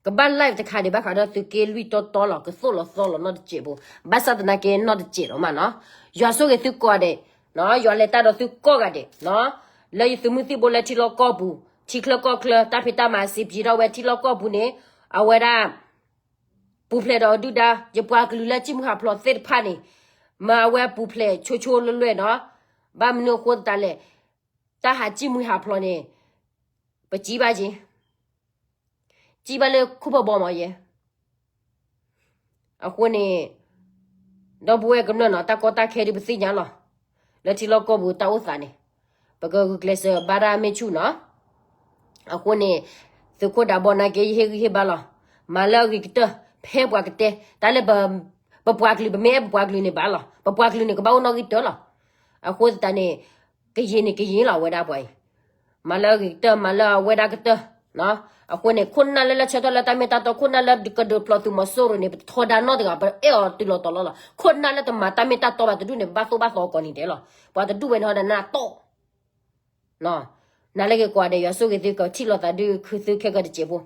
ကဘၣ် live တခါဒံး ဘၣ်ဃးဒီးသုးက့လွံၢ်တီတီလီၤ, ကသိၣ်လီၤသီလီၤနီတစဲးဖိ, ဘၣ်ဆၣ်သနာ်က့နီတစဲးလီၤမးနီၤ. ယွၤဆိၣ်ဂ့ၤသုကိးဂၤဒဲး, ယွၤလဲၤတၢ်ဒီးသုကိးဂၤဒဲး, လၢယသုးမုၢ်သံၣ်ဘိလၢထံလီၢ်ကီၢ်ပူၤ, ထံချၢကီၢ်ချၢ တၢ်ဖံးတၢ်မၤစံးပျံၤထီၣ်ဝဲထံလီၢ်ကီၢ်ပူၤန့ၣ်, အဝဲဒၣ် ပူၤဖျဲးဒီးဒုၣ်ဒါ ယပှၤကလုာ်လၢစံၣ်မှံဟးဖျိးသ့ၣ်တဖၣ်န့ၣ်, မ့ၢ်အဝဲပူၤဖျဲးဆိဆိလွဲၢ်လွဲၢ်နီၤ. ဘၣ်မနုၤအဃိသတးလဲၣ်, တၢ်ဟးစံၣ်မှံဟးဖျိးန့ၣ်, ပစံးဘၣ်က့ၤ, စံးဘၣ်လၢခိၣ်ဖးဘီမးယဲ အဃိန့ၣ်, ဒီပုၢ်ဝဲၢ်ကမျၢၢ်နီၤ တၢ်ကီတၢ်ခဲဒုးပသ့ၣ်ညါလီၤ. လၢထံလီၢ်ကီၢ်ပူၤတၢ်အိၣ်သးန့ၣ်, ပကဂုာ်ကျဲးစၢးဘါတၢ်မ့ၢ်ဆူၣ်နီၤ. အဃိန့ၣ်, သုးခိၣ်ဒးဘီနာ်က့ ယဟ့ၣ်ဂံၢ်ဟ့ၣ်ဘါလီၤ. မၤလၢအဂ့ၤကတၢၢ်, ဖဲပှၤကတဲ, တၢ်လၢပပှၤကလုာ် ပမ့ၢ်အဲၣ်ပပှၤကလုာ်န့ၣ်ဘၣ်လီၤ. ပပှၤကလုာ်န့ၣ် ကဘၣ်အိၣ်နီၣ်ဂံၢ်တၢလီၤ. အဃိသတးန့ၣ်, ကယံာ်န့ၣ်ကယံာ်လီၤ အဝဲဒၣ်ပှၤအံၤ မၤလၢအဂ့ၤကတၢၢ် မၤလၢအဝဲဒၣ်ကတၢၢ်.အဃိန့ၣ် ခိၣ်နၢ်လၢလၢဆၢထၢၣ်လၢတၢ်မ့ၢ်တၢ်တီ ခိၣ်နၢ်လၢကဒုးဖျိးသုးမီၤစိရိၤန့ၣ် ပတထီဒါနီတဂၤ ပအဲၣ်အီၤတုၤလီၤတီၤလီၤလီၤ. ခိၣ်နၢ်လၢတမၤတၢ်မ့ၢ်တၢ်တီဘၣ်တဒူၣ်န့ၣ် ပဘၣ်သိၣ်ဘၣ်သီကိးနံၤဒဲးလီၤ. ပှၤတဒူၣ်ဝဲန့ၣ်ဟီဒၣ်နၢ်တီၢ် နၤလၢက့ၤကိးဂၤဒဲး ယွၤဆိၣ်ဂ့ၤသုကထံၣ်လိာ်သးဒုးခုသုခဲကၢတစဲးဖိ.